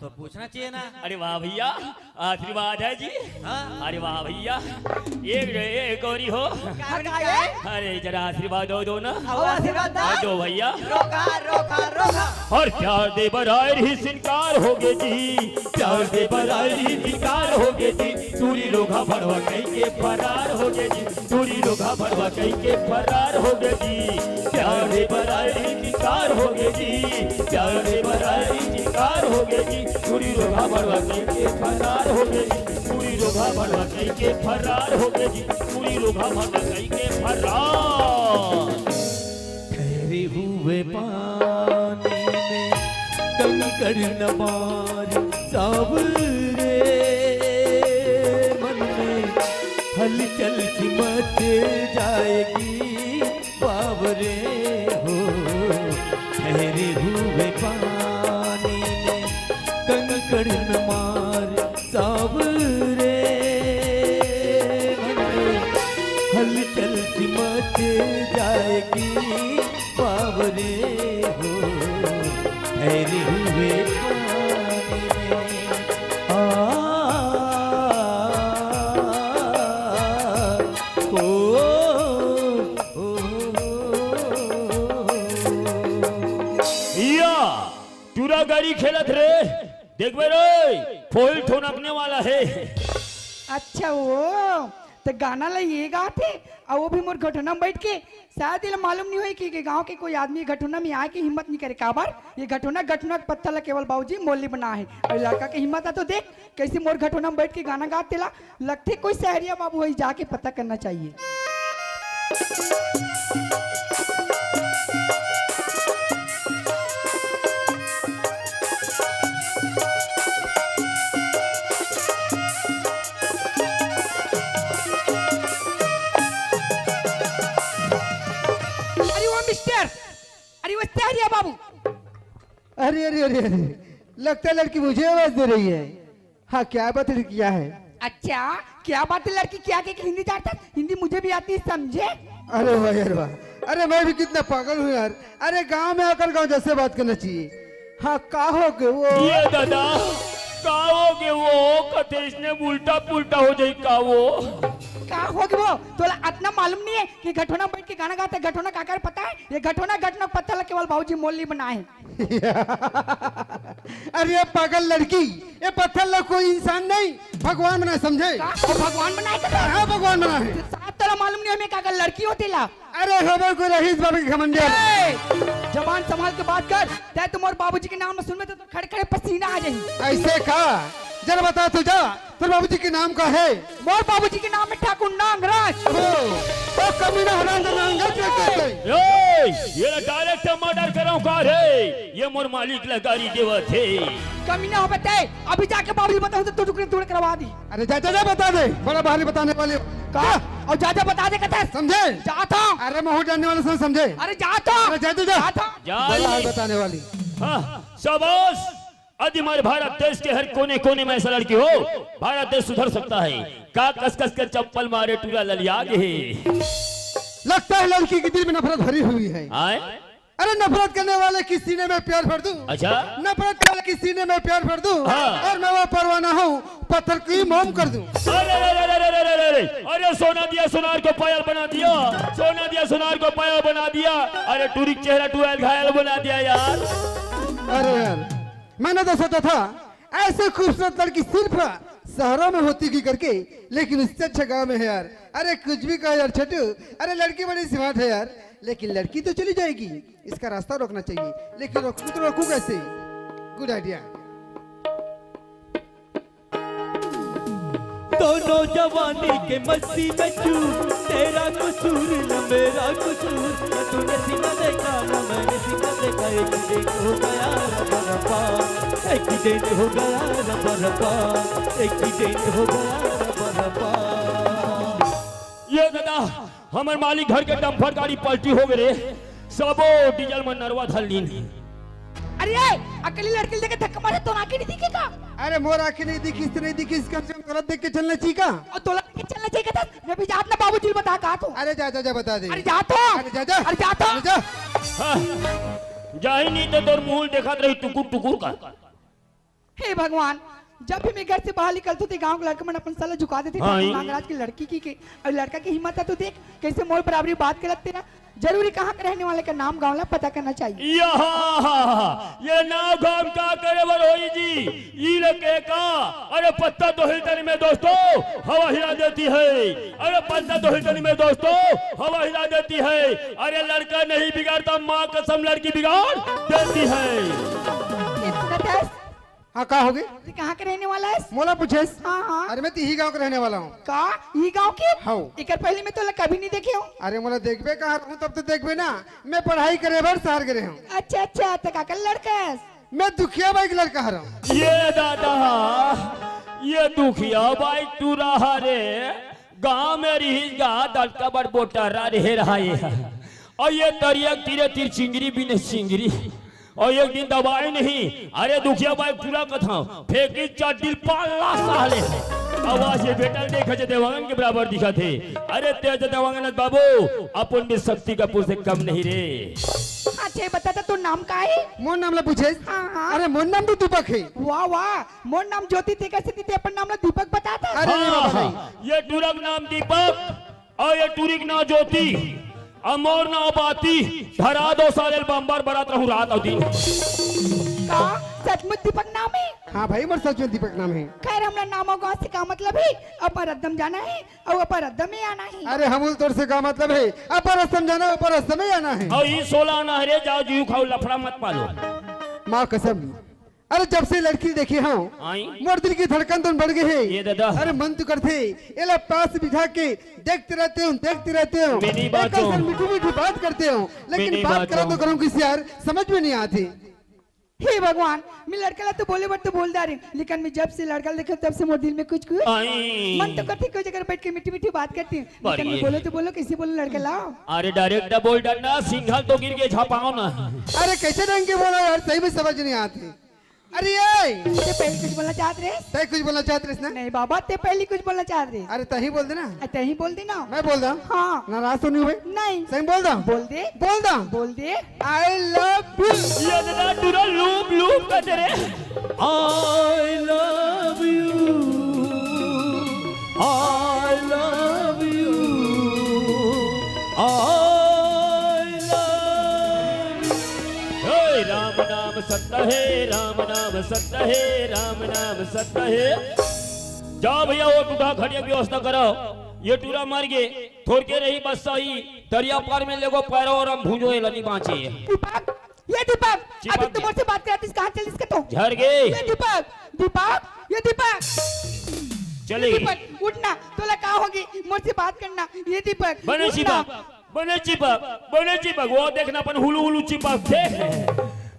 तो पूछना चाहिए ना। अरे वाह भैया, आशीर्वाद है जी। हाँ। अरे वाह भैया, एक एक गौरी हो। का, का है? अरे जरा आशीर्वाद दो, दो ना। आओ आशीर्वाद दो। हाँ, दो भैया। रोका, रोका, रोका। और प्यार दे बराए रही सिनकार होगे जी, प्यार दे बराए रही सिनकार होगे जी, टूरी रोघा भड़वा कई के फरार होगे जी, टूरी रोघा भड़वा कई के फरार होगे जी, प्यार दे बराए रही सिनकार होगे जी, प्यार दे बराए रही सिनकार होगे जी, टूरी रोघा भड़वा कई के फरार होगे जी, टूरी रोघा भड़वा कई के फरार होगे जी, टूरी रोघा भड़वा कई के फरार। ठहरे हुए पानी में कंकड़ न मार, सावरे मन में हलचल सी मच जाएगी, बावरे हो। ठहरे हुए पानी में कंकड़ न मार, सावरे मन में हलचल सी मच जाएगी, बावरे हो। ठहरे हुए पानी में, आ, ओ, ओ, ओ, ओ। या, टूरा गाड़ी खेलत रे, देखबे रे, फोइल ठोनकने वाला है। अच्छा, वो तो गाना ला ये गात हे, अउ वो भी मोर घटोना में बैठ के। शायद एला मालूम नहीं होई कि, कि गांव के कोई आदमी घटोना में आए के हिम्मत नहीं करे। काबर? ये घटोना, घटोना के पत्थर ला केवल बाबूजी मोर लिए बनाए हे। अउ लड़का के हिम्मत है तो देख, कैसे मोर घटोना में बैठ के गाना गात तेला। लगथे कोई सहरिया बाबू होही, जाके पता करना चाहिए। अरे वो मिस्टर, अरे वो सहरिया बाबू। अरे, अरे, अरे, अरे, लगता है लड़की मुझे आवाज दे रही है। हाँ, क्या बात है, लड़की क्या है? अच्छा, क्या बात है, लड़की क्या के हिंदी जानता है? हिंदी मुझे भी आती है, समझे? अरे वाह यार वाह, अरे मैं भी कितना पागल हूँ यार। अरे गांव में आकर गांव जैसे बात करना चाहिए। हाँ, का होगे वो? ये दादा, का होगे वो? कथे इसने उल्टा पुल्टा हो जाई का वो? का होगे वो? तोला अतना मालूम नहीं है कि घटोना बैठ के गाना गाता है? घटोना काकर पता है? ये घटोना, घटोना पत्थर ला केवल बाबूजी मोर लिए बनाए हे। अरे ये पागल लड़की, ये पत्थर ला कोई इंसान नहीं, भगवान बनाए, समझे? का? वो भगवान बनाए के तो? हाँ, भगवान बनाए। साहब, तोला मालूम नहीं हमें का लड़की होती ला? अरे होबे कोई रहीस बाबा के घमंडिया। ए, जबान संभाल के बात कर, तै तो मोर बाबूजी के नाम में सुनबे तो खड़े खड़े पसीना आ जाही। ऐसे का? जरा बता तो जा। तोर बाबूजी के नाम का है? मोर बाबूजी के नाम है ठाकुर नांगराज। ओ, ओ कमीना हराम का नाम है, क्या कहते हैं? ए, ये ला direct murder कराऊं का रे? ये मोर मालिक ला गारी देवत हे। कमीना होबे तै, अभी जाके बाबूजी बताऊं तो तू टुकड़े टुकड़े करवा दी। अरे जा, जा, जा, बता दे, बड़ा भारी बताने वाली। का? जा। अउ जा, जा, बता दे कथे। समझे? जात हूं। अरे महू जानने वाले सब समझे। अरे जात हूं। अरे जा, जा, जा। जात हूं। जा बड़ा रे। हाल बताने वाली। हाँ, शाबाश। आज हमारे भारत देश के हर कोने कोने में ऐसा लड़की हो, भारत देश सुधर सकता है। का कस कस के चप्पल मारे टूरा ललिया गे हे। लगता है लड़की के दिल में नफरत भरी हुई है। आए? अरे नफरत करने वाले की सीने में प्यार भर दूं। अच्छा। नफरत करने वाले की सीने में प्यार भर दूं। हाँ। और मैं वो परवाना हूँ, पत्थर की मोम कर दूं। अरे, अरे, अरे, अरे, अरे, अरे, अरे, अरे, सोना दिया सुनार को पायल बना दिया, सोना दिया सुनार को पायल बना दिया। अरे टूरी के चेहरा टूरा घायल बना दिया यार। अरे यार, मैंने तो सोचा था ऐसे खूबसूरत लड़की सिर्फ शहरों में होती की करके, लेकिन उससे अच्छा गांव में है यार। अरे कुछ भी कहो यार छोटू, अरे लड़की बड़ी स्मार्ट है यार, लेकिन लड़की तो चली जाएगी, इसका रास्ता रोकना चाहिए, लेकिन रोकूं तो रोकूं कैसे? गुड आइडिया। दोनों जवानी के मस्ती में चूर, तेरा कसूर न मेरा कसूर, न तूने सीना देखा न मैंने सीना देखा, एक दिन हो गया रबा रबा, एक दिन हो गया रबा रबा, एक दिन हो गया रबा रबा। ये दादा, हमर मालिक घर के डंपर गाड़ी पलटी हो गे रे, सबो डीजल मन नरवा धर लीन। अरे, अकेली लड़की ल देख के धक्का मारे, तोर आँखी नहीं दिखे का? अरे, मोर आँखी नहीं दिखिस त नहीं दिखिस, कम से कम गलत देख के चलना चाहिए का? अउ तोला देख के चलना चाहिए का? मैं भी जात ना बाबूजी ल बता का तू। अरे, जा, जा, जा, बता दे। अरे, जा तो। अरे, जा, जा। अरे, जा तो। अरे, जा। हाँ, जाही नहीं तो तोर मुंह देखत रही टुकुर टुकुर का। हे भगवान, जब भी मैं घर से बाहर निकलथों, ते गांव के लड़का मन अपन सर ला झुका देथे, हाँ, ताकि ये नागराज के लड़की की के, अउ लड़का के हिम्मत हे तो देख, कैसे मोर बराबरी बात करत तेला। जरूरी कहाँ के रहने वाले का नाम गांव ला पता करना चाहिए। यहाँ, ये नाव गांव का करे बर होई जी, ई ले के का? अरे पत्ता तो हिलता नहीं में दोस्तों, हवा हिला देती है। अरे पत्ता तो हिलता नहीं में दोस्तों, हवा हिला देती है। अरे लड़का नहीं बिगाड़ता, माँ कसम लड़की बिगाड़ देती है। ये सुनत हस? हाँ, का होगे? तू कहाँ के रहने वाला है? मोला पूछेस? हाँ, हाँ। अरे, मैं तो इही गांव के रहने वाला हूँ। का? इही गांव के? हव। एकर पहले मैं तोला कभी नहीं देखे हूँ। अरे, मोला देखबे कहाँ रहूँ, तब तो देखबे ना। मैं पढ़ाई करे बर शहर गे रहे हूँ। अच्छा, अच्छा, तो काकर लड़का है? मैं दुखिया बाई के लड़का हरव। ये दादा, ये दुखिया बाई टूरा हरे। गांव में रिहिस गा, दलका बड़ बोटरा रहे रहा ये। अउ ये तरिया तीरे तीर चिंगरी बिने चिंगरी। अउ एक दिन दवाई नहीं, अरे दुखिया बाई टूरा कथंव, फेंकी चड्डी ल पाला साले। अउ आज ये बेटा देख अजय देवगन के बराबर दिखत हे। अरे ते अजय देवगन बाबू, अपन भी शक्ति कपूर से कम नहीं रे। अच्छा, ये बता तो, तोर नाम का है? मोर नाम ला पूछे? हाँ, हाँ। अरे मोर नाम तो दीपक है। वाह, वाह, मोर नाम ज्योति, तेकर सेती ते अपन नाम ला दीपक बताथस। अरे नहीं हाँ, बाबा, हाँ, नहीं। ये टूरा के नाम दीपक, अउ ये टूरी के नाम ज्योति, अउ मोर नाम बाती। धरा दो साले ल बम्बर बरत रहूं रात अउ दिन। का सचमुच दीपक नाम है? हाँ भाई, मोर सच में दीपक नाम है। खैर, हमरा नाम अउ गाँव से का मतलब है? अपन रद्दा म जाना है अउ अपन रद्दा में आना है। अरे हमू ल तोर से का मतलब है? अपन रस्ता म जाना, अपन रस्ता में आना है। अउ ई सोला आना है रे, जाओ जीव खाओ, लफड़ा मत पालो। माँ कसम, अरे जब से लड़की देखे हंव, आई? मोर दिल की धड़कन तो बढ़ गे हे। ये दादा। अरे मन तो करथे, एला पास बिठा के देखते रहते हंव, देखते रहते हंव। मैं नहीं एकर बाचों। संग मीठी मीठी बात करते हंव, लेकिन मैं नहीं बात करंव तो बाचों। करंव कइसे यार, समझ में नहीं आथे। हे भगवान, मैं लड़का ला तो बोले बर तो बोल डारेंव, लेकिन मैं जब से लड़का ला देखेंव, तब से मोर दिल में कुछ कुछ आई। मन तो करथे कोई जगह बैठ के मीठी मीठी बात करतेंव, लेकिन मैं बढ़िया। बोलो तो बोलो, कइसे बोलो लड़का ला? अरे direct बोल डार ना, सिंघल तो गिर के झपाओ ना। अरे कइसे ढंग के बोलो यार, सही में समझ नहीं आथे। अरे ये! ते पहली कुछ बोलना चाहत रहे? तैं कुछ बोलना चाहत रहे ना? नहीं बाबा, ते पहली कुछ बोलना चाहत रहे। अरे तहीं बोल दे ना। अ, तहीं बोल दे ना। मैं बोल दूं? हाँ। नाराज तो नहीं हुए? नहीं। सही बोल दूं? बोल दे। बोल दूं? बोल दे। I love you। ये दादा टूरा लूप लूप करते रे। I love you। I love you। I love you। हे राम नाम सत्य हे, राम नाम सत्य हे, राम नाम सत्य हे। जाओ भैया, वो टूरा खटिया के व्यवस्था करो। ये टूरा मर गे, थोरके रही बस सही। तरिया पार में लेगो पैरो और हम भूंजो, ये लनी बांचे। दीपक, ये दीपक, चिपक अभी तो गया। मोर से बात करत रहिस, कहाँ चल दिस के तू? झर गे। ये दीपक, दीपक, ये दीपक। चले ये गए। दीपक, उठ ना, तोला का होगे? मोर से बात करना, ये दीपक, बने उठ ना। चिपक, बने चिपक, बने चिपक, वो देखना अपन हुलू हुलू चिपक थे।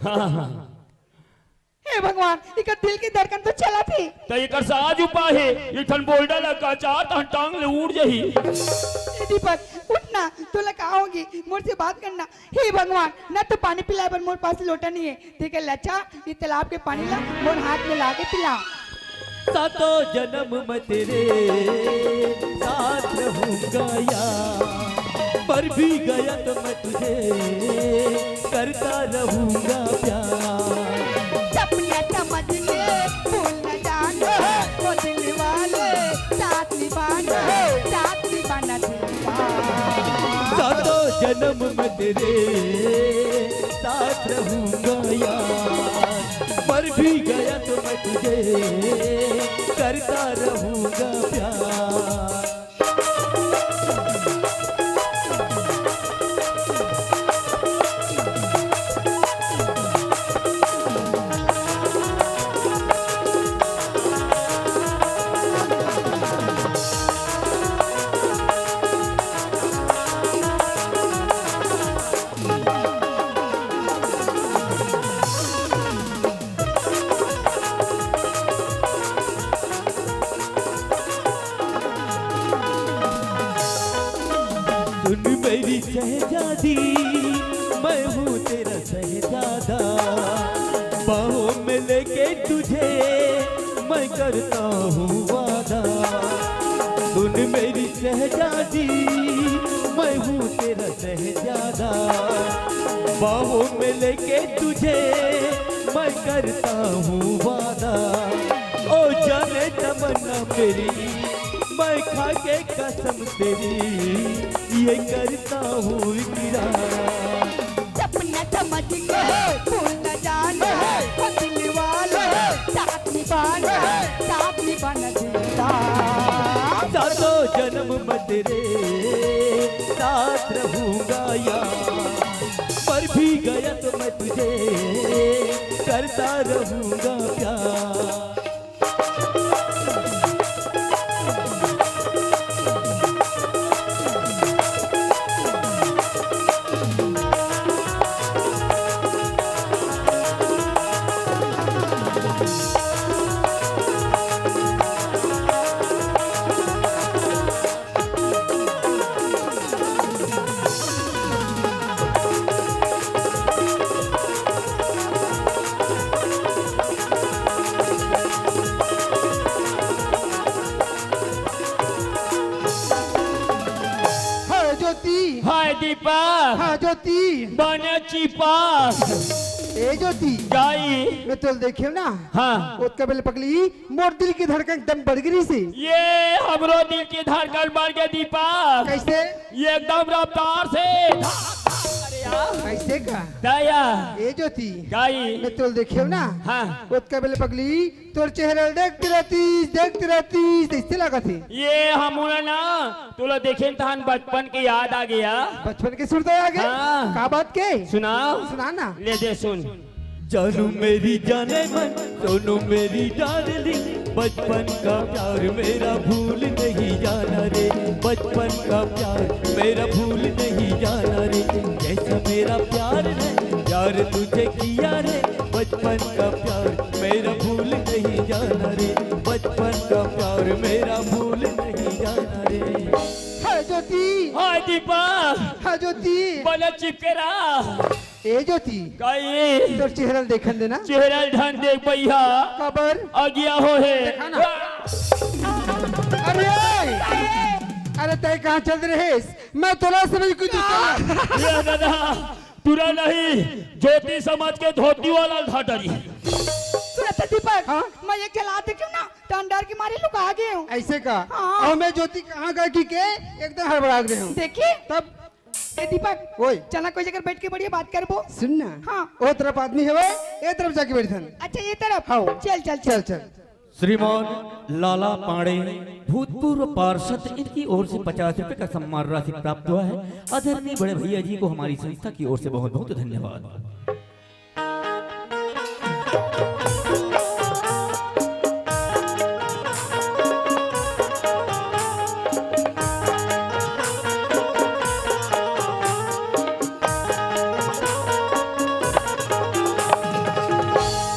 हाँ, हाँ, हाँ। हे भगवान, एकर दिल के धड़कन तो चलत हे। त एकर साज उपाय हे, एक ठन बोल्डा लगा चार तहन टांग ले उड़ जही। ए दीपक, उठ ना, तोला का होगे? मोर से बात करना। हे भगवान, ना तो पानी पिलाए बर मोर पास लोटा नहीं हे। तेकर ले अच्छा, ये तालाब के पानी ला मोर हाथ में ला के पिला। सातों जन्म मैं तेरे साथ रहूंगा यार, मर भी गया तो मैं तुझे करता रहूंगा प्यार। सपना समझ के भूल न जाना, वो दिल वाले साथ निभाना, साथ निभाना दिल का। सातों जन्म मैं तेरे साथ रहूंगा यार, मर भी गया तो मैं तुझे करता रहूंगा प्यार। सुन मेरी शहजादी, मैं हूँ तेरा शहजादा, बाहों में लेके तुझे मैं करता हूँ वादा। सुन मेरी शहजादी, मैं हूँ तेरा शहजादा, बाहों में लेके तुझे मैं करता हूँ वादा, ओ जाने तमन्ना मेरी, मैं खा के कसम तेरी, ये करता हूँ इकरार। सपना समझ के भूल न जाना, ओ दिल वाला, साथ निभाना, साथ निभाना जिंदा। सातों जन्म मैं तेरे साथ रहूंगा यार, मर भी गया तो मैं तुझे करता रहूंगा प्यार। हाय ज्योति। हाय दीपक। हाय ज्योति। बने चिपक। ए ज्योति। काई। मैं तोल देखे ना। हाँ। ओतका बेले पगली, मोर दिल की धड़कन एकदम बढ़ गई से। ये हमरो दिल की धड़कन बढ़ गई दीपक। कैसे? ये एकदम रफ्तार से। अरे यार। कैसे का? दया। ए ज्योति। काई। मैं तोल देखे ना। हाँ। ओतका बेले पगली, तोर चेहरा ल देखते रहतीस, देखते रहतीस, ऐसे लागत हे। ये हमू ला ना, तोला देखेन तहन बचपन के याद आ गया। बचपन के सुरता आ गया? हाँ। का बात के? सुनाओ। सुना ना। ले दे सुन। जानू मेरी जाने मन, सोनू मेरी डार्लिंग, बचपन का प्यार मेरा भूल नहीं जाना रे, बचपन का प्यार मेरा भूल नहीं जाना रे, जैसा मेरा प्यार है, प्यार तुझे किया रे, बचपन का प्यार मेरा भूल नहीं जाना रे, बचपन का प्यार मेरा भूल नहीं जाना रे। हाय ज्योति। हाय दीपा। हाय ज्योति। बने चिपके रहा। ए ज्योति। काई। तोर चेहरा ल देखन देना। चेहरा ल ढंग देख भैया। काबर? अगिया हो हे। देखा ना। अरे, अरे तय कहाँ चल रहे? मैं तोला समझ कुछ दूसरा। ये दादा, तुरा नहीं, ज्योति समाज के धोती वाला धाटरी। सुनत दीपक, हाँ? मैं एक चला देखे ना, तो डर के मारे लुका गए हूँ। ऐसे का? हाँ। और मैं ज्योति कहाँ गए कि के एकदम हड़बड़ा गए हूँ। देखिए। तब ए दीपक, ओए। चला कोई जगह बैठ के बढ़िया बात करबो। सुन ना। हाँ। ओ तरफ आदमी हवे, ए तरफ जाके बैठन। अच्छा, ये तरफ? हाँ। चल, चल, चल। चल, चल। श्रीमान लाला पांडे, भूतपूर्व पार्षद, इनकी ओर से पचास रुपए का सम्मान राशि प्राप्त हुआ है। आदरणीय बड़े भैया जी को हमारी संस्था की ओर से बहुत बहुत धन्यवाद।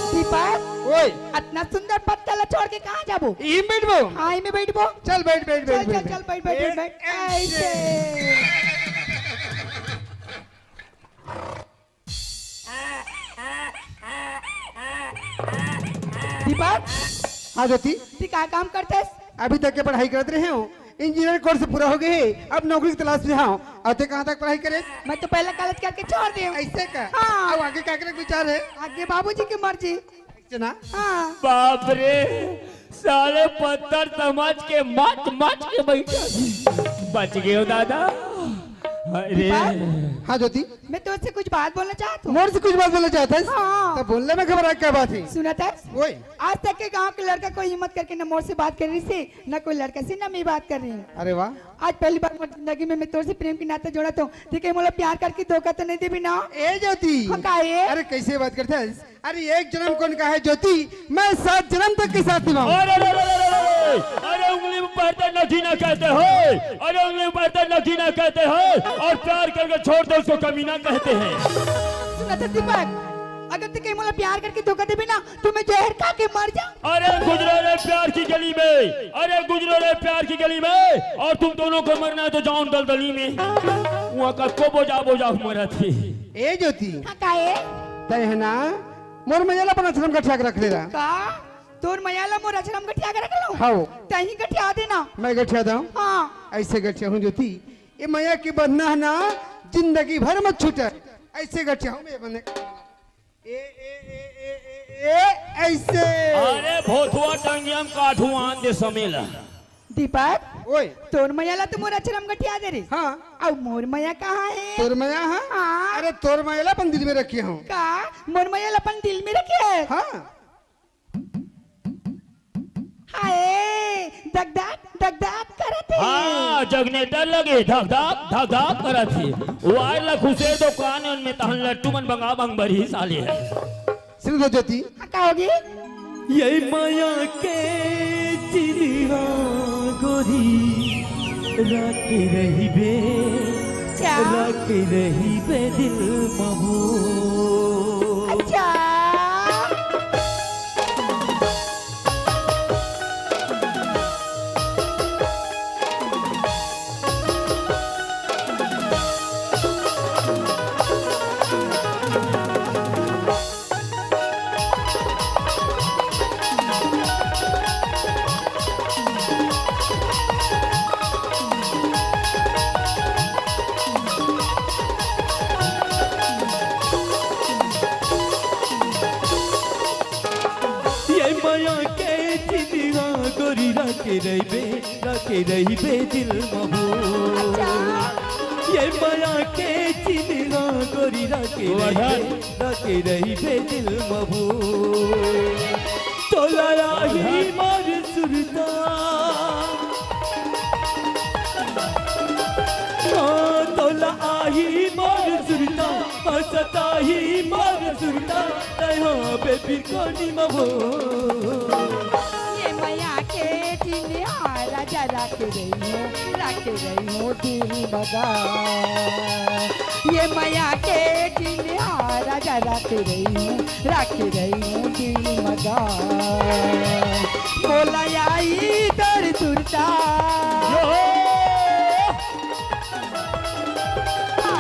दीपक, ओए। अतना सुंदर पत्ता ला छोड़ के कहाँ जाबो? इही में बैठबो। हाँ, इही में बैठबो। चल, बैठ, बैठ, चल, बैठ, चल, बैठ। चल, बैठ, बैठ, बैठ। ए, ऐसे। ऐसे। दीपक, हाँ ज्योति। तू का काम करथस? अभी तक के पढ़ाई करत रहे हूँ, इंजीनियर कोर्स पूरा हो गए है, अब नौकरी की तलाश में हूँ। और तू कहाँ तक पढ़ाई करे? मैं तो पहला कॉलेज करके छोड़ दे हूँ। ऐसे का? हाँ। अब आगे का करे के विचार है? आगे बाबूजी की मर्जी। ऐसे ना? हाँ। बाप रे, साले पत्थर समझ के मच मच के बैठा। बच गए हो दादा। अरे। दीपक? हाँ ज्योति। मैं तोर से कुछ बात बोलना चाहत हूँ। मोर से कुछ बात बोलना चाहत हस? हाँ। तब बोल ले, मैं घबरा, क्या बात है? सुनत हस? ओए। आज तक के गांव के लड़का कोई हिम्मत करके न मोर से बात कर रही से, न कोई लड़का से, न मैं बात कर रही हूँ। अरे वाह। आज पहली बार मोर जिंदगी में मैं तोर से प्रेम की नाता जोड़त हूँ। ठीक है, मोला प्यार करके धोखा तो नहीं देबी ना? ए ज्योति। हाँ, का ए? अरे कैसे बात करत हस? अरे एक जन्म कौन का है ज्योति, मैं सात जन्म तक के साथ निभाऊँ। अरे, अरे, अरे, अरे, अरे, अरे, उंगली में पड़ते नगीना कहते हैं। अरे उंगली में पड़ते नगीना कहते हैं, और प्यार करके छोड़ दे उसको कमीना कहते हैं। सुनत हस दीपक, अगर तू कहीं मोला प्यार करके धोखा देबे ना, तो मैं जहर खा के मर जाऊँ। अरे गुजरो रे प्यार की गली में, अरे गुजरो रे प्यार की गली में, और तुम दोनों को मरना है तो जाओ दलदली में, वहाँ का को बोझा बोझा मरत हे। ए ज्योति। हाँ, का ए? तय है ना, मोर मया ला अपन आश्रम गठिया के रख ले रहा। का? तोर मया ला मोर आश्रम गठिया के रख लूं? हाओ। तहीं गठिया देना। मैं गठिया दूं? हाँ। ऐसे गठिया हूँ ज्योति, ये मया के बंधना है ना, जिंदगी भर मत छूटे। ऐसे गठिया हूँ मैं बंधे। ए, ए, ए, ए, ए, ए, ऐसे। अरे भोथुआ टंगिया म काठू आन दे समे ला। दीपक, ओए। तोर मया ला तो मोर अचरम गठिया दे रे। हाँ। अउ मोर मया कहाँ हे? तोर मया, हाँ? हाँ। अरे तोर मया ला अपन दिल में रखे हँव। का? मोर मया ला अपन दिल में रखे हस? हाँ। हाय, धक धक, धक धक करत हे। हाँ, जगनेटर लगे, धक धक, धक धक करत हे। वायर ला खुसेर दो कान में, तहन लट्टू मन बंगा बंग बरही साले हे। सुन तो ज्योति। हाँ, का होगे? ये मया के चिन्हा गोरी, राखे रहिबे, अच्छा। राखे रहिबे दिल म हो। अच्छा। ये मया के चिन्हा गोरी, राखे रहिबे, राखे रहिबे दिल म हो। अच्छा। ये मया के चिन्हा गोरी, राखे रहिबे, राखे रहिबे दिल म हो। तोला आही मोर सुरता, हाँ, तोला आही मोर सुरता, हाँ, सताही मोर सुरता, तैं हा बेफिर कोनी म हो। ये मया के चिन्हा राजा, राखे रहिहूँ, राखे रहिहूँ दिल म गा। ये मया के चिन्हा राजा, राखे रहिहूँ, राखे रहिहूँ दिल म गा। मोला आही तोर सुरता। आ,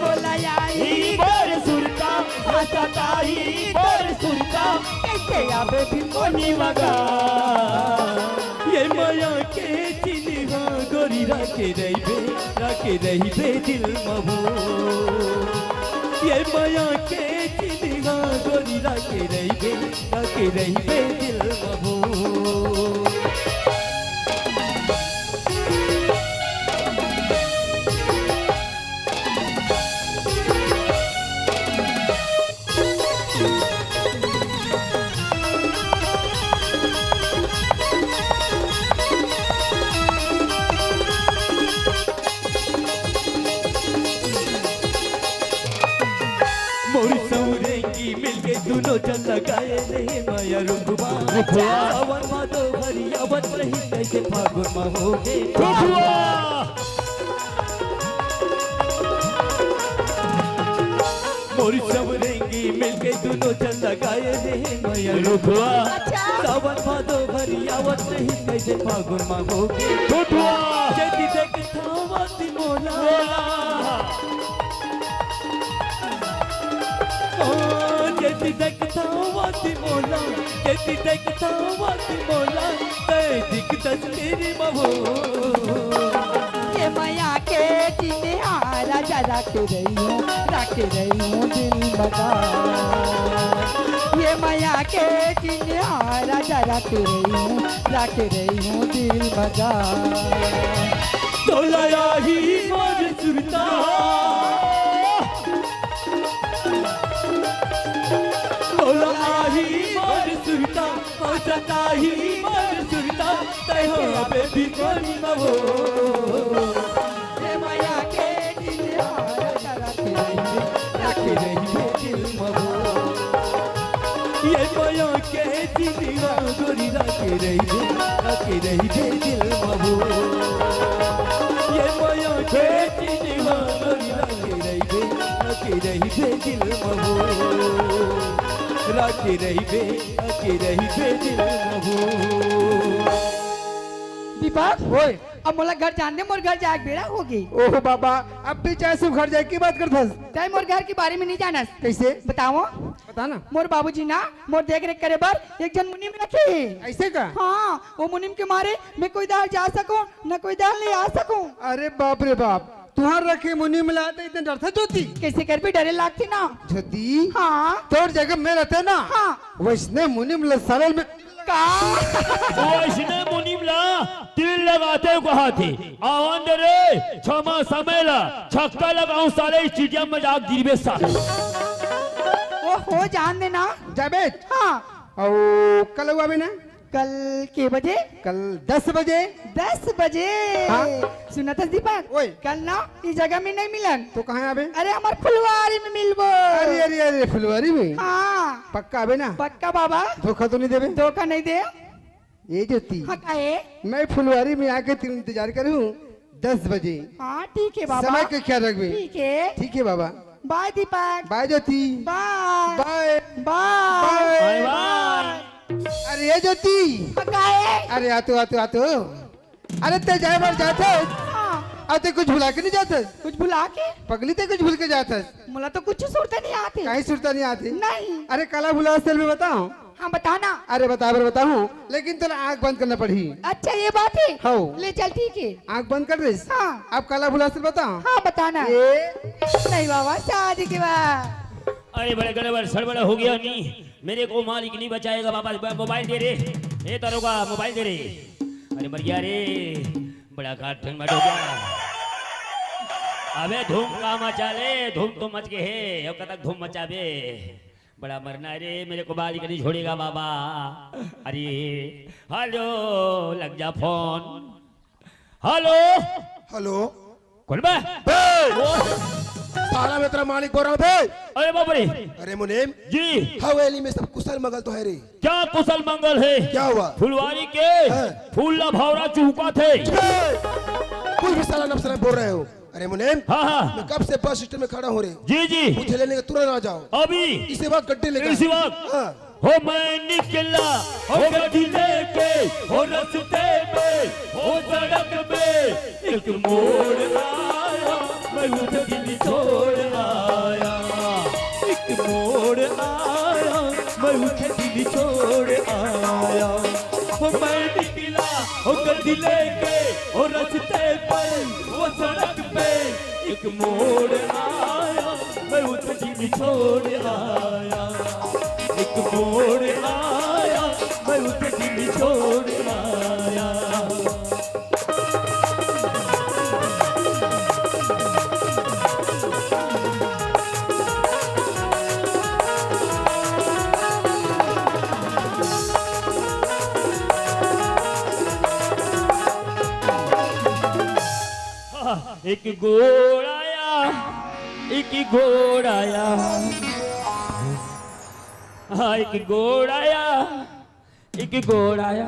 मोला आही तोर सुरता, आ सताही मोर सुरता, कइसे आबे भी कोनी म गा। ये मया के चिन्हा गोरी, राखे रहिबे, राखे रहिबे दिल म हो। ये मया के चिन्हा गोरी, राखे रहिबे, राखे रहिबे दिल म हो। मोर संवरेंगी मिलके दुनों झन लगाए रहे मया रुखवा। रुखवा। सावन भादो भरी आवत रही, कइसे फागुन म होगे। रुखवा। मोर संवरेंगी मिलके दुनों झन लगाए रहे मया रुखवा। अच्छा। सावन भादो भरी आवत रही, कइसे फागुन म होगे। रुखवा। जेती देखथव ओती मोला। ओ, जेती देखथव ओती मोला, जेती देखथव ओती मोला, तैं दिखथस मेरे म हो। ये मया के चिन्हा राजा, राखे रहिहूँ, राखे रहिहूँ दिल म गा। ये मया के चिन्हा राजा, राखे रहिहूँ, राखे रहिहूँ दिल म गा। तोला आही मोर सुरता, तोला आही मोर सुरता, ओ सताही मोर सुरता, तैं हा बेफिर कोनी म हो। ये मया के चिन्हा राखे रहिबे, राखे रहिबे दिल म हो। ये मया के चिन्हा गोरी, राखे रहिबे, राखे रहिबे दिल म हो। ये मया के चिन्हा गोरी, राखे रहिबे, राखे रहिबे दिल म हो। राखे रहिबे, राखे रहिबे दिल म हो। दीपक, ओए। अब मोला घर जान दे, मोर घर जाए के बेरा होगे। ओहो बाबा, अब भी चाहे सिर्फ घर जाए की बात करथस। तैं मोर घर के बारे में नहीं जानस। कइसे? बताओ। बता ना। मोर बाबूजी ना मोर देख रेख करे बर एक झन मुनीम रखे हे। अइसे का? हाँ, वो मुनीम के मारे मैं कोई दार जा सकूं, न कोई दार ले आ सकूं। अरे बाप रे बाप, तुंहर रखे मुनीम ला त इतने डरथे ज्योति। कइसे करबे, डरे लागथे ना। ज्योति। हाँ। तोर जगह में रहते ना। हाँ। वइसने मुनीम ला साले में का? वइसने मुनीम ला तीर लगाते कहाथे। आवन दे रे, छमा समय ला, छक्का लगाऊं साले, स्टेडियम में जा गिरबे साले। ओ हो, जान देना। जाबे? हाँ। अउ कल हुआ बे ना? कल के बजे? कल दस बजे। दस बजे? हाँ। सुनत हस दीपक? ओए। कल ना ई जगह में नहीं मिलन। तो कहाँ आबे? अरे, हमर फुलवारी में मिलबो। अरे, अरे, अरे, फुलवारी में? हाँ। पक्का आबे ना? पक्का बाबा। धोखा तो नहीं देबे? धोखा नहीं दे। ए ज्योति। हाँ, काहे? मैं फुलवारी में आके तेरा इंतजार करूँ, दस बजे। हाँ, ठीक है बाबा। समय के ख्याल रखबे। ठीक है। ठीक है बाबा। बाय दीपक। बाय ज्योति। बाय। बाय। बाय। बाय बाय। अरे ए ज्योति। हाँ, काहे? अरे आ तो, आ तो, आ तो। अरे ते जाए बर जात हस। हाँ। अउ ते कुछ भुला के नहीं जात हस। कुछ भुला के? पगली, ते कुछ भूल के जात हस। मोला तो कुछ सुरता नहीं आते। काहे सुरता नहीं आते? नहीं। अरे काला भुला असल में बताओ। हाँ, बता ना। अरे बता बर बताऊं, लेकिन तोला आंख बंद करना पड़ही। अच्छा, ये बात है। हाँ। ले चल, ठीक है। आंख बंद कर दे। हाँ। अब काला भुला असल बताओ। हाँ, बता ना। ये नहीं बाबा, शादी के बाद। अरे बड़े गड़बड़ सड़बड़ हो गया नी, मेरे को मालिक नहीं बचाएगा बाबा। मोबाइल दे रे, ए दरोगा, मोबाइल दे रे। अरे मर गया रे, बड़ा घाट ठंड हो गया। अबे धूम का मचा ले, धूम तो मच गए है, अब कब तक धूम मचाबे? बड़ा मरना है रे, मेरे को मालिक नहीं छोड़ेगा बाबा। अरे हेलो, लग जा फोन। हेलो। हेलो। कौन बे? बे! ओ। साला मैं तेरा मालिक बोल रहा हूँ बे। अरे बाप रे। अरे मुनीम। जी। हवेली में सब कुशल मंगल तो है रे। क्या कुशल मंगल है? क्या हुआ? फुलवारी के हाँ। फूल ला भौरा चुहकाथे। बे! कुछ भी साला नफसना बोल रहे हो। अरे मुनीम, हाँ, हाँ। मैं कब से बस स्टैंड में खड़ा हूँ रे। जी, जी। मुझे लेने के तुरंत आ जाओ। अभी। इसी वक्त गड्डी लेकर। इसी वक्त। हाँ। हो मैं निकला, हो गड्डी लेके, हो रस्ते में, हो सड़क में, एक मोड़ आया, मैं उधर छोड़ आया। एक मोड़ आया, मैं उधर छोड़ आया। हो मैं निकला, हो गड्डी लेके, हो रस्ते पर, वो सड़क पे एक मोड़ आया, मैं उसे दिल छोड़ आया। एक मोड़ आया, मैं उसे दिल छोड़ आया। एक गोड़ आया, एक गोड़ आया, हाँ, एक गोड़ आया, एक गोड़ आया।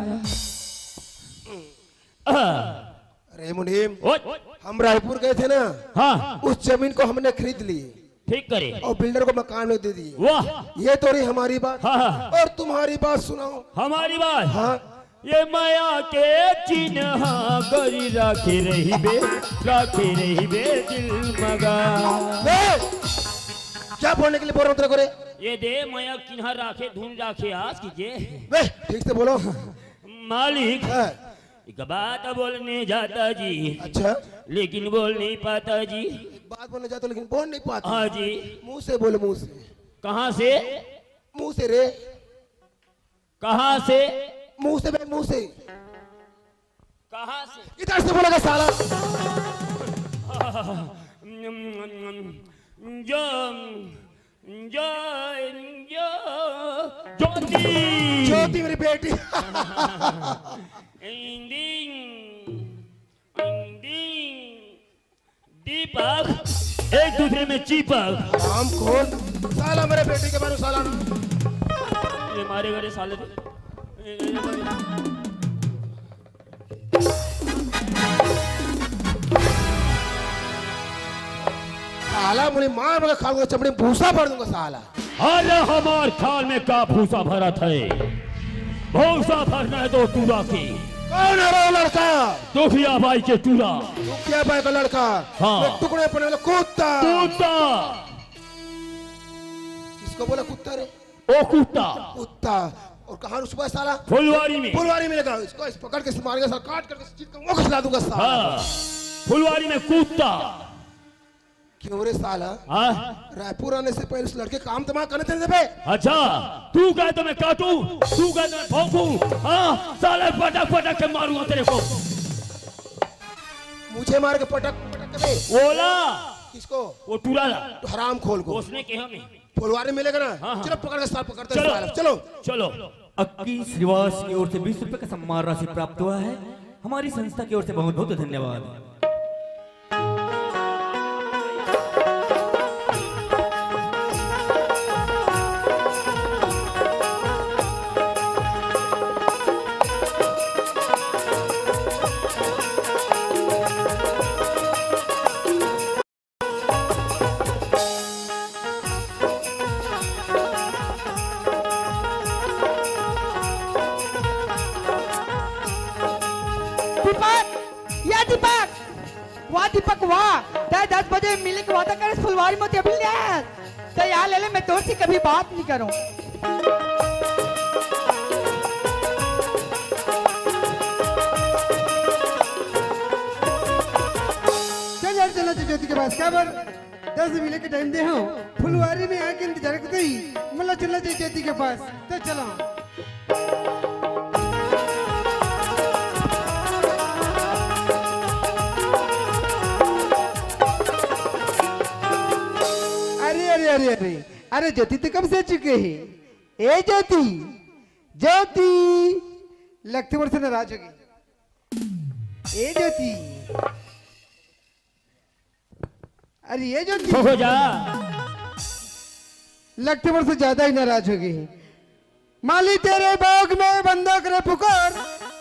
अरे मुनीम, ओए। हम रायपुर गए थे ना, हाँ। उस जमीन को हमने खरीद ली। ठीक करे। और बिल्डर को मकान में दे दिए। वाह। ये तो रही हमारी बात। हाँ, हाँ। और तुम्हारी बात सुनाओ। हमारी बात। हाँ। ये माया के चिन्हा करी राखे रहिबे, राखे रहिबे दिल मगा। ए, क्या बोलने के लिए बोल रहा हूँ तेरे को रे? ये दे माया चिन्हा राखे धुन राखे आस कीजिए। बे, ठीक से बोलो। मालिक, हाँ। एक बात बोलने जाता जी, अच्छा। लेकिन बोल नहीं पाता जी। एक बात बोलने जाता लेकिन बोल नहीं पाता। हाँ जी। मुंह से बोलो, मुंह से। कहाँ से? मुंह से रे। कहाँ से? मुंह से बे, मुंह से। कहाँ से? इधर से बोलेगा साला। जो, जो, जो, ज्योति। ज्योति मेरी बेटी। Ending, ending. दीपक, एक दूसरे में चिपक। हम कौन? साला मेरे बेटे के बारे में साला ना। ये मारे गए साले थे। साला मुझे मार मगर खाल का चमड़ी भूसा भर दूंगा साला। अरे हमार खाल में का भूसा भरत है? भूसा भरना है तो टूरा की। कौन है वो लड़का? दुखिया बाई के टूरा। दुखिया बाई का लड़का? हाँ। वो टुकड़े पड़ने वाला कुत्ता। कुत्ता। किसको बोला कुत्ता रे? ओ कुत्ता। कुत्ता। और कहाँ रुसवा है साला? फुलवारी में। फुलवारी में लगा। इसको इस पकड़ के मारेगा साला, काट करके चीर के मुंह खिला दूंगा साला। हाँ। फुलवारी में कुत्ता। क्यों रे साला? हाँ? रायपुर आने से पहले उस लड़के काम दिमाग करने देते बे। अच्छा, तू कहे तो मैं काटूं, तू कहे तो मैं भोंकूं। हाँ, साले पटक पटक के मारूंगा तेरे को। मुझे मार के पटक पटक के बे। ओला। किसको? वो टूरा ला। तो हराम खोल को। उसने कहा नहीं। फुलवारी मिलेगा ना? हाँ, हाँ। चलो पकड़ के साल पकड़ते हैं चलो। साल। चलो। चलो। अक्की श्रीवास की ओर से बीस रुपए का सम्मान राशि प्राप्त हुआ है। हमारी संस्था की ओर से बहुत बहुत धन्यवाद। दीपक, या दीपक, वाह दीपक वाह, तैं दस बजे मिले के वादा करे फुलवारी मोती अभी ले आया। तैं यहाँ ले ले, मैं तोर से कभी बात नहीं करूँ। चल यार, चलना चाहिए ज्योति के पास। काबर? दस मिले के टाइम दे हूँ, फुलवारी में आके इंतजार करते ही मतलब चलना चाहिए ज्योति के पास। तो चलो। अरे अरे अरे अरे, अरे ज्योति तो कब से आ चुके हैं? ए ज्योति, ज्योति, लगथे मोर से नाराज हो गई। ए ज्योति, अरे ए ज्योति, हो जा। लगथे मोर से ज्यादा ही नाराज हो गई है। माली तेरे बाग में बंदा करे पुकार,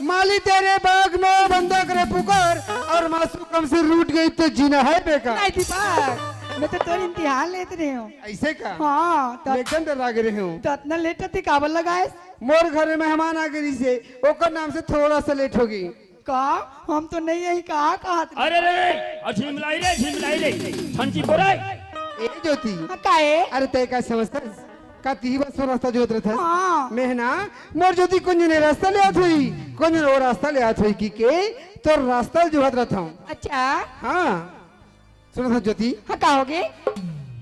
माली तेरे बाग में बंदा करे पुकार, और मासू कम से रूठ गई तो जीना है बेकार। नहीं दीपक, मैं तो तोर इम्तिहान लेत रहे हूँ। ऐसे का? हाँ, तो मैं एकदम डरा गए रहे हूँ। तो इतना लेट रहती काबर लगाए? मोर घर में मेहमान आ गए से, ओकर नाम से थोड़ा सा लेट हो गई। का? हम तो नहीं यही कहा, कहा था। अरे रे, अरे झिमलाई रे, झिमलाई रे, ठंडी बोराई। ए ज्योति। हाँ, का है? अरे तय का समझता? का तीही बस रास्ता जोत रहता? हाँ। मैं ना, मोर ज्योति कुंज ने रास्ता ले आत हुई, कुंज ने वो रास्ता ले आत हुई कि के, तो रास्ता जोहत रहता हूँ। अच्छा। हाँ। सुनत हस ज्योति? हाँ, का होगे?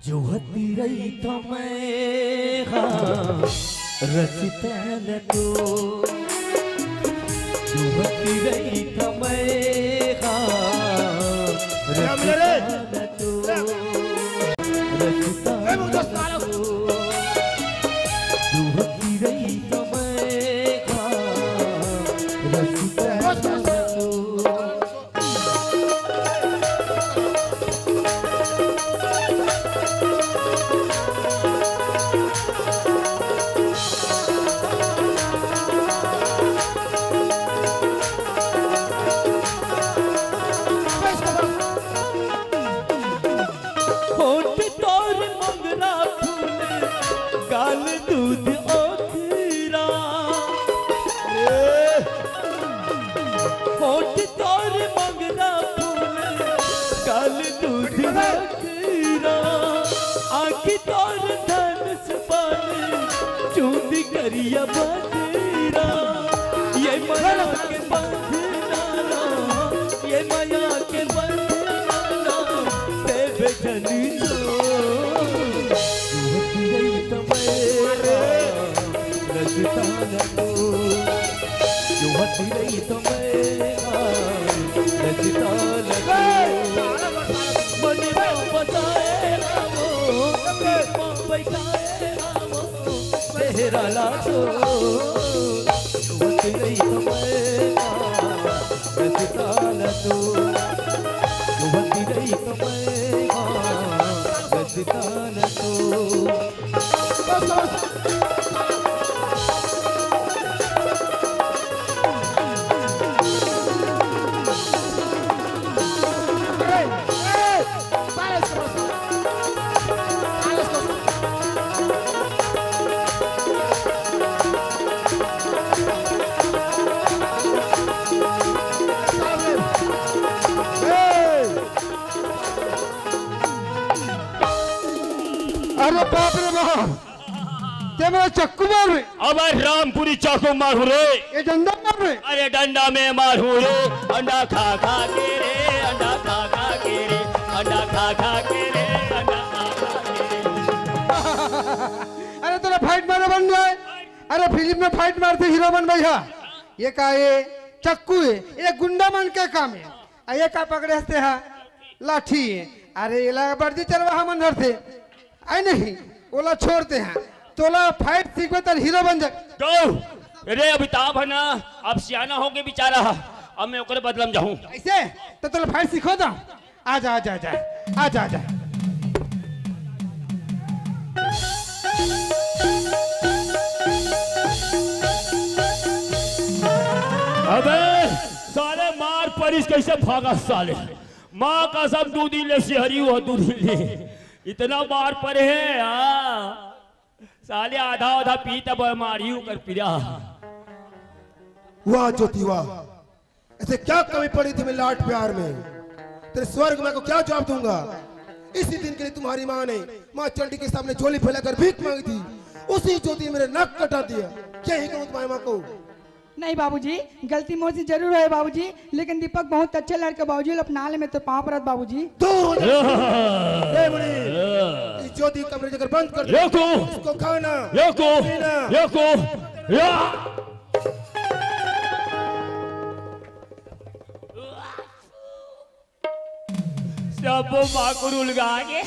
जोहती रहिथंव मैं हा रसिता ल तो। जोहती रहिथंव मैं हा रसिता ल तो। रसिता ल तो। जोहती रहिथंव मैं हा रसिता ल तो। होठ तोर मोंगरा फूल, गाल दूध ओखरा। होठ तोर मोंगरा फूल, गाल दूध ओखरा। आँखी तोर धनुष बाण, चूंदी करिया बदरा। ये मया के बंधना ना, ये मया के बंधना ना, देवे जनी तो। जोहत रहिथंव मैं हा रसिता ल तो। जोहत रहिथंव मैं हा रसिता ल तो। मन में बसाए आवो, दिल में बैठाए आवो, तेहरा ला तो। जोहत रहिथंव मैं हा रसिता ल तो। जोहत रहिथंव मैं हा रसिता ल तो। अरे बाप रे बाप, ते मोला चक्कू मार रे। अबे रामपुरी चाकू मारू रे। ये डंडा मार रे। अरे डंडा में मारू रे। अंडा खा खा के रे, अंडा खा खा के रे, अंडा खा खा के रे, फाइट मारे बन जाए। अरे, फिल्म में फाइट मारथे हीरो मन भैया। ये का, ये चक्कू है, ये गुंडा मन के काम है। आ ये का पकड़े हंसते हा? लाठी है। अरे, एला बर्दी चरवाहा मन धरथे। आय नहीं, ओला छोड़ते हैं। तोला फाइट सीखबे त हीरो बन जा। गौ, रे अमिताभ है ना, अब सियाना हो के बेचारा, अब मैं ओकरे बदला में जाहूं। ऐसे? तो तोला फाइट सीखो तो। आजा, आजा, आजा। आजा, आजा। अबे, साले मार परिस कैसे भागा साले? माँ कसम, दू दिन ले सिहरी हुआ, दू दिन ले। इतना मार परे है, हाँ। साले आधा आधा पीत अब मारी ऊपर पिरा। वाह ज्योति वाह, ऐसे क्या कमी पड़ी थी मेरे लाड प्यार में? तेरे स्वर्ग में को क्या जवाब दूंगा? इसी दिन के लिए तुम्हारी माँ ने माँ चंडी के सामने झोली फैलाकर भीख मांगी थी। उसी ज्योति ने मेरे नाक कटा दिया। क्या ही कहूँ तुम्हारी माँ को? नहीं बाबूजी, गलती मोर से जरूर है बाबूजी, लेकिन दीपक बहुत अच्छा लड़का बाबूजी, अपना ले मैं तो पाँव परत बाबूजी। दूर हो जा। ए मुनि, इस ज्योति कमरे जगह बंद कर दे। योको। इसको खाना, योको। पीना। योको। या। सब माकुर उलगा के।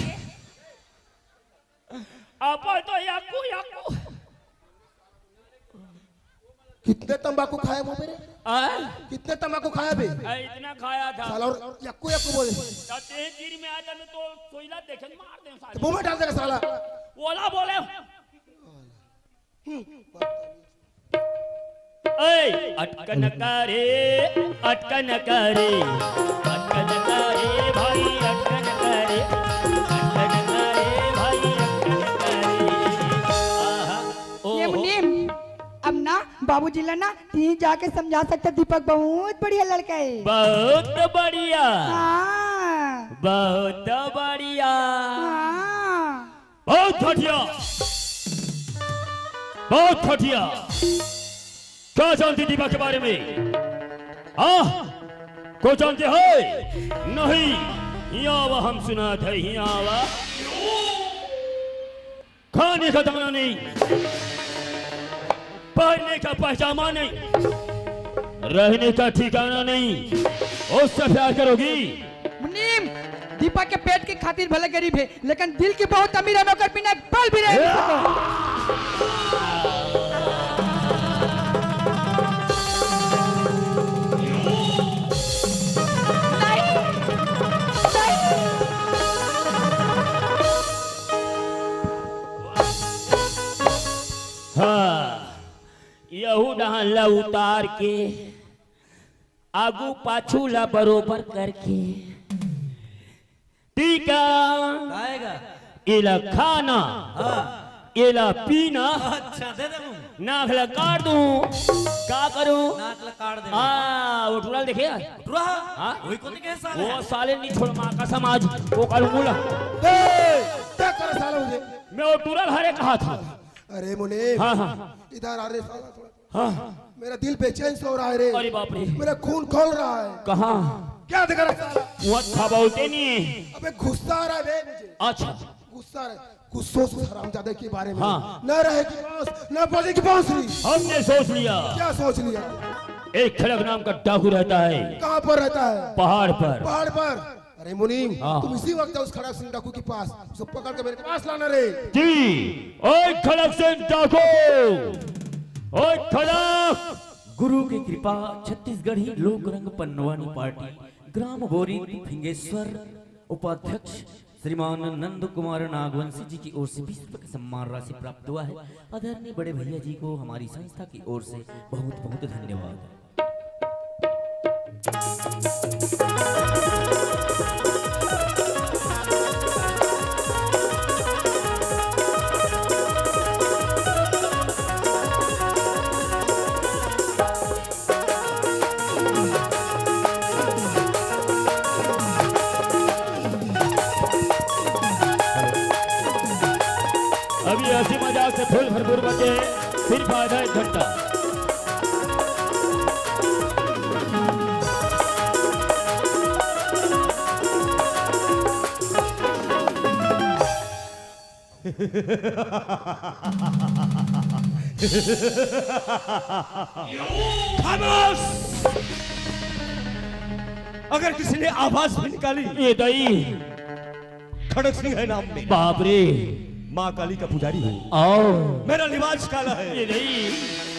अपन तो यक्कू, यक्कू। कितने तंबाकू खाया वो मेरे? आ? कितने तंबाकू खाया बे? आ, इतना खाया था। साला और यक्कू, यक्कू बोले। तब तेज गिर में आता, मैं तो सोइला देखे मार दे साले। तो मुंह में डाल देगा साला। ओला बोले। हम्म। ए, अटकन करे, अटकन करे, अटकन करे भाई, अटकन करे, अटकन करे भाई, अटकन करे। आहा, ये ओहो। मुनीम, अब ना बाबूजी ला ना तीन जाके समझा सकते, दीपक बहुत बढ़िया लड़का है। बहुत बढ़िया। हाँ। बहुत बढ़िया। हाँ। बहुत घटिया, बहुत घटिया। क्या जानती दीपा के बारे में? हाँ, को जानते हो? नहीं, यहाँ आवा, हम सुना थे, यहाँ आवा। खाने का दाना नहीं, पहनने का पैजामा नहीं, रहने का ठिकाना नहीं, उससे प्यार करोगी? मुनीम, दीपक के पेट के खातिर भले गरीब है, लेकिन दिल के बहुत अमीर है, मैं ओकर बिना एक पल भी रह नहीं सकूं। नहीं, नहीं। हाँ, यहू डहन ला उतार के आगू पाछू ला बरोबर करके, टीका, आएगा। एला खाना, हाँ। एला पीना, अच्छा, दे दे मुंह। नाक ला काट दूं, का करूं? नाक ला काट दे। हाँ, वो टूरा देखे? टूरा? हाँ? वही को देखे साले? वो साले नहीं छोड़, माँ का समाज, वो करूं बोला। ए, क्या कर साला मुझे? मैं वो टूरा हरे कहा था। अरे मुनीम, हाँ, हाँ। इधर आ रे साला थोड़ा। हाँ। मेरा दिल बेचैन से हो रहा है रे। अरे बाप रे। मेरा खून खौल रहा है। कहाँ? क्या दिख रहा है साला? वो अच्छा बोलते नहीं। अबे गुस्सा आ रहा है बे मुझे। अच्छा। गुस्सा आ रहा है। कुछ सोच उस हरामजादे के बारे में। हाँ। ना रहे की बांस, ना बजे की बांसुरी। हमने सोच लिया। क्या सोच लिया? एक खड़क नाम का डाकू रहता है। कहाँ पर रहता है? पहाड़ पर। पहाड़ पर। अरे मुनीम, हाँ। तुम इसी वक्त जाओ उस खड़क सिंह डाकू के पास, उसे पकड़ के मेरे पास लाना रे। जी, ओए खड़क सिंह डाकू, ओए खड़क। गुरु की कृपा, छत्तीसगढ़ी लोक रंग पंडवानी पार्टी, ग्राम बोरी फिंगेश्वर, उपाध्यक्ष श्रीमान नंद कुमार नागवंशी जी की ओर से बीस रुपए का सम्मान राशि प्राप्त हुआ है। आदरणीय बड़े भैया जी को हमारी संस्था की ओर से बहुत बहुत धन्यवाद। अभी हंसी मजाक से फुल भरपूर बचे, सिर्फ आधा एक घंटा। खामोश। अगर किसी ने आवाज भी निकाली, ये दई। खड़क सिंह है नाम मेरा। बाप रे। माँ काली का पुजारी हूँ। आओ। मेरा लिबास काला है। ये दई।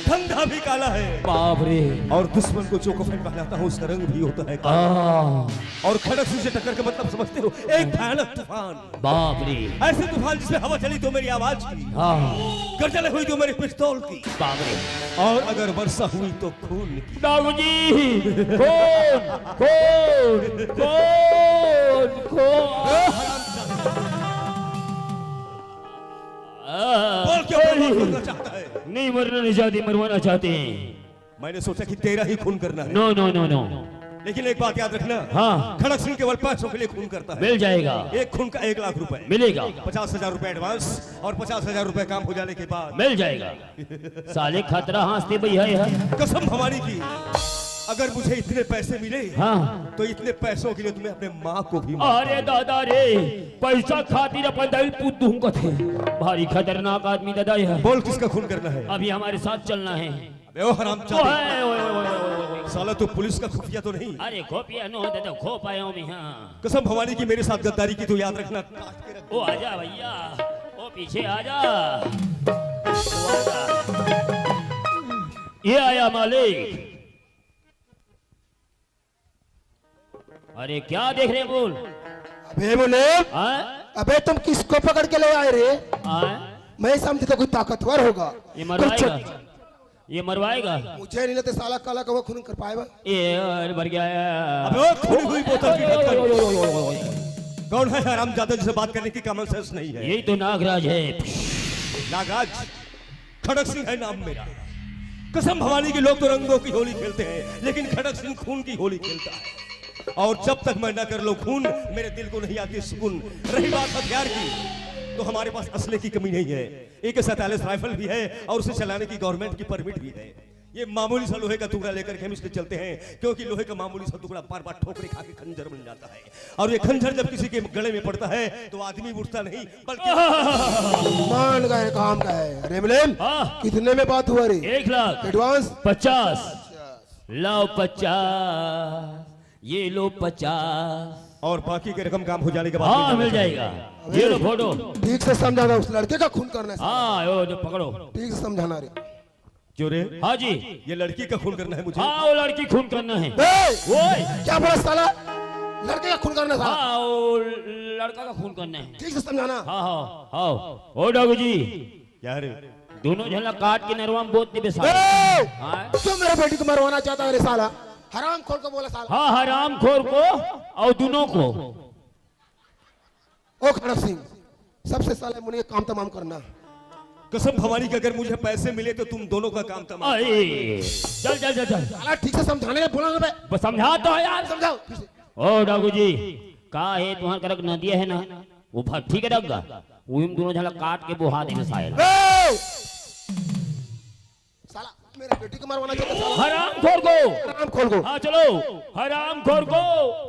धंधा भी काला है। बाप रे। और दुश्मन को जो कफन पहनाता हूँ, उसका रंग भी होता है काला। आ। और खड़क सिंह से टक्कर का मतलब समझते हो? एक भयानक तूफान। बाप रे। ऐसे तूफान जिसमें हवा चली तो मेरी आवाज की, हाँ। गर्जन हुई तो मेरी पिस्तौल की। बाप रे। और अगर वर्षा हुई तो खून की। बाबूजी, खून, खून, खून, खून। बोल, क्यों मरना चाहता है? नहीं मरना नहीं चाहते, मरवाना चाहते हैं। मैंने सोचा कि तेरा ही खून करना है। नो, नो, नो, नो। लेकिन एक बात याद रखना। हाँ। खड़क सिंह केवल पैसों के लिए खून करता है। मिल जाएगा। एक खून का एक लाख रुपए। मिलेगा। पचास हजार रुपए एडवांस और पचास हजार रुपए काम हो जाने के बाद। मिल जाएगा। साले खतरा हाँसते भैया है। कसम भवानी की, अगर मुझे इतने पैसे मिले, हाँ। तो इतने पैसों के लिए तुम्हें अपने माँ को भी मार अरे दादा रे, पैसा खातिर अपन दई ल पूत दूंगा थे। भारी खतरनाक आदमी दादा है। बोल, किसका खून करना है? अभी हमारे साथ चलना है। अबे ओ हरामजादे। ओए, ओए, ओए, ओए, ओए, ओए। साला तू पुलिस का खुफिया तो नहीं? अरे खुफिया नो दे तो खो पाए हो मैं, हाँ। कसम भवानी की, मेरे साथ गद्दारी की तो याद रखना, काट के रख। ओ आजा भैया, ओ पीछे आजा। ये आया मालिक। अरे क्या देख रहे हैं बोल? अबे मुनीम, हाँ? अबे तुम किसको पकड़ के ले आए रे? हाँ? मैं समझता कोई ताकतवर होगा। ये मरवाएगा, कुछ ये मरवाएगा। मुझे नहीं लगता साला काला कौवा खून कर पाएगा। ये और मर गया है। अबे ओ खूनी हुई बोतल की ढक्कन। कौन है हरामजादा जिसे बात करने की कॉमन सेंस नहीं है? यही तो नागराज है। नागराज? खड़क सिंह है नाम मेरा। कसम भवानी के, लोग तो रंगों की होली खेलते हैं, लेकिन खड़क सिंह खून की होली खेलता है। और जब तक मैं ना कर लूं खून, मेरे दिल को नहीं आती सुकून। रही बात हथियार की, तो हमारे पास असले की कमी नहीं है। ए के सैंतालीस राइफल भी है और उसे चलाने की गवर्नमेंट की परमिट भी है। ये मामूली सा लोहे का टुकड़ा लेकर के हम इसके चलते हैं, क्योंकि लोहे का मामूली सा टुकड़ा बार बार ठोकरे खा के खंजर बन जाता है, और ये खंजर जब किसी के गले में पड़ता है तो आदमी उठता नहीं, बल्कि मान गए काम का है। अरे मुनीम, हाँ। कितने में बात हुआ रे? एक लाख। एडवांस? पचास। लाओ पचास, ये लो पचास। और बाकी की रकम काम हो जाने के बाद हाँ, मिल जाएगा। ये लो फोटो। ठीक से समझाना, उस लड़के का खून करना है। हाँ, यो जो पकड़ो। ठीक से समझाना रे। जो रे? हाँ जी। ये लड़की का खून करना है मुझे। हाँ, वो लड़की खून करना है। ए! ओए! क्या बोला साला? लड़के का खून करना था। हाँ, वो लड़का का खून करना है। ठीक से समझाना। हाँ, हाँ, हाँ। ओ डाकू जी। क्या रे? दोनों झन ला काट के नरवा में बोत देबे साला। ए! हाँ? तू मेरे बेटी को मरवाना चाहता है रे साला? हरामखोर को बोला साला। हाँ, हरामखोर को और दोनों को। ओ खड़क सिंह, सबसे साले मुनि का काम तमाम करना। कसम भवानी की, अगर मुझे पैसे मिले तो तुम दोनों का काम तमाम। अरे, चल, चल, चल, चल। साला ठीक से समझाने का बोला ना बे। बस समझा तो है यार। समझाओ फिर से। ओ डाकू जी, का है तुम्हारे करक नदिया है ना, वो भट्ठी के रख गा, वो इन दोनों झन ला काट के बोहा देबे साले। ए! साला मेरे बेटी को मरवाना चाहता साला। हरामखोर को। हरामखोर को। हाँ, चलो। हरामखोर को।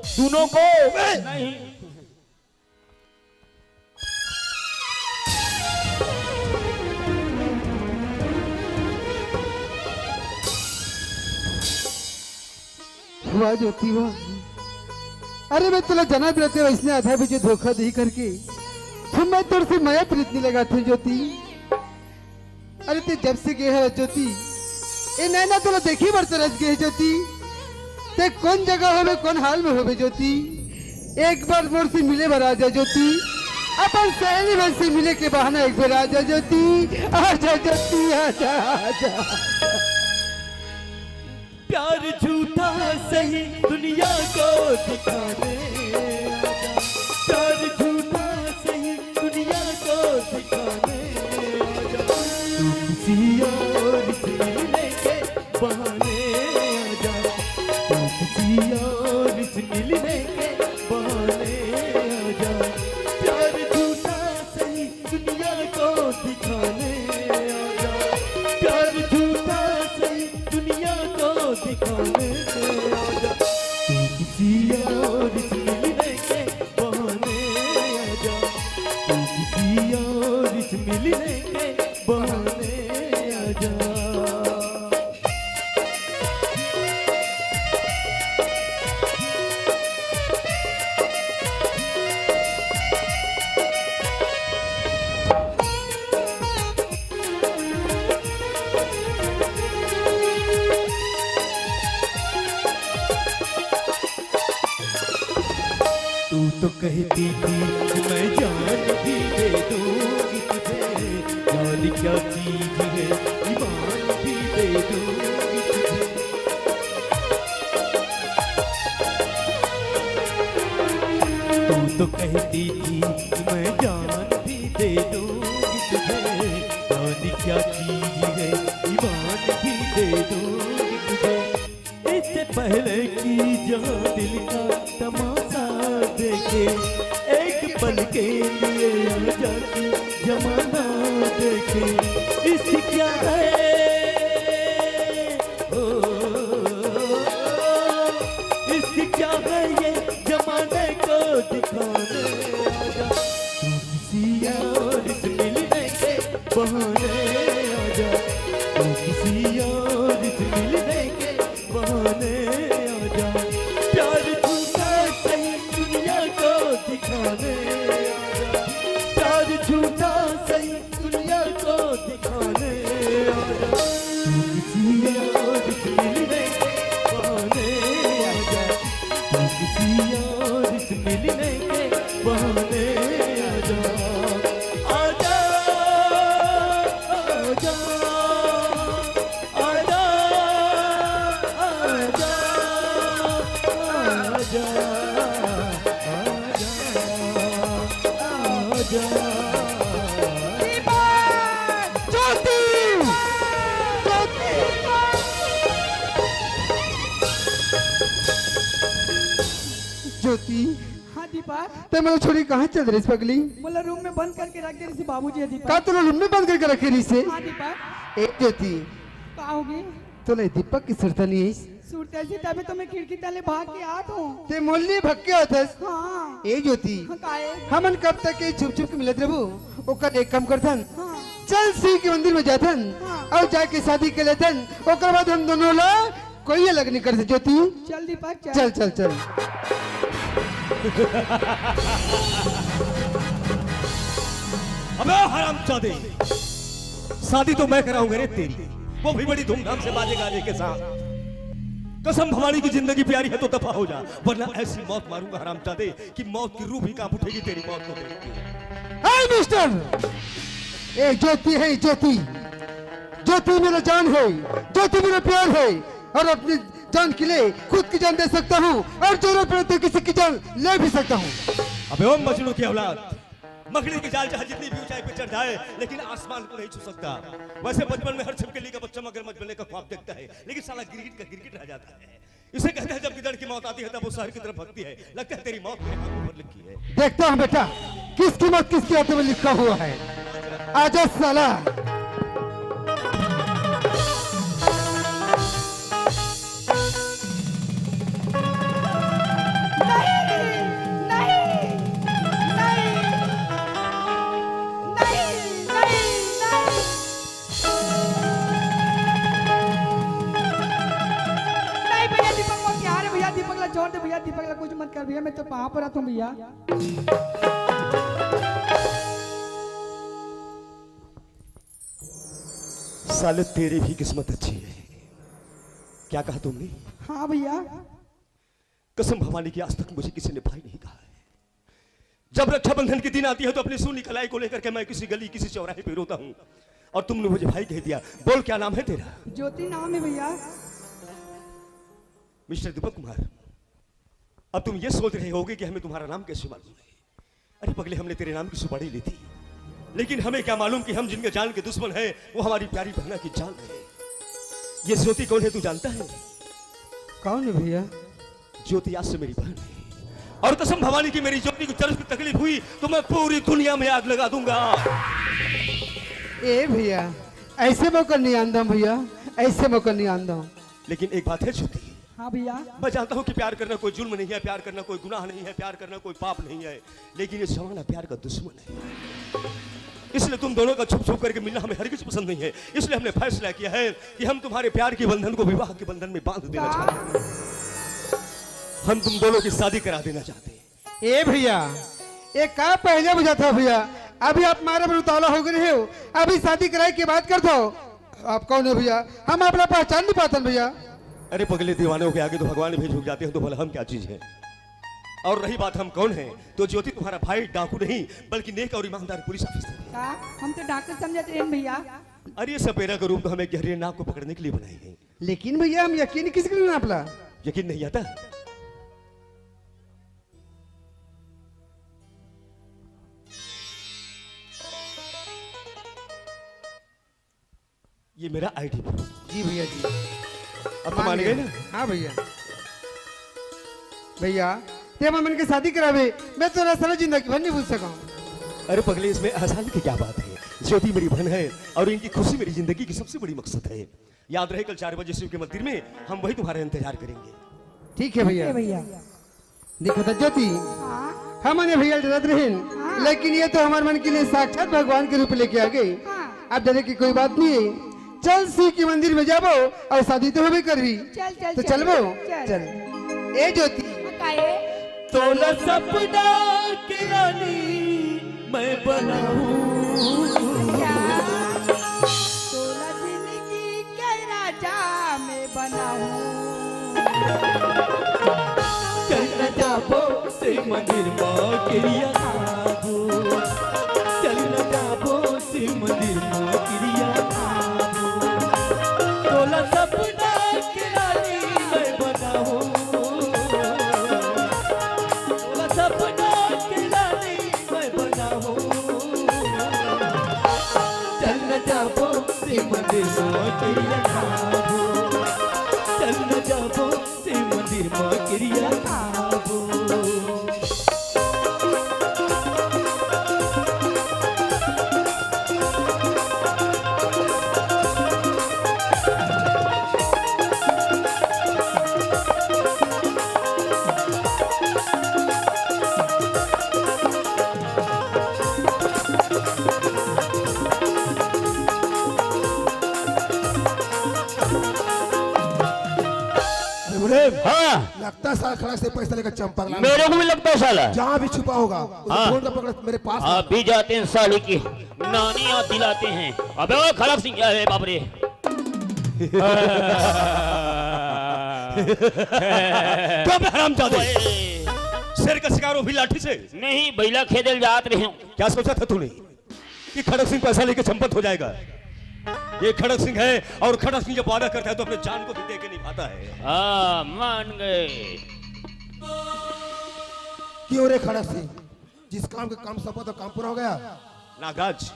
दोनों को। ए! नहीं। वाह ज्योति वाह। अरे मैं तोला जानत रहते वैसने आधा बजे धोखा दे करके। फिर मैं तोर से मया प्रीत नहीं लगाते ज्योति। अरे ते जब से गे हस ज्योति, ए नैना तोला देखी बर तरस गे हे ज्योति। ते कौन जगह होबे, कौन हाल में होबे ज्योति। एक बार मोर से मिले बर आ जा ज्योति। अपन सहेली मन से मिले के बहाना एक बार आ जा ज्योति। आ जा ज्योति, आ जा, आ जा। प्यार झूठा सही दुनिया को दिखाने आजा। प्यार झूठा सही दुनिया को दिखाने आजा। तू किसी और से मिलने के बहाने आजा। तू किसी और से मिलने के बहाने आजा। प्यार झूठा सही दुनिया को दिखाने आजा। प्यार झूठा सही दुनिया को दिखाने आजा। तू किसी और तू तो कहती थी कि मैं जान भी दे दूंगी तुझे, जान क्या चीज है, ईमान भी दे दूंगी तुझे। तू तो कहती थी कि मैं जान भी दे दूंगी तुझे, जान क्या चीज है, ईमान भी दे दूंगी तुझे। इससे पहले कि जहां दिल का तमाशा देखे, एक पल के लिए आजा कि जमाना देखे। इश्क क्या है, ओ, इश्क क्या है, ये जमाने को दिखाने आजा। तू किसी और से मिलने के बहाने आजा, तू किसी और से मिलने के बहाने आजा। प्यार झूठा सही, दुनिया को दिखाने आजा। प्यार झूठा सही, दुनिया को दिखाने आजा। तू किसी और से मिलने के बहाने आजा, तू किसी और से मिलने के बहाने आजा। आजा, आजा, आजा, आजा, आजा, आजा, आजा। ज्योति! ज्योति! ज्योति, हाँ दीपक। ते मोला छोड़ी कहाँ चल रहिस पगली? मोला रूम में बंद करके रख दे रहिस बाबूजी ह दीपक। का तोला रूम में बंद करके रखे रहिस हे? हाँ दीपक। ए ज्योति, का होगे? तोला दीपक के सुरता नइ आइस? सुरता आइस तभे तो मैं खिड़की तले भाग के आत हूँ। ते मोला भग के आत हस? हाँ। ए ज्योति, हाँ, काहे? हमन कब तक ये छुप छुप के मिलत रहबो? ओकर एक काम करथन, हाँ। चल शिव के मंदिर में जाथन हाँ। अउ जाके शादी कर लेथन, ओकर बाद हम दोनों ला कोई अलग नहीं कर सकते। ज्योति, चल दीपक, चल। चल, चल, चल। अबे हरामजादे, शादी तो मैं कराऊंगा रे तेरी, वो भी बड़ी धूमधाम से, बाजे गाजे के साथ। कसम भवानी की जिंदगी प्यारी है तो दफा हो जा, वरना ऐसी मौत मारूंगा हरामजादे कि मौत की रूह भी कांप उठेगी तेरी मौत को देख के। ए मिस्टर, ए ज्योति है, ज्योति, ज्योति मेरा जान है, ज्योति मेरा प्यार है, और अपनी जान के लिए खुद की जान दे सकता हूँ, और जरूरत पड़े तो किसी की जान ले भी सकता हूँ। अबे ओ मजनू की औलाद, मकड़ी की जाल चाहे जितनी भी ऊंचाई पे चढ़ जाए, लेकिन आसमान को नहीं छू सकता। वैसे बचपन में हर छिपकली का बच्चा मगरमच्छ बनने का ख्वाब देखता है, लेकिन साला गिरगिट का गिरगिट रह जाता है। इसे कहते हैं जब गिदड़ की मौत आती है तब वो शहर की तरफ भगती है। लगता है तेरी मौत मेरे हाथों पर लिखी है। देखता हूँ बेटा, किसकी मौत किसके हाथों में लिखा हुआ है। आजा साला। नहीं, नहीं, नहीं, नहीं, नहीं, नहीं। नहीं भैया, दीपक मोर प्यार है भैया, दीपक ला छोड़ दे भैया, दीपक ला कुछ मत कर भैया, मैं तो पाँव पर आता हूँ भैया। साले तेरी भी किस्मत अच्छी है। क्या कहा तुमने? हाँ भैया। कसम भवानी की, आज तक मुझे किसी ने भाई नहीं कहा है। जब रक्षाबंधन के दिन आती है तो अपनी सूनी कलाई को लेकर के मैं किसी गली, किसी चौराहे पे रोता हूँ और तुमने मुझे भाई कह दिया। बोल, क्या नाम है तेरा? ज्योति नाम है भैया। मिस्टर दीपक कुमार, अब तुम ये सोच रहे होगे कि हमें तुम्हारा नाम कैसे मालूम है। अरे पगले, हमने तेरे नाम की सुपारी ली थी, लेकिन हमें क्या मालूम कि हम जिनके जान के दुश्मन हैं, वो हमारी प्यारी बहना की जान है। ये ज्योति कौन है, तू जानता है? कौन है भैया? ज्योति आज से मेरी बहन है, और कसम भवानी की, मेरी ज्योति को जरा सी तकलीफ हुई तो मैं पूरी दुनिया में आग लगा दूंगा। ए भैया, ऐसे मौका नहीं आंदा भैया, ऐसे मौका नहीं आंदा। लेकिन एक बात है ज्योति, हाँ भैया। मैं जानता हूँ कि प्यार करना कोई जुल्म नहीं है, प्यार करना कोई गुनाह नहीं है, प्यार करना कोई पाप नहीं है, लेकिन ये जमाना प्यार का दुश्मन है। इसलिए तुम दोनों का छुप छुप करके मिलना हमें हरगिज पसंद नहीं है। इसलिए हमने फैसला किया है कि हम तुम्हारे प्यार के बंधन को विवाह के बंधन में बांध देना चाहते हैं। हम तुम दोनों की शादी करा देना चाहते हैं। ए भैया, ये का पहले बुझात हे भैया? अभी आप मारे बर उतावला हो गए हो, अभी शादी कराए के बात करत हो। आप कौन हो भैया? हम आपला पहचान नहीं पातन भैया। अरे पगले, दीवानों के आगे तो भगवान भी झुक जाते हैं, तो भला हम क्या चीज है? और रही बात हम कौन हैं, तो ज्योति तुम्हारा भाई डाकू नहीं, बल्कि नेक और ईमानदार पुलिस ऑफिसर है। का? हम तो डाकू समझत रहेन भैया। अरे, ये सपेरा का रूप तो हमें गहरे नाग को पकड़ने के लिए बनाई है। लेकिन भैया, हम यकीन किस लिए नापला? यकीन नहीं आता? ये मेरा आईडी प्रूफ। जी भैया जी। अब तो मान गए ना? हाँ भैया। भैया, ते हमर मन के शादी करावे, मैं तोला सारा जिंदगी भर नहीं भूल सकूं। अरे पगले, इसमें एहसान की क्या बात है? ज्योति मेरी बहन है और इनकी खुशी मेरी जिंदगी की सबसे बड़ी मकसद है। याद रहे, कल चार बजे शिव के मंदिर में हम वही तुम्हारा इंतजार करेंगे। ठीक है भैया। ठीक है भैया। देखो तो ज्योति, हाँ। हमन ये भैया डरत रहेन, हाँ। लेकिन ये तो हमर मन के लिए साक्षात भगवान के रूप लेके आ गए। हाँ। अब डरे की कोई बात नहीं है, चल शिव के मंदिर में जाबो और शादी तो होबे करही। चल, चल, तो चल, चलबो? चल। चल। ए ज्योति। हाँ, काहे? तोला सपना के रानी मैं बनाऊं। अच्छा। तोला जिंदगी के राजा मैं बनाऊं। चल न जाबो शिव मंदिर मा किरिया खाबो। चल न जाबो शिव मंदिर मा किरिया खाबो। तोला सपना के रानी मैं बनाऊं। तोला सपना के रानी मैं बनाऊं। चल न जाबो शिव मंदिर मा किरिया खाबो। चल न जाबो शिव मंदिर मा किरिया खाबो। अरे बोले, हाँ। लगता है साला खड़क सिंह पैसा लेकर चंपक लाल। मेरे को भी लगता है साला। जहाँ भी छुपा होगा, उसे हाँ। ढूंढ कर पकड़ मेरे पास ला। अभी जाते हैं साले की नानी याद दिलाते हैं। अबे ओ खड़क सिंह, अरे बाप रे। क्या बे हरामजादे? ओए। शेर का शिकार हो भी लाठी से? नहीं, बैला खेदल जात रहे हूँ। क्या सोचा था तूने? कि खड़क सिंह पैसा लेके चंपत हो जाएगा। ये खड़क सिंह है और खड़क सिंह जब वादा करता है तो अपने जान को भी दे के निभाता है। हाँ, मान गए। क्यों रे खड़क सिंह, जिस काम के काम सपत हो, काम पूरा हो गया? नागराज,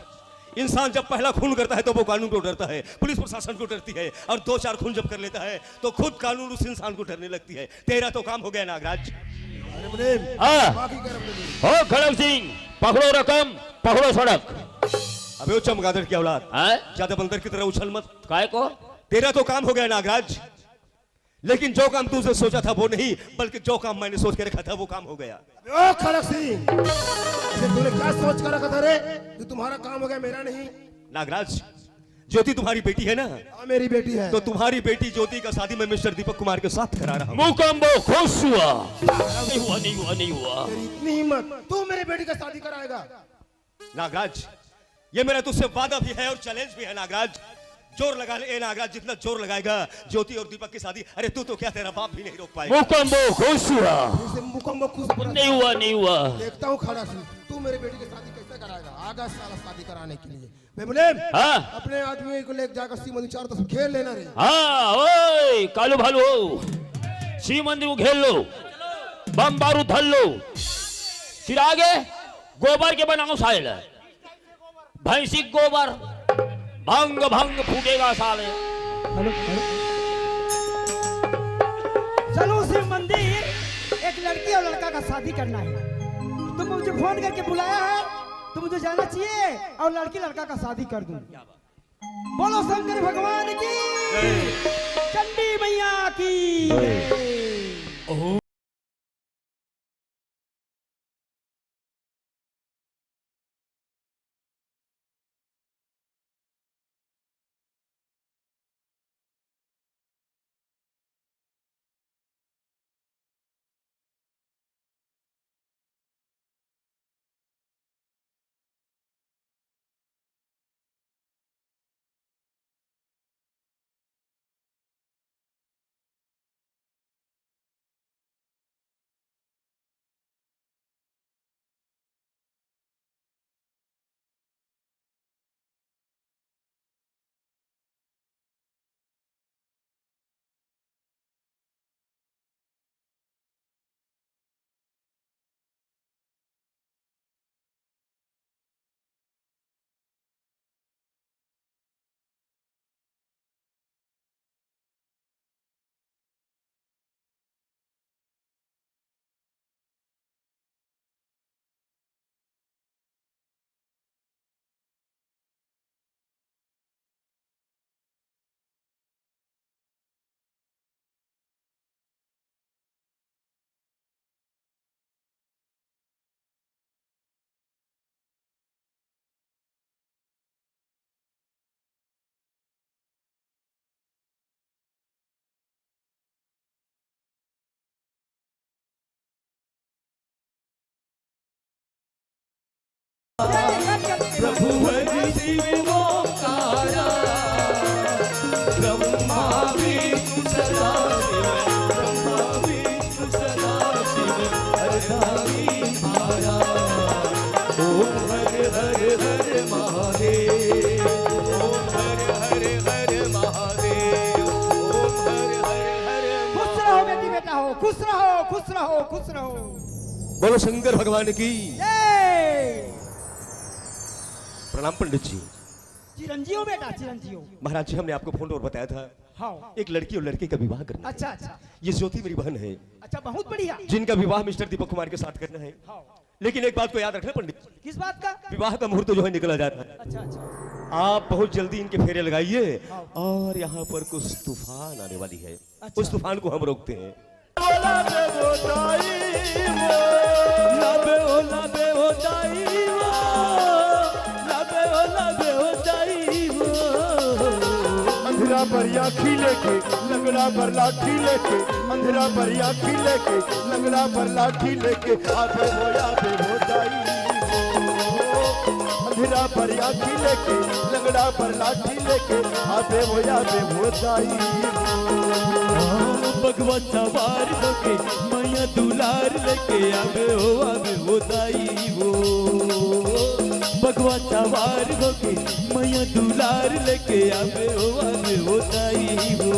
इंसान जब पहला खून करता है तो वो कानून को डरता है, पुलिस प्रशासन को डरती है, और दो चार खून जब कर लेता है तो खुद कानून उस इंसान को डरने लगती है। तेरा तो काम हो गया नागराज। अरे मुनीम, हाँ। बाकी कर अपने दिन। हो खड़क सिंह, पकड़ो रकम, पकड़ो सड़क। अबे ओ चमगादड़ की औलाद, हाँ? ज्यादा बंदर की तरह उछल मत। काय को? तेरा तो काम हो गया नागराज, लेकिन जो काम तूने सोचा था वो नहीं, बल्कि जो काम मैंने सोच के रखा था वो काम हो गया। ओ खड़क सिंह, ये तूने क्या सोच कर रखा था रे? कि तुम्हारा काम हो गया, मेरा नहीं। नागराज, ज्योति तुम्हारी बेटी है ना? हाँ, मेरी बेटी है। तो तुम्हारी बेटी ज्योति का शादी मैं मिस्टर दीपक कुमार के साथ करा रहा हूँ। मुकम्बो खुश हुआ। नहीं हुआ, नहीं हुआ, नहीं हुआ। तेरी इतनी हिम्मत, तू मेरी बेटी का शादी कराएगा? नागराज, ये मेरा तुझसे वादा भी है और चैलेंज भी है नागराज। जोर लगा ले ए नागराज, जितना जोर लगाएगा ज्योति और दीपक की शादी, अरे तू तो क्या, तेरा बाप भी नहीं रोक पाएगा। मुकम्बो खुश हुआ। इसे मुकम्बो खुश हुआ। नहीं हुआ, नहीं हुआ। देखता हूँ खड़क सिंह, तू मेरी बेटी की शादी कैसे कराएगा? आगा साला शादी कराने के लिए। मैं बोले, हाँ। अपने आदमी को लेके जाकर शिव मंदिर चारों तरफ घेर लेना रे। हाँ, ओए, कालू भालू हो, शिव मंदिर को घेर लो, बम बारूद धर लो, फिर आगे गोबर के बनाओ साइल, भैंसी गोबर, भंग भंग फूटेगा साले। Hello, hello. चलो शिव मंदिर, एक लड़की और लड़का का शादी करना है। तुम मुझे फोन करके बुलाया है, तो मुझे जाना चाहिए और लड़की लड़का का शादी कर दूं। बोलो शंकर भगवान की, चंडी मैया की। प्रभु हरि शिव ओंकारा, ब्रह्मा विष्णु सदा शिव, ब्रह्मा विष्णु सदा शिव, हरदारी माया। ओम हर हर हर महादेव, ओम हर हर हर महादेव, ओम हर हर हर। खुश रहो बेटी, बेटा हो, खुश रहो, खुश रहो, खुश रहो। बोलो शंकर भगवान की। जय। प्रणाम पंडित जी। चिरंजीव बेटा, चिरंजीव। महाराज जी, हमने आपको फोन पर बताया था, हाँ। एक लड़की और लड़के का विवाह करना है। अच्छा, अच्छा। ये ज्योति मेरी बहन है, अच्छा, बहुत बढ़िया। जिनका विवाह मिस्टर दीपक कुमार के साथ करना है। हाँ। लेकिन एक बात को याद रखना पंडित, किस बात का? विवाह का मुहूर्त जो है निकला जा रहा है। अच्छा, अच्छा। आप बहुत जल्दी इनके फेरे लगाइए, हाँ। और यहाँ पर कुछ तूफान आने वाली है, अच्छा। उस तूफान को हम रोकते हैं। लाबे ओ लाबे ओ दाई वो, लाबे ओ लाबे ओ दाई वो। अंधरा पर आँखी लेके, लंगड़ा पर लाठी लेके, अंधरा पर आँखी लेके, लंगड़ा पर लाठी लेके, आबे वो आबे वो दाई वो। अंधरा पर आँखी लेके, लंगड़ा पर लाठी लेके, आबे वो आबे वो दाई वो। बगवा सवार होके, मैया दुलार लेके, आबे हो आबे हो दाई वो। बगवा सवार होके, मैया दुलार लेके, आबे हो आबे हो दाई वो।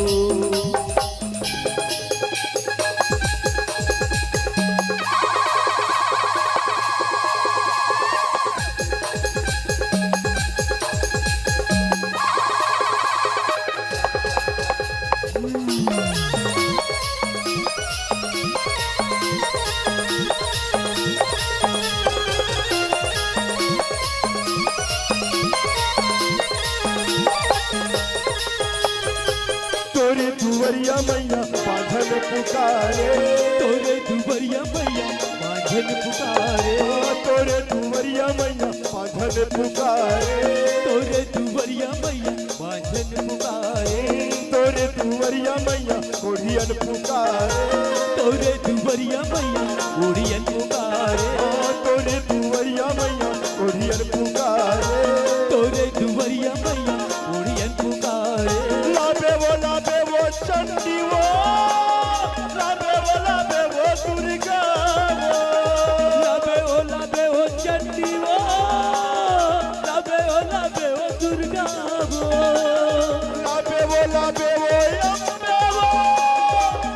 तोरे दुवरिया मैया बांझन पुकारे। तोरे दुवरिया मैया बांझन पुकारे। तोरे दुवरिया मैया बांझन पुकारे। तोरे दुवरिया मैया बांझन पुकारे। तोरे दुवरिया मैया कोढ़ियन पुकारे। तोरे दुवरिया मैया कोढ़ियन पुकारे। तोरे दुवरिया मैया कोढ़ियन पुकारे। तोरे दुवरिया मैया कोढ़ियन पुकारे। लाबे वो, लाबे वो चंडी वो, लाबे वो, लाबे वो दुर्गा वो। लाबे वो, लाबे वो चंडी वो, लाबे वो, लाबे वो दुर्गा वो। लाबे वो, लाबे वो अम्बे वो,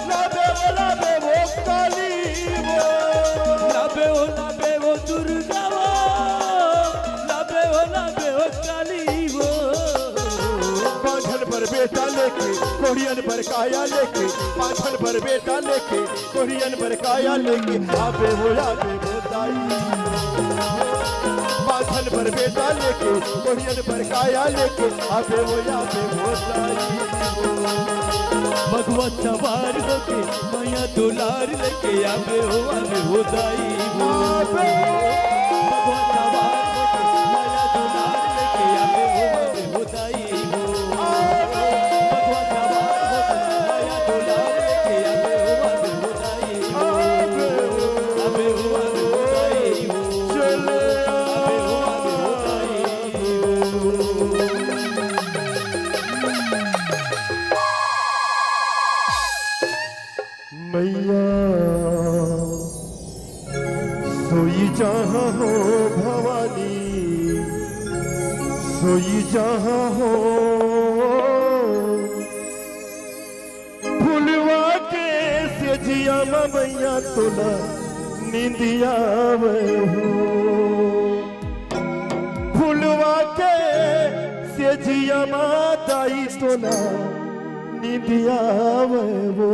लाबे वो, लाबे वो काली वो। लाबे वो, लाबे वो दुर्गा वो, लाबे वो, लाबे वो काली वो। बांझन पर बेटा लेके, कोढ़ियन पर काया लेके, बांझन पर बेटा लेके, कोढ़ियन पर काया लेके, आबे हो आबे हो दाई। बांझन पर बेटा लेके, कोढ़ियन पर काया लेके, आबे हो आबे हो दाई। बगवा सवार होके, मैया दुलार लेके, आबे हो आबे हो दाई। आबे। बगवा सवार होके, मैया दुलार लेके, आबे हो आबे हो दाई। मैया सोई जहाँ हो भवानी, सोई जहाँ हो। फुलवा के सेजिया मा मैया तोला निंदिया आवे हो। फुलवा के सेजिया मा दाई तोला निंदिया आवे हो।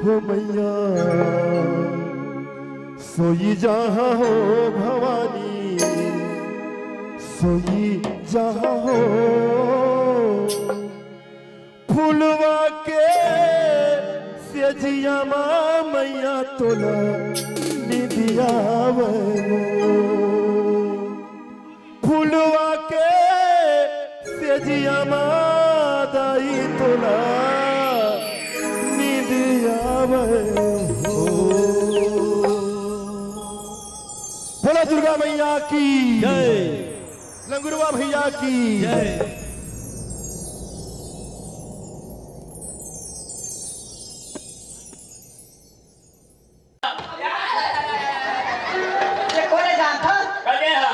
हो मैया सोई जहाँ हो भवानी, सोई जहाँ हो। फुलवा के सेजिया मा मैया तोला निंदिया आवे हो। फुलवा के सेजिया मा दाई तोला निंदिया आवे हो। बोला दुर्गा भैया की जय। लंगुरवा भैया की जय। ये कोने जानता? कदे हा?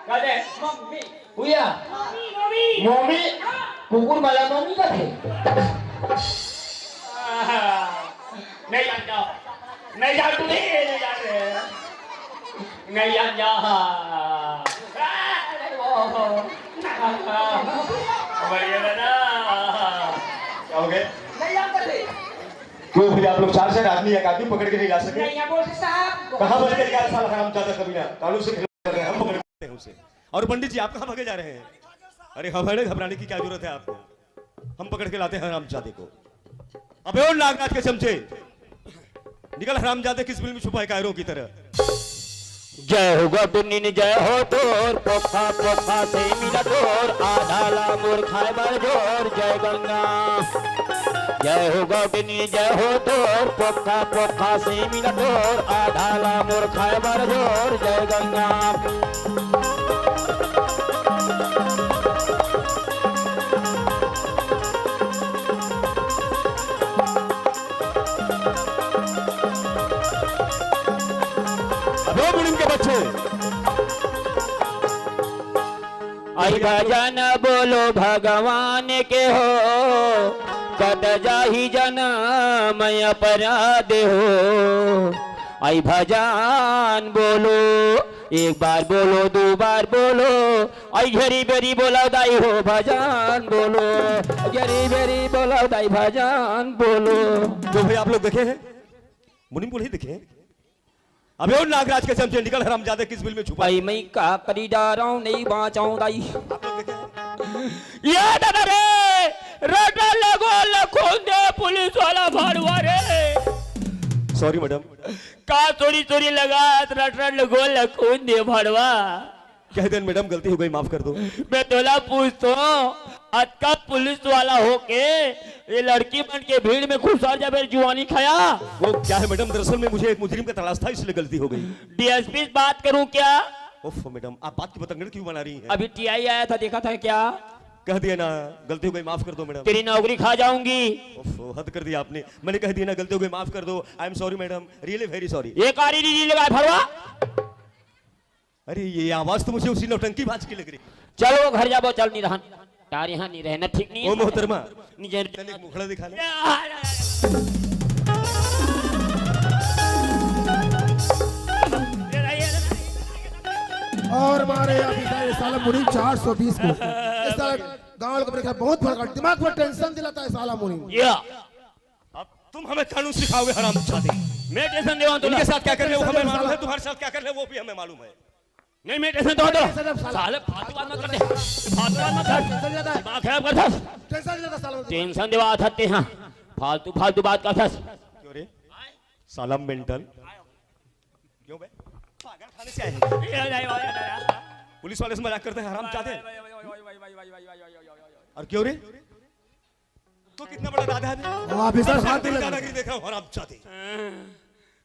कदे? मम्मी। भैया। Mummy, mummy. मम्मी? कुकुर वाला मम्मी का थे? आहा। नहीं जानता। नहीं जानता, नहीं, नहीं जानते। नहीं जानता। बढ़िया दादा। क्या हो गए? नहीं जानते थे। क्यों फिर आप लोग चार चार आदमी एक आदमी पकड़ के नहीं ला सके? नहीं, बोल साहब। कहाँ बच के गया साला हरामजादा कमीना? कानून से खिलाफ कर रहे हैं, हम पकड़ के उसे। और पंडित जी, आप कहाँ भागे जा रहे हैं? अरे, हमें घबराने की क्या जरूरत है आपको? हम पकड़ के लाते हैं हरामजादे को। अबे ओ नागराज के चमचे, निकल हरामजादे, किस बिल में छुपा है कायरों की तरह। जय हो गौटनिन, जय हो तोर, पोखा पोखा से मिला तोर, आधा ला मोर खाए बर जोर, जय गंगा। जय हो गौटनिन, जय हो तोर, पोखा पोखा से मिला तोर, आधा ला मोर खाए बर जोर, जय गंगा। अबे ओ बुढ़िन के बच्चे। आई भजन बोलो भगवान के हो, कट जाही जनम अपराध हो। आई भजन बोलो, एक बार बोलो, दो बार बोलो, आई घेरी बेरी बोला दाई हो, भजन बोलो, घेरी बेरी बोला दाई, भजन बोलो। जो भाई आप लोग देखे हैं, मुनीम को नहीं देखे हैं? अबे ओ नागराज के चमचे, निकल हरामजादे, किस बिल में छुपा है? भाई मैं का करी जा रहा हूँ, नहीं बाँचाऊँ दाई। आप लोग देखे हैं? ये दादा रे, रटा लगो लखुन दे पुलिस वाला भड़वा रे। Sorry madam। का चोरी चोरी लगा, रटा लगो लखुन दे भड़वा। कह देन मैडम, गलती हो गई, माफ कर दो। मैं तोला पूछतो, अतका पुलिस वाला होके ये लड़की मन के भीड़ में घुसर जाबे, जुआनी खाया। वो क्या है मैडम, दरअसल में मुझे एक मुजरिम का तलाश था, इसलिए गलती हो गई। डीएसपी से बात करूं क्या? ओफ मैडम, आप बात की बतंगड़ क्यों बना रही हैं? अभी टीआई आया था, देखा था क्या? कह दिया ना, गलती हो गई, माफ कर दो मैडम। तेरी नौकरी खा जाऊंगी। ओफ, हद कर दिया आपने। मैंने कह दिया ना, गलती हो गई, माफ कर दो। I am sorry madam, really very sorry। ये कारी री लगा भड़वा। अरे, ये आवाज तो मुझे उसी नौटंकी बाज की लग रही। चलो, घर जाबो, चल, निरहन। तार यहाँ नहीं रहना ठीक नहीं है। ओ मोहतरमा, निजे चल, एक मुखड़ा दिखा ले। और मारे आप इधर ये साला मुनीम चार सौ बीस को। ये साला गांव वालों को मेरे ख्याल बहुत फर्क है। दिमाग में टेंशन दिलाता है साला मुनीम। या। अब तुम हमें कानून सिखाओगे, हरामजादे। मैं टेंशन देवा तो इनके साथ क्या कर ले, वो हमें मालूम है, तुम्हारे साथ क्या कर ले, वो भी हमें मालूम है। नहीं, मैं टेंशन देवा तो। टेंशन देवा साला। साले, फालतू बात मत करते। फालतू बात मत कर। टेंशन ज्यादा है। दिमाग खराब करता। टेंशन ज्यादा साला। टेंशन देवा आते हैं। फालतू, फालतू बात करता। क्यों रे? साला मेंटल। क्यों बे? पागल खाने से आए हैं। पुलिस वाले से मजाक करते हैं, हरामजादे। और क्यों रे? तो कितना बड़ा दादा है बे? वो ऑफिसर साथ ही लगा। दादागिरी देख रहा हूँ, हरामजादे।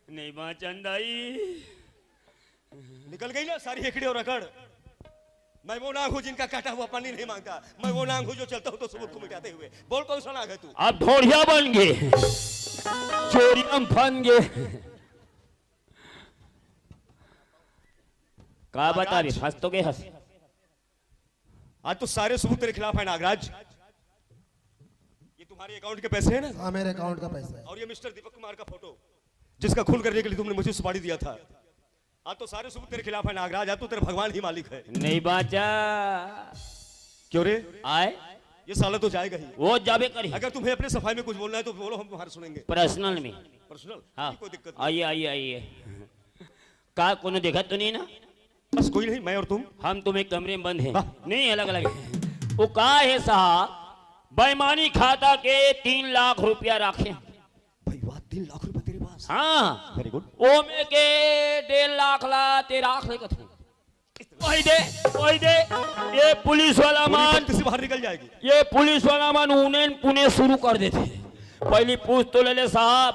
नहीं बाँचन दाई। निकल गई ना सारी हेकड़ी और अकड़। मैं वो नांग हूँ जिनका काटा हुआ पानी नहीं मांगता। मैं वो नांग हूँ जो चलता हूँ तो सबूत को मिटाते हुए। बोल, कौन सा नांग है तू? अब ढोढ़िया बन गए, चोरियम फन गए। का बता रहे, फंस तो गए हंस। आज तो सारे सबूत तेरे खिलाफ है नागराज। ये तुम्हारे अकाउंट के पैसे हैं ना? हाँ, मेरे अकाउंट का पैसा है। और ये मिस्टर दीपक कुमार का फोटो, जिसका खून करने के लिए तुमने मुझे सुपारी दिया था। आज तो सारे सबूत तेरे खिलाफ है नागराज, आज तो तेरा भगवान ही मालिक है। नहीं बाँचा। क्यों रे? आए? ये साला तो जाएगा ही। वो जाबे करी। अगर तुम्हें अपने सफाई में कुछ बोलना है तो बोलो, हम तुम्हारे सुनेंगे। पर्सनल में। पर्सनल? हाँ। कोई दिक्कत नहीं। आइए, आइए, आइए। का कोनो देखत तो नहीं ना? बस कोई नहीं, मैं और तुम। हम तुम एक कमरे में बंद हैं। हाँ। नहीं, अलग अलग हैं। वो का है साहब, बेईमानी खाता के तीन लाख रुपया रखे। भाई वाह, तीन लाख रुपया तेरे पास। हाँ। Very good। ओमे के डेढ़ लाख ला ते राख ले कथू। वही दे, वही दे। ये पुलिस वाला पूरी मान, धरती से बाहर निकल जाएगी। ये पुलिस वाला मान उने पुने शुरू कर देते। पहली पूछ तो ले ले साहब,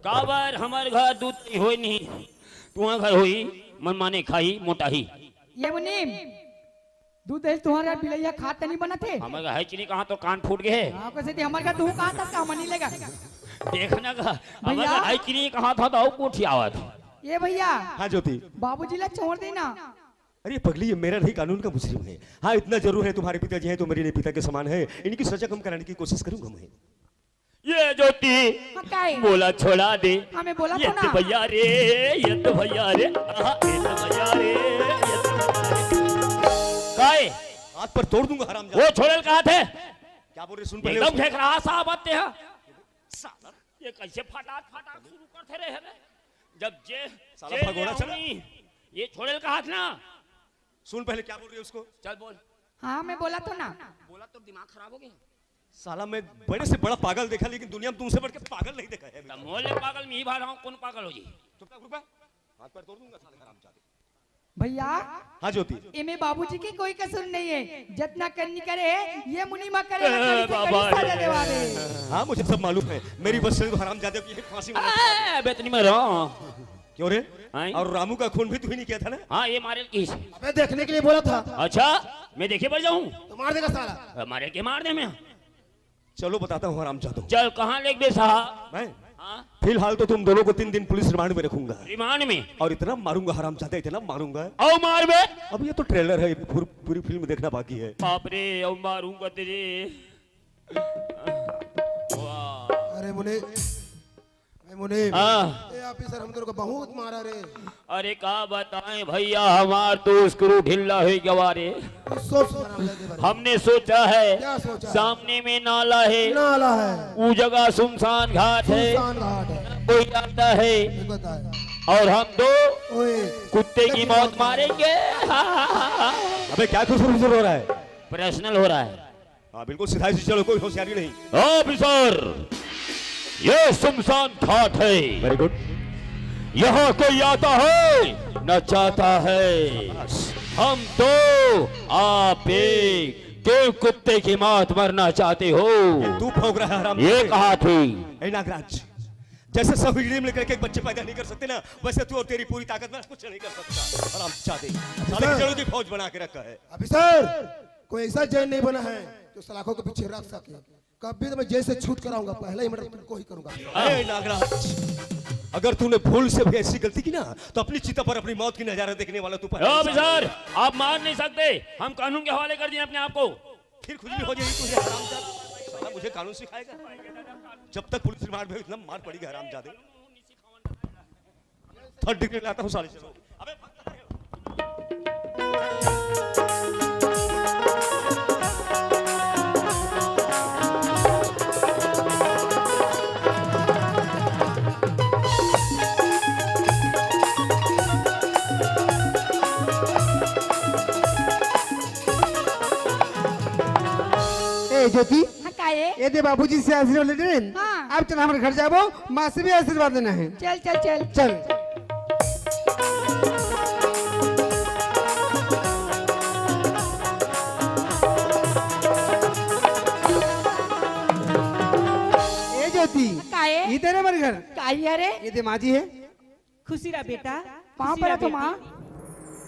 काबर हमर घर दूध नइ होय नहीं, तुंहर घर होही, मनमाने खाही, मोटाही। ये मुनीम, दूध दही तुंहर घर बिलइया खात त नइ बनत हे? हमर घर हे चीनी कहाँ तो कान फूट गे हे। हाँ, कइसे थी हमर घर तू कहाँ तक का मनी लेगा? देखना का, हमर भैया। घर हे चीनी कहाँ था तो अउ कोठी आवत। ये भैया। हाँ ज्योति। बाबूजी ला छोड़ देना। अरे पगली, ये मेरा नहीं, कानून का मुजरिम है। हाँ, इतना जरूर है, तुम्हारे पिताजी हैं तो मेरे लिए पिता के समान है। इनकी सजा कम कराने की कोशिश करूंगा मैं। ये ज्योति, हाँ, काय? मोला छोड़ा दे। हाँ, मैं बोला ये था तो ना। भैया रे, ये तो भैया रे, आहा, ये तो भैया रे, ये तो भैया रे। काय? हाथ पर तोड़ दूंगा हरामजादा। वो छोड़े ल कहा थे? क्या बोल रहे, सुन पहले एकदम उसको। खेकरा सा बात ते हा। साला, ये कैसे फटाक फटाक शुरू करते रहे रे? जब जे, साला जेल में भगोड़ा चला। आऊंगी, ये छोड़े ल कहा था ना। सुन पहले क्या बोल रही है उसको। चल बोल। हाँ, मैं बोला तो ना। बोला तो दिमाग खराब हो गया। साला, मैं बड़े से बड़ा पागल देखा, लेकिन दुनिया में तुमसे बढ़ के पागल नहीं देखा है अभी तक। मोले पागल में ही भा रहा हूँ, कौन पागल हो जी? चुपचाप रुक बे। हाथ पैर तोड़ दूंगा साले हरामजादे। भैया। हाँ ज्योति। एमे बाबूजी के कोई कसूर नहीं है, जतना करनी करे है, ये मुनीमा करे ए, ना करे, बाबा कहीं साजा रे। देवा दे। हाँ, मुझे सब मालूम है। मेरी बस से तो हरामजादे की फांसी होना चाहिए। ए, बेतनी में रहो। क्यों रे? हाँ। और रामू का खून भी तू ही नहीं किया था ना? हाँ, ये मारे की। अबे, देखने के लिए बोला था। अच्छा, मैं देखे पर जाऊँ? तो मार देगा साला। मारे के मार दे मैं। चलो बताता हूँ हरामजादों। चल, कहाँ लेके बे साहब? मैं? हाँ? फिलहाल तो तुम दोनों को तीन दिन पुलिस रिमांड में रखूंगा। रिमांड में? और इतना मारूंगा हरामजादा, इतना मारूंगा। आओ मार बे। अब ये तो ट्रेलर है, पूरी, पूरी फिल्म देखना बाकी है। बाप रे, आओ मारूंगा तेरे। वाह। अरे मुने, ए मुनीम, हाँ। ए ऑफिसर हम तेरे को बहुत मारा रे। अरे का बताएं भैया, हमार तो स्क्रू ढीला हो गवा रे। तू सोच हरामजादे बारे में। हमने सोचा है क्या सोचा है? सामने में नाला है, नाला है। वो जगह सुनसान घाट है, सुनसान घाट है। कोई आता है ये बताए। और हम दो ओए, कुत्ते की मौत मारेंगे। अबे क्या खुसर फुसर हो रहा है? पर्सनल हो रहा है। हाँ, बिल्कुल सिधाई से चलो, कोई होशियारी नहीं। ऑफिसर, ये सुनसान घाट है। वेरी गुड। यहाँ कोई आता है, न जाता है। हम दो, आप एक। क्यों कुत्ते की मौत मरना चाहते हो? ये तू भौंक रहा है, हराम। ये कहा थी। ए नागराज, जैसे सब हीलियम लेकर के एक बच्चे पैदा नहीं कर सकते ना, वैसे तू और तेरी पूरी ताकत में कुछ नहीं कर सकता। हरामजादे, साले की जड़ों की फौज बना के रखा है। ऑफिसर, कोई ऐसा जैन नहीं बना है जो सलाखों के पीछे रख सके। कभी तो मैं जेल से छूट कर आऊंगा, पहला ही मर्डर तुमको ही करूंगा। अरे नागराज, अगर तूने भूल से भी ऐसी गलती की ना, तो अपनी चिता पर अपनी मौत की नजारा देखने वाला तू पहला ओ इंसान ऑफिसर, होगा। आप मार नहीं सकते, हम कानून के हवाले कर दिए अपने आप को। फिर खुजली हो जाएगी तुझे हरामजादा। साला मुझे कानून सिखाएगा। जब तक पुलिस रिमांड में हो, इतना मार पड़ेगी हरामजादे। थर्ड डिग्री लाता हूँ साले, चलो। अबे भाग कहाँ रहे हो? ए ज्योति, हाँ, का ए? ये दे बाबूजी से आशीर्वाद लेने। हाँ। अब चल हमारे घर जाबो, माँ से भी आशीर्वाद लेना है। चल, चल, चल। चल। ए ज्योति, हाँ, का ए? इधर है हमारे घर। का ए रे? ये दे माँ जी है। खुशी रह बेटा, पाँव खुशी पड़ा रह तो बेटी। माँ।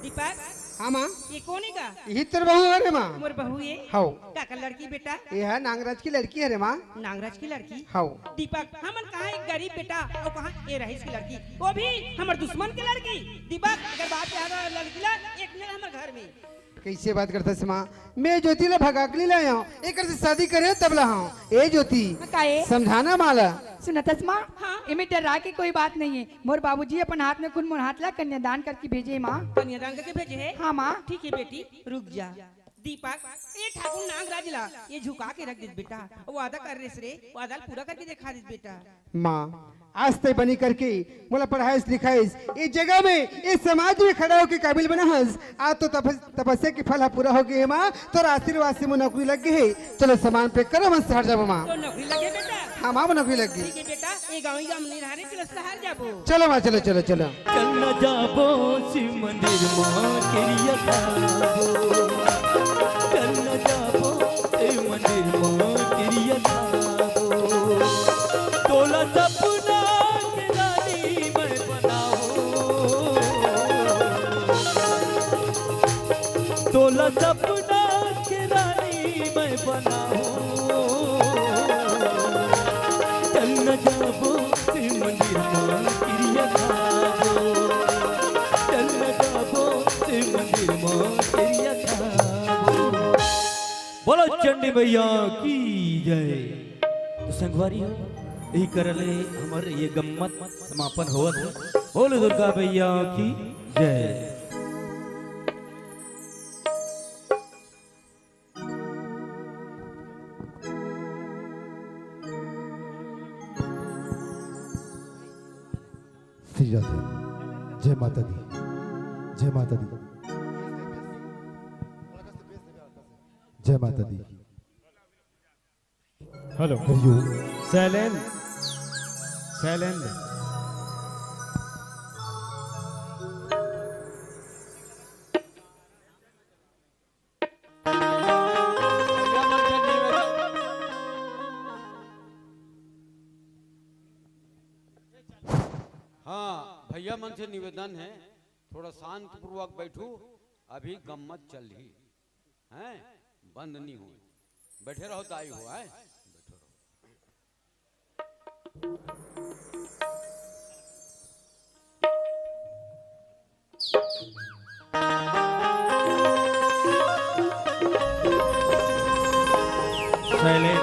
दीपक, हाँ माँ। ये कोन हे गा? यही तोर बहू हरे माँ। मोर बहू ये? हौ। काकर लड़की बेटा? ये है नागराज की लड़की हरे माँ। नागराज की लड़की? हौ। दीपक, हमन कहाँ एक गरीब बेटा अउ कहाँ ये रईस की लड़की, वो भी हमर दुश्मन के लड़की। दीपक, अगर बाप के आगे लड़की ला, एक मिनट हमर घर में। कैसे बात करता से माँ? मैं ज्योति ला भगा के ले आया हूँ, एकर से शादी करे तब ला हूँ। ए ज्योति, हाँ, का ए? समझाना माँ ला। सुनतस माँ, हाँ? एमे डरा के कोई बात नहीं है। मोर बाबूजी अपन हाथ में खून मोर हाथ ला कन्यादान करके भेजे माँ। कन्यादान करके भेजे है? हाँ माँ। ठीक है बेटी, रुक जा। दीपक, ए ठाकुर नागराज ला ये झुका के रख दीस बेटा। वादा कर रेस रे, वादा ला पूरा करके दिखा दीस बेटा। माँ, आज तय बनी करके मोला पढ़ाइस लिखाइस, ए जगह में, ए समाज में खड़ा होके काबिल बनाहस। आज तो तपस-, तपस्या के फल ह पूरा हो गे हे माँ, तोर आशीर्वाद से मोर नौकरी लग गे हे। चलो सामान पैक करो, मैं शहर जाबो माँ। तो नौकरी लगे बेटा? हाँ माँ, मोर नौकरी लग गे। ठीक है बेटा, ये गाँव ही गाँव नहीं रहा रे, चलो शहर जाबो। चलो माँ, चलो, चलो, चलो। कल न जाबो शिव मंदिर माँ किरिया खाबो। कल न जाबो शिव मंदिर माँ किरिया खाबो। तोला सपना के ओला सपना के रानी मैं बनाऊं। चल न जाबो शिव मंदिर मा किरिया खाबो। चल न जाबो शिव मंदिर मा किरिया खाबो। बोलो चंडी मैया की जय। तो संगवारी हो, यही करले हमर ये गम्मत समापन होवत हे। बोलो दुर्गा मैया की जय। श्री राधे। जय माता दी। जय माता दी। जय माता दी। हेलो। हरिओम। साइलेंट। साइलेंट। हाँ, भैया मन से निवेदन है, थोड़ा शांतपूर्वक बैठू, अभी गम्मत चल रही है, बंद नहीं हुई। बैठे रहो, दाई हो, हैं? बैठे रहो। साइलेंट।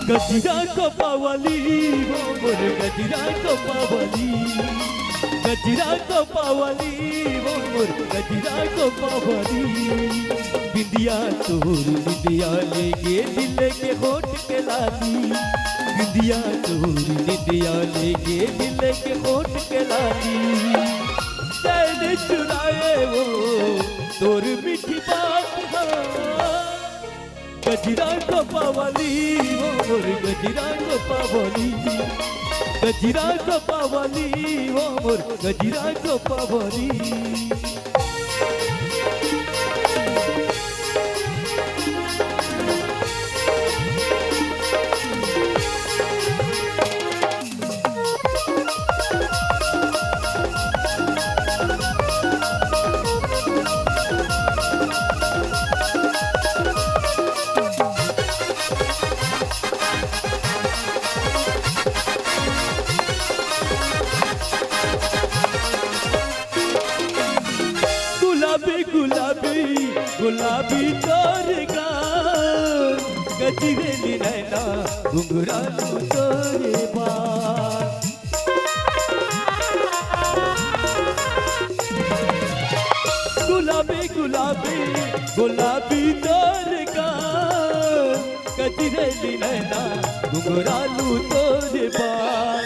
गजरा को पावली, वो मोर गजरा को पावली, गजरा को पावली, वो मोर गजरा को पावली। बिंदिया तोर निंदिया लेगे दिल के होठ के लाली, बिंदिया तोर निंदिया लेगे दिल के होठ के लाली। चैन चुराए वो तोर मीठी बात है। गजरा को पावली, वो मोर गजरा को पावली। गजरा कपावली, ओ मोर गजरा कपावली। गुलाबी गुलाबी गुलाबी तोर गाल, गजरेली नैना घुंघरालू तोर बाल। गुलाबी गुलाबी गुलाबी तोर गाल, गजरेली नैना घुंघरालू तोर बाल।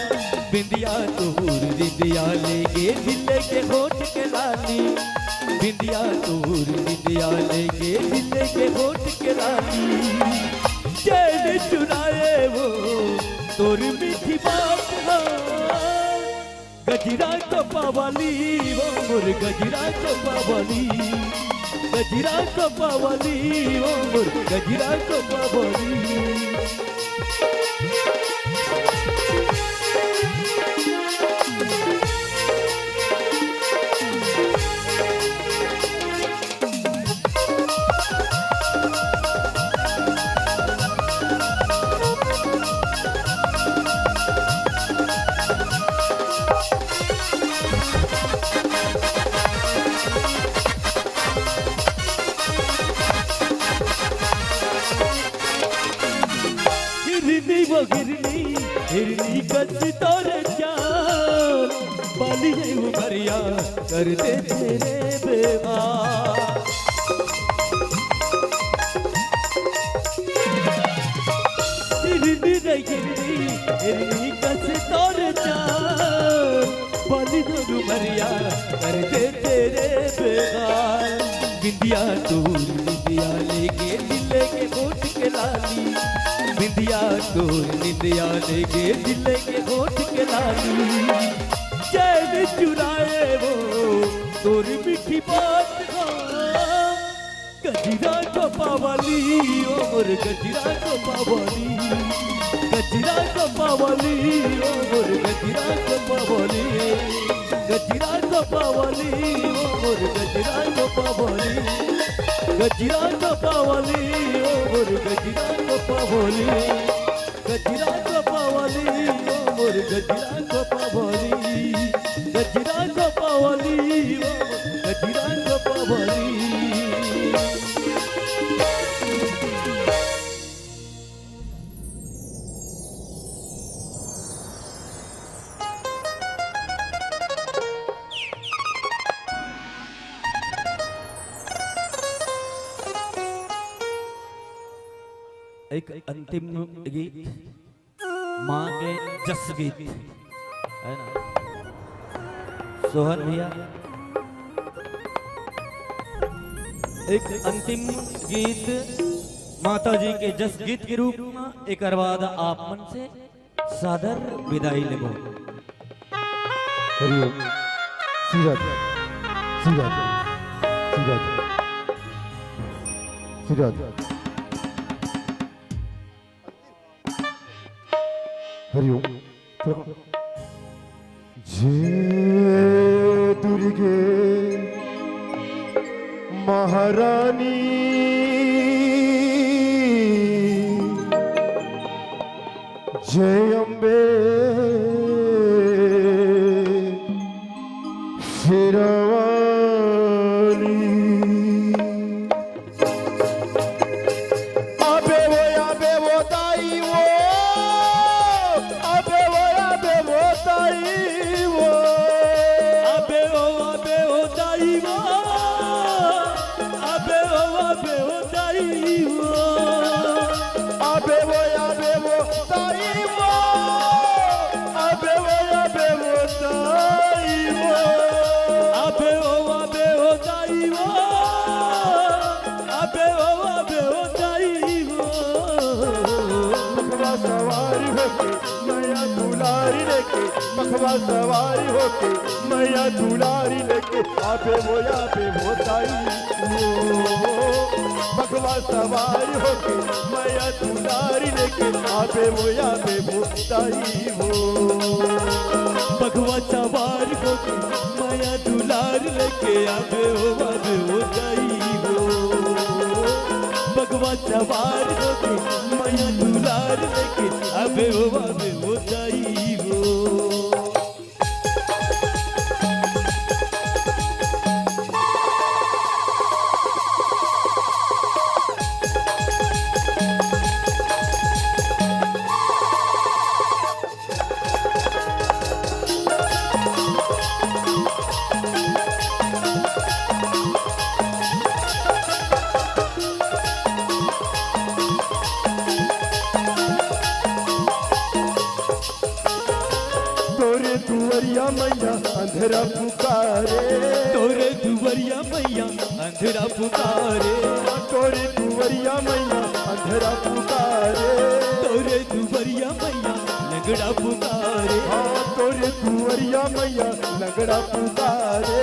बिंदिया तोर निंदिया लेगे दिल के होठ के लाली, बिंदिया तोर निंदिया लेगे दिल के होठ के लाली। चैन चुराए वो तोर मीठी बात हा। गजरा कपावली, ओ मोर गजरा कपावली। गजरा कपावली, ओ मोर गजरा कपावली। हिरनी वो हिरनी, हिरनी कस तोर चाल, बाली है उमरिया कर दे तेरे बेमाल। हिरनी रे हिरनी, हिरनी कस तोर चाल, बाली है उमरिया कर दे तेरे बेमाल। बिंदिया तोर निंदिया लेगे दिल के होठ के लाली, बिंदिया तोर निंदिया लेगे दिल के होठ के लाली। चैन चुराए वो तोर मीठी बात हा। गजरा कपावली, ओ मोर गजरा कपावली। गजरा कपावली, ओ मोर गजरा कपावली। गजरा कपावली, ओ मोर गजरा कपावली। गजरा कपावली, ओ मोर गजरा कपावली। गजरा कपावली, ओ मोर गजरा कपावली। गजरा कपावली, ओ मोर गजरा कपावली। एक अंतिम गीत, माँ के जस गीत, है ना? सोहन भैया, एक अंतिम गीत माता जी के जस गीत के रूप में, एकर बाद आप मन से सादर विदाई लेबो। हरिओम। श्रीराधे, श्रीराधे, श्रीराधे, श्रीराधे। हरिओम। जय दुर्गे महारानी, जय अम्बे शेरावाली। अबे वो, अबे वो दाई वो, अबे वो, अबे वो दाई वो, अबे वो, अबे वो दाई वो, अबे वो, अबे वो दाई वो, अबे वो, अबे वो दाई वो। लेके, बघवा सवारी होके, मैया दुलारी लेके, आबे वो, आबे वो दाई वो। बघवा सवारी होके, मैया दुलारी लेके, आबे वो, आबे वो दाई वो। बघवा सवार होके, मैया दुलार लेके, आबे वो, आबे वो दाई वो। बघवा सवार होके, मैया दुलार लेके, आबे वो, आबे वो दाई वो। तोरे दुवरिया मैया अंधरा पुकारे। तोरे दुवरिया मैया अंधरा पुकारे। तोरे दुवरिया मैया अंधरा पुकारे। तोरे दुवरिया मैया लंगड़ा पुकारे। हाँ, तोरे दुवरिया मैया लंगड़ा पुकारे।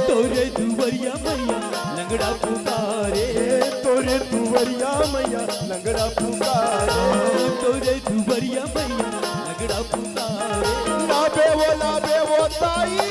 तोरे दुवरिया मैया लंगड़ा पुकारे। ए, तोरे दुवरिया मैया लंगड़ा पुकारे। हाँ, तोरे दुवरिया मैया लंगड़ा पुकारे। लाबे वो, लाबे वो ताई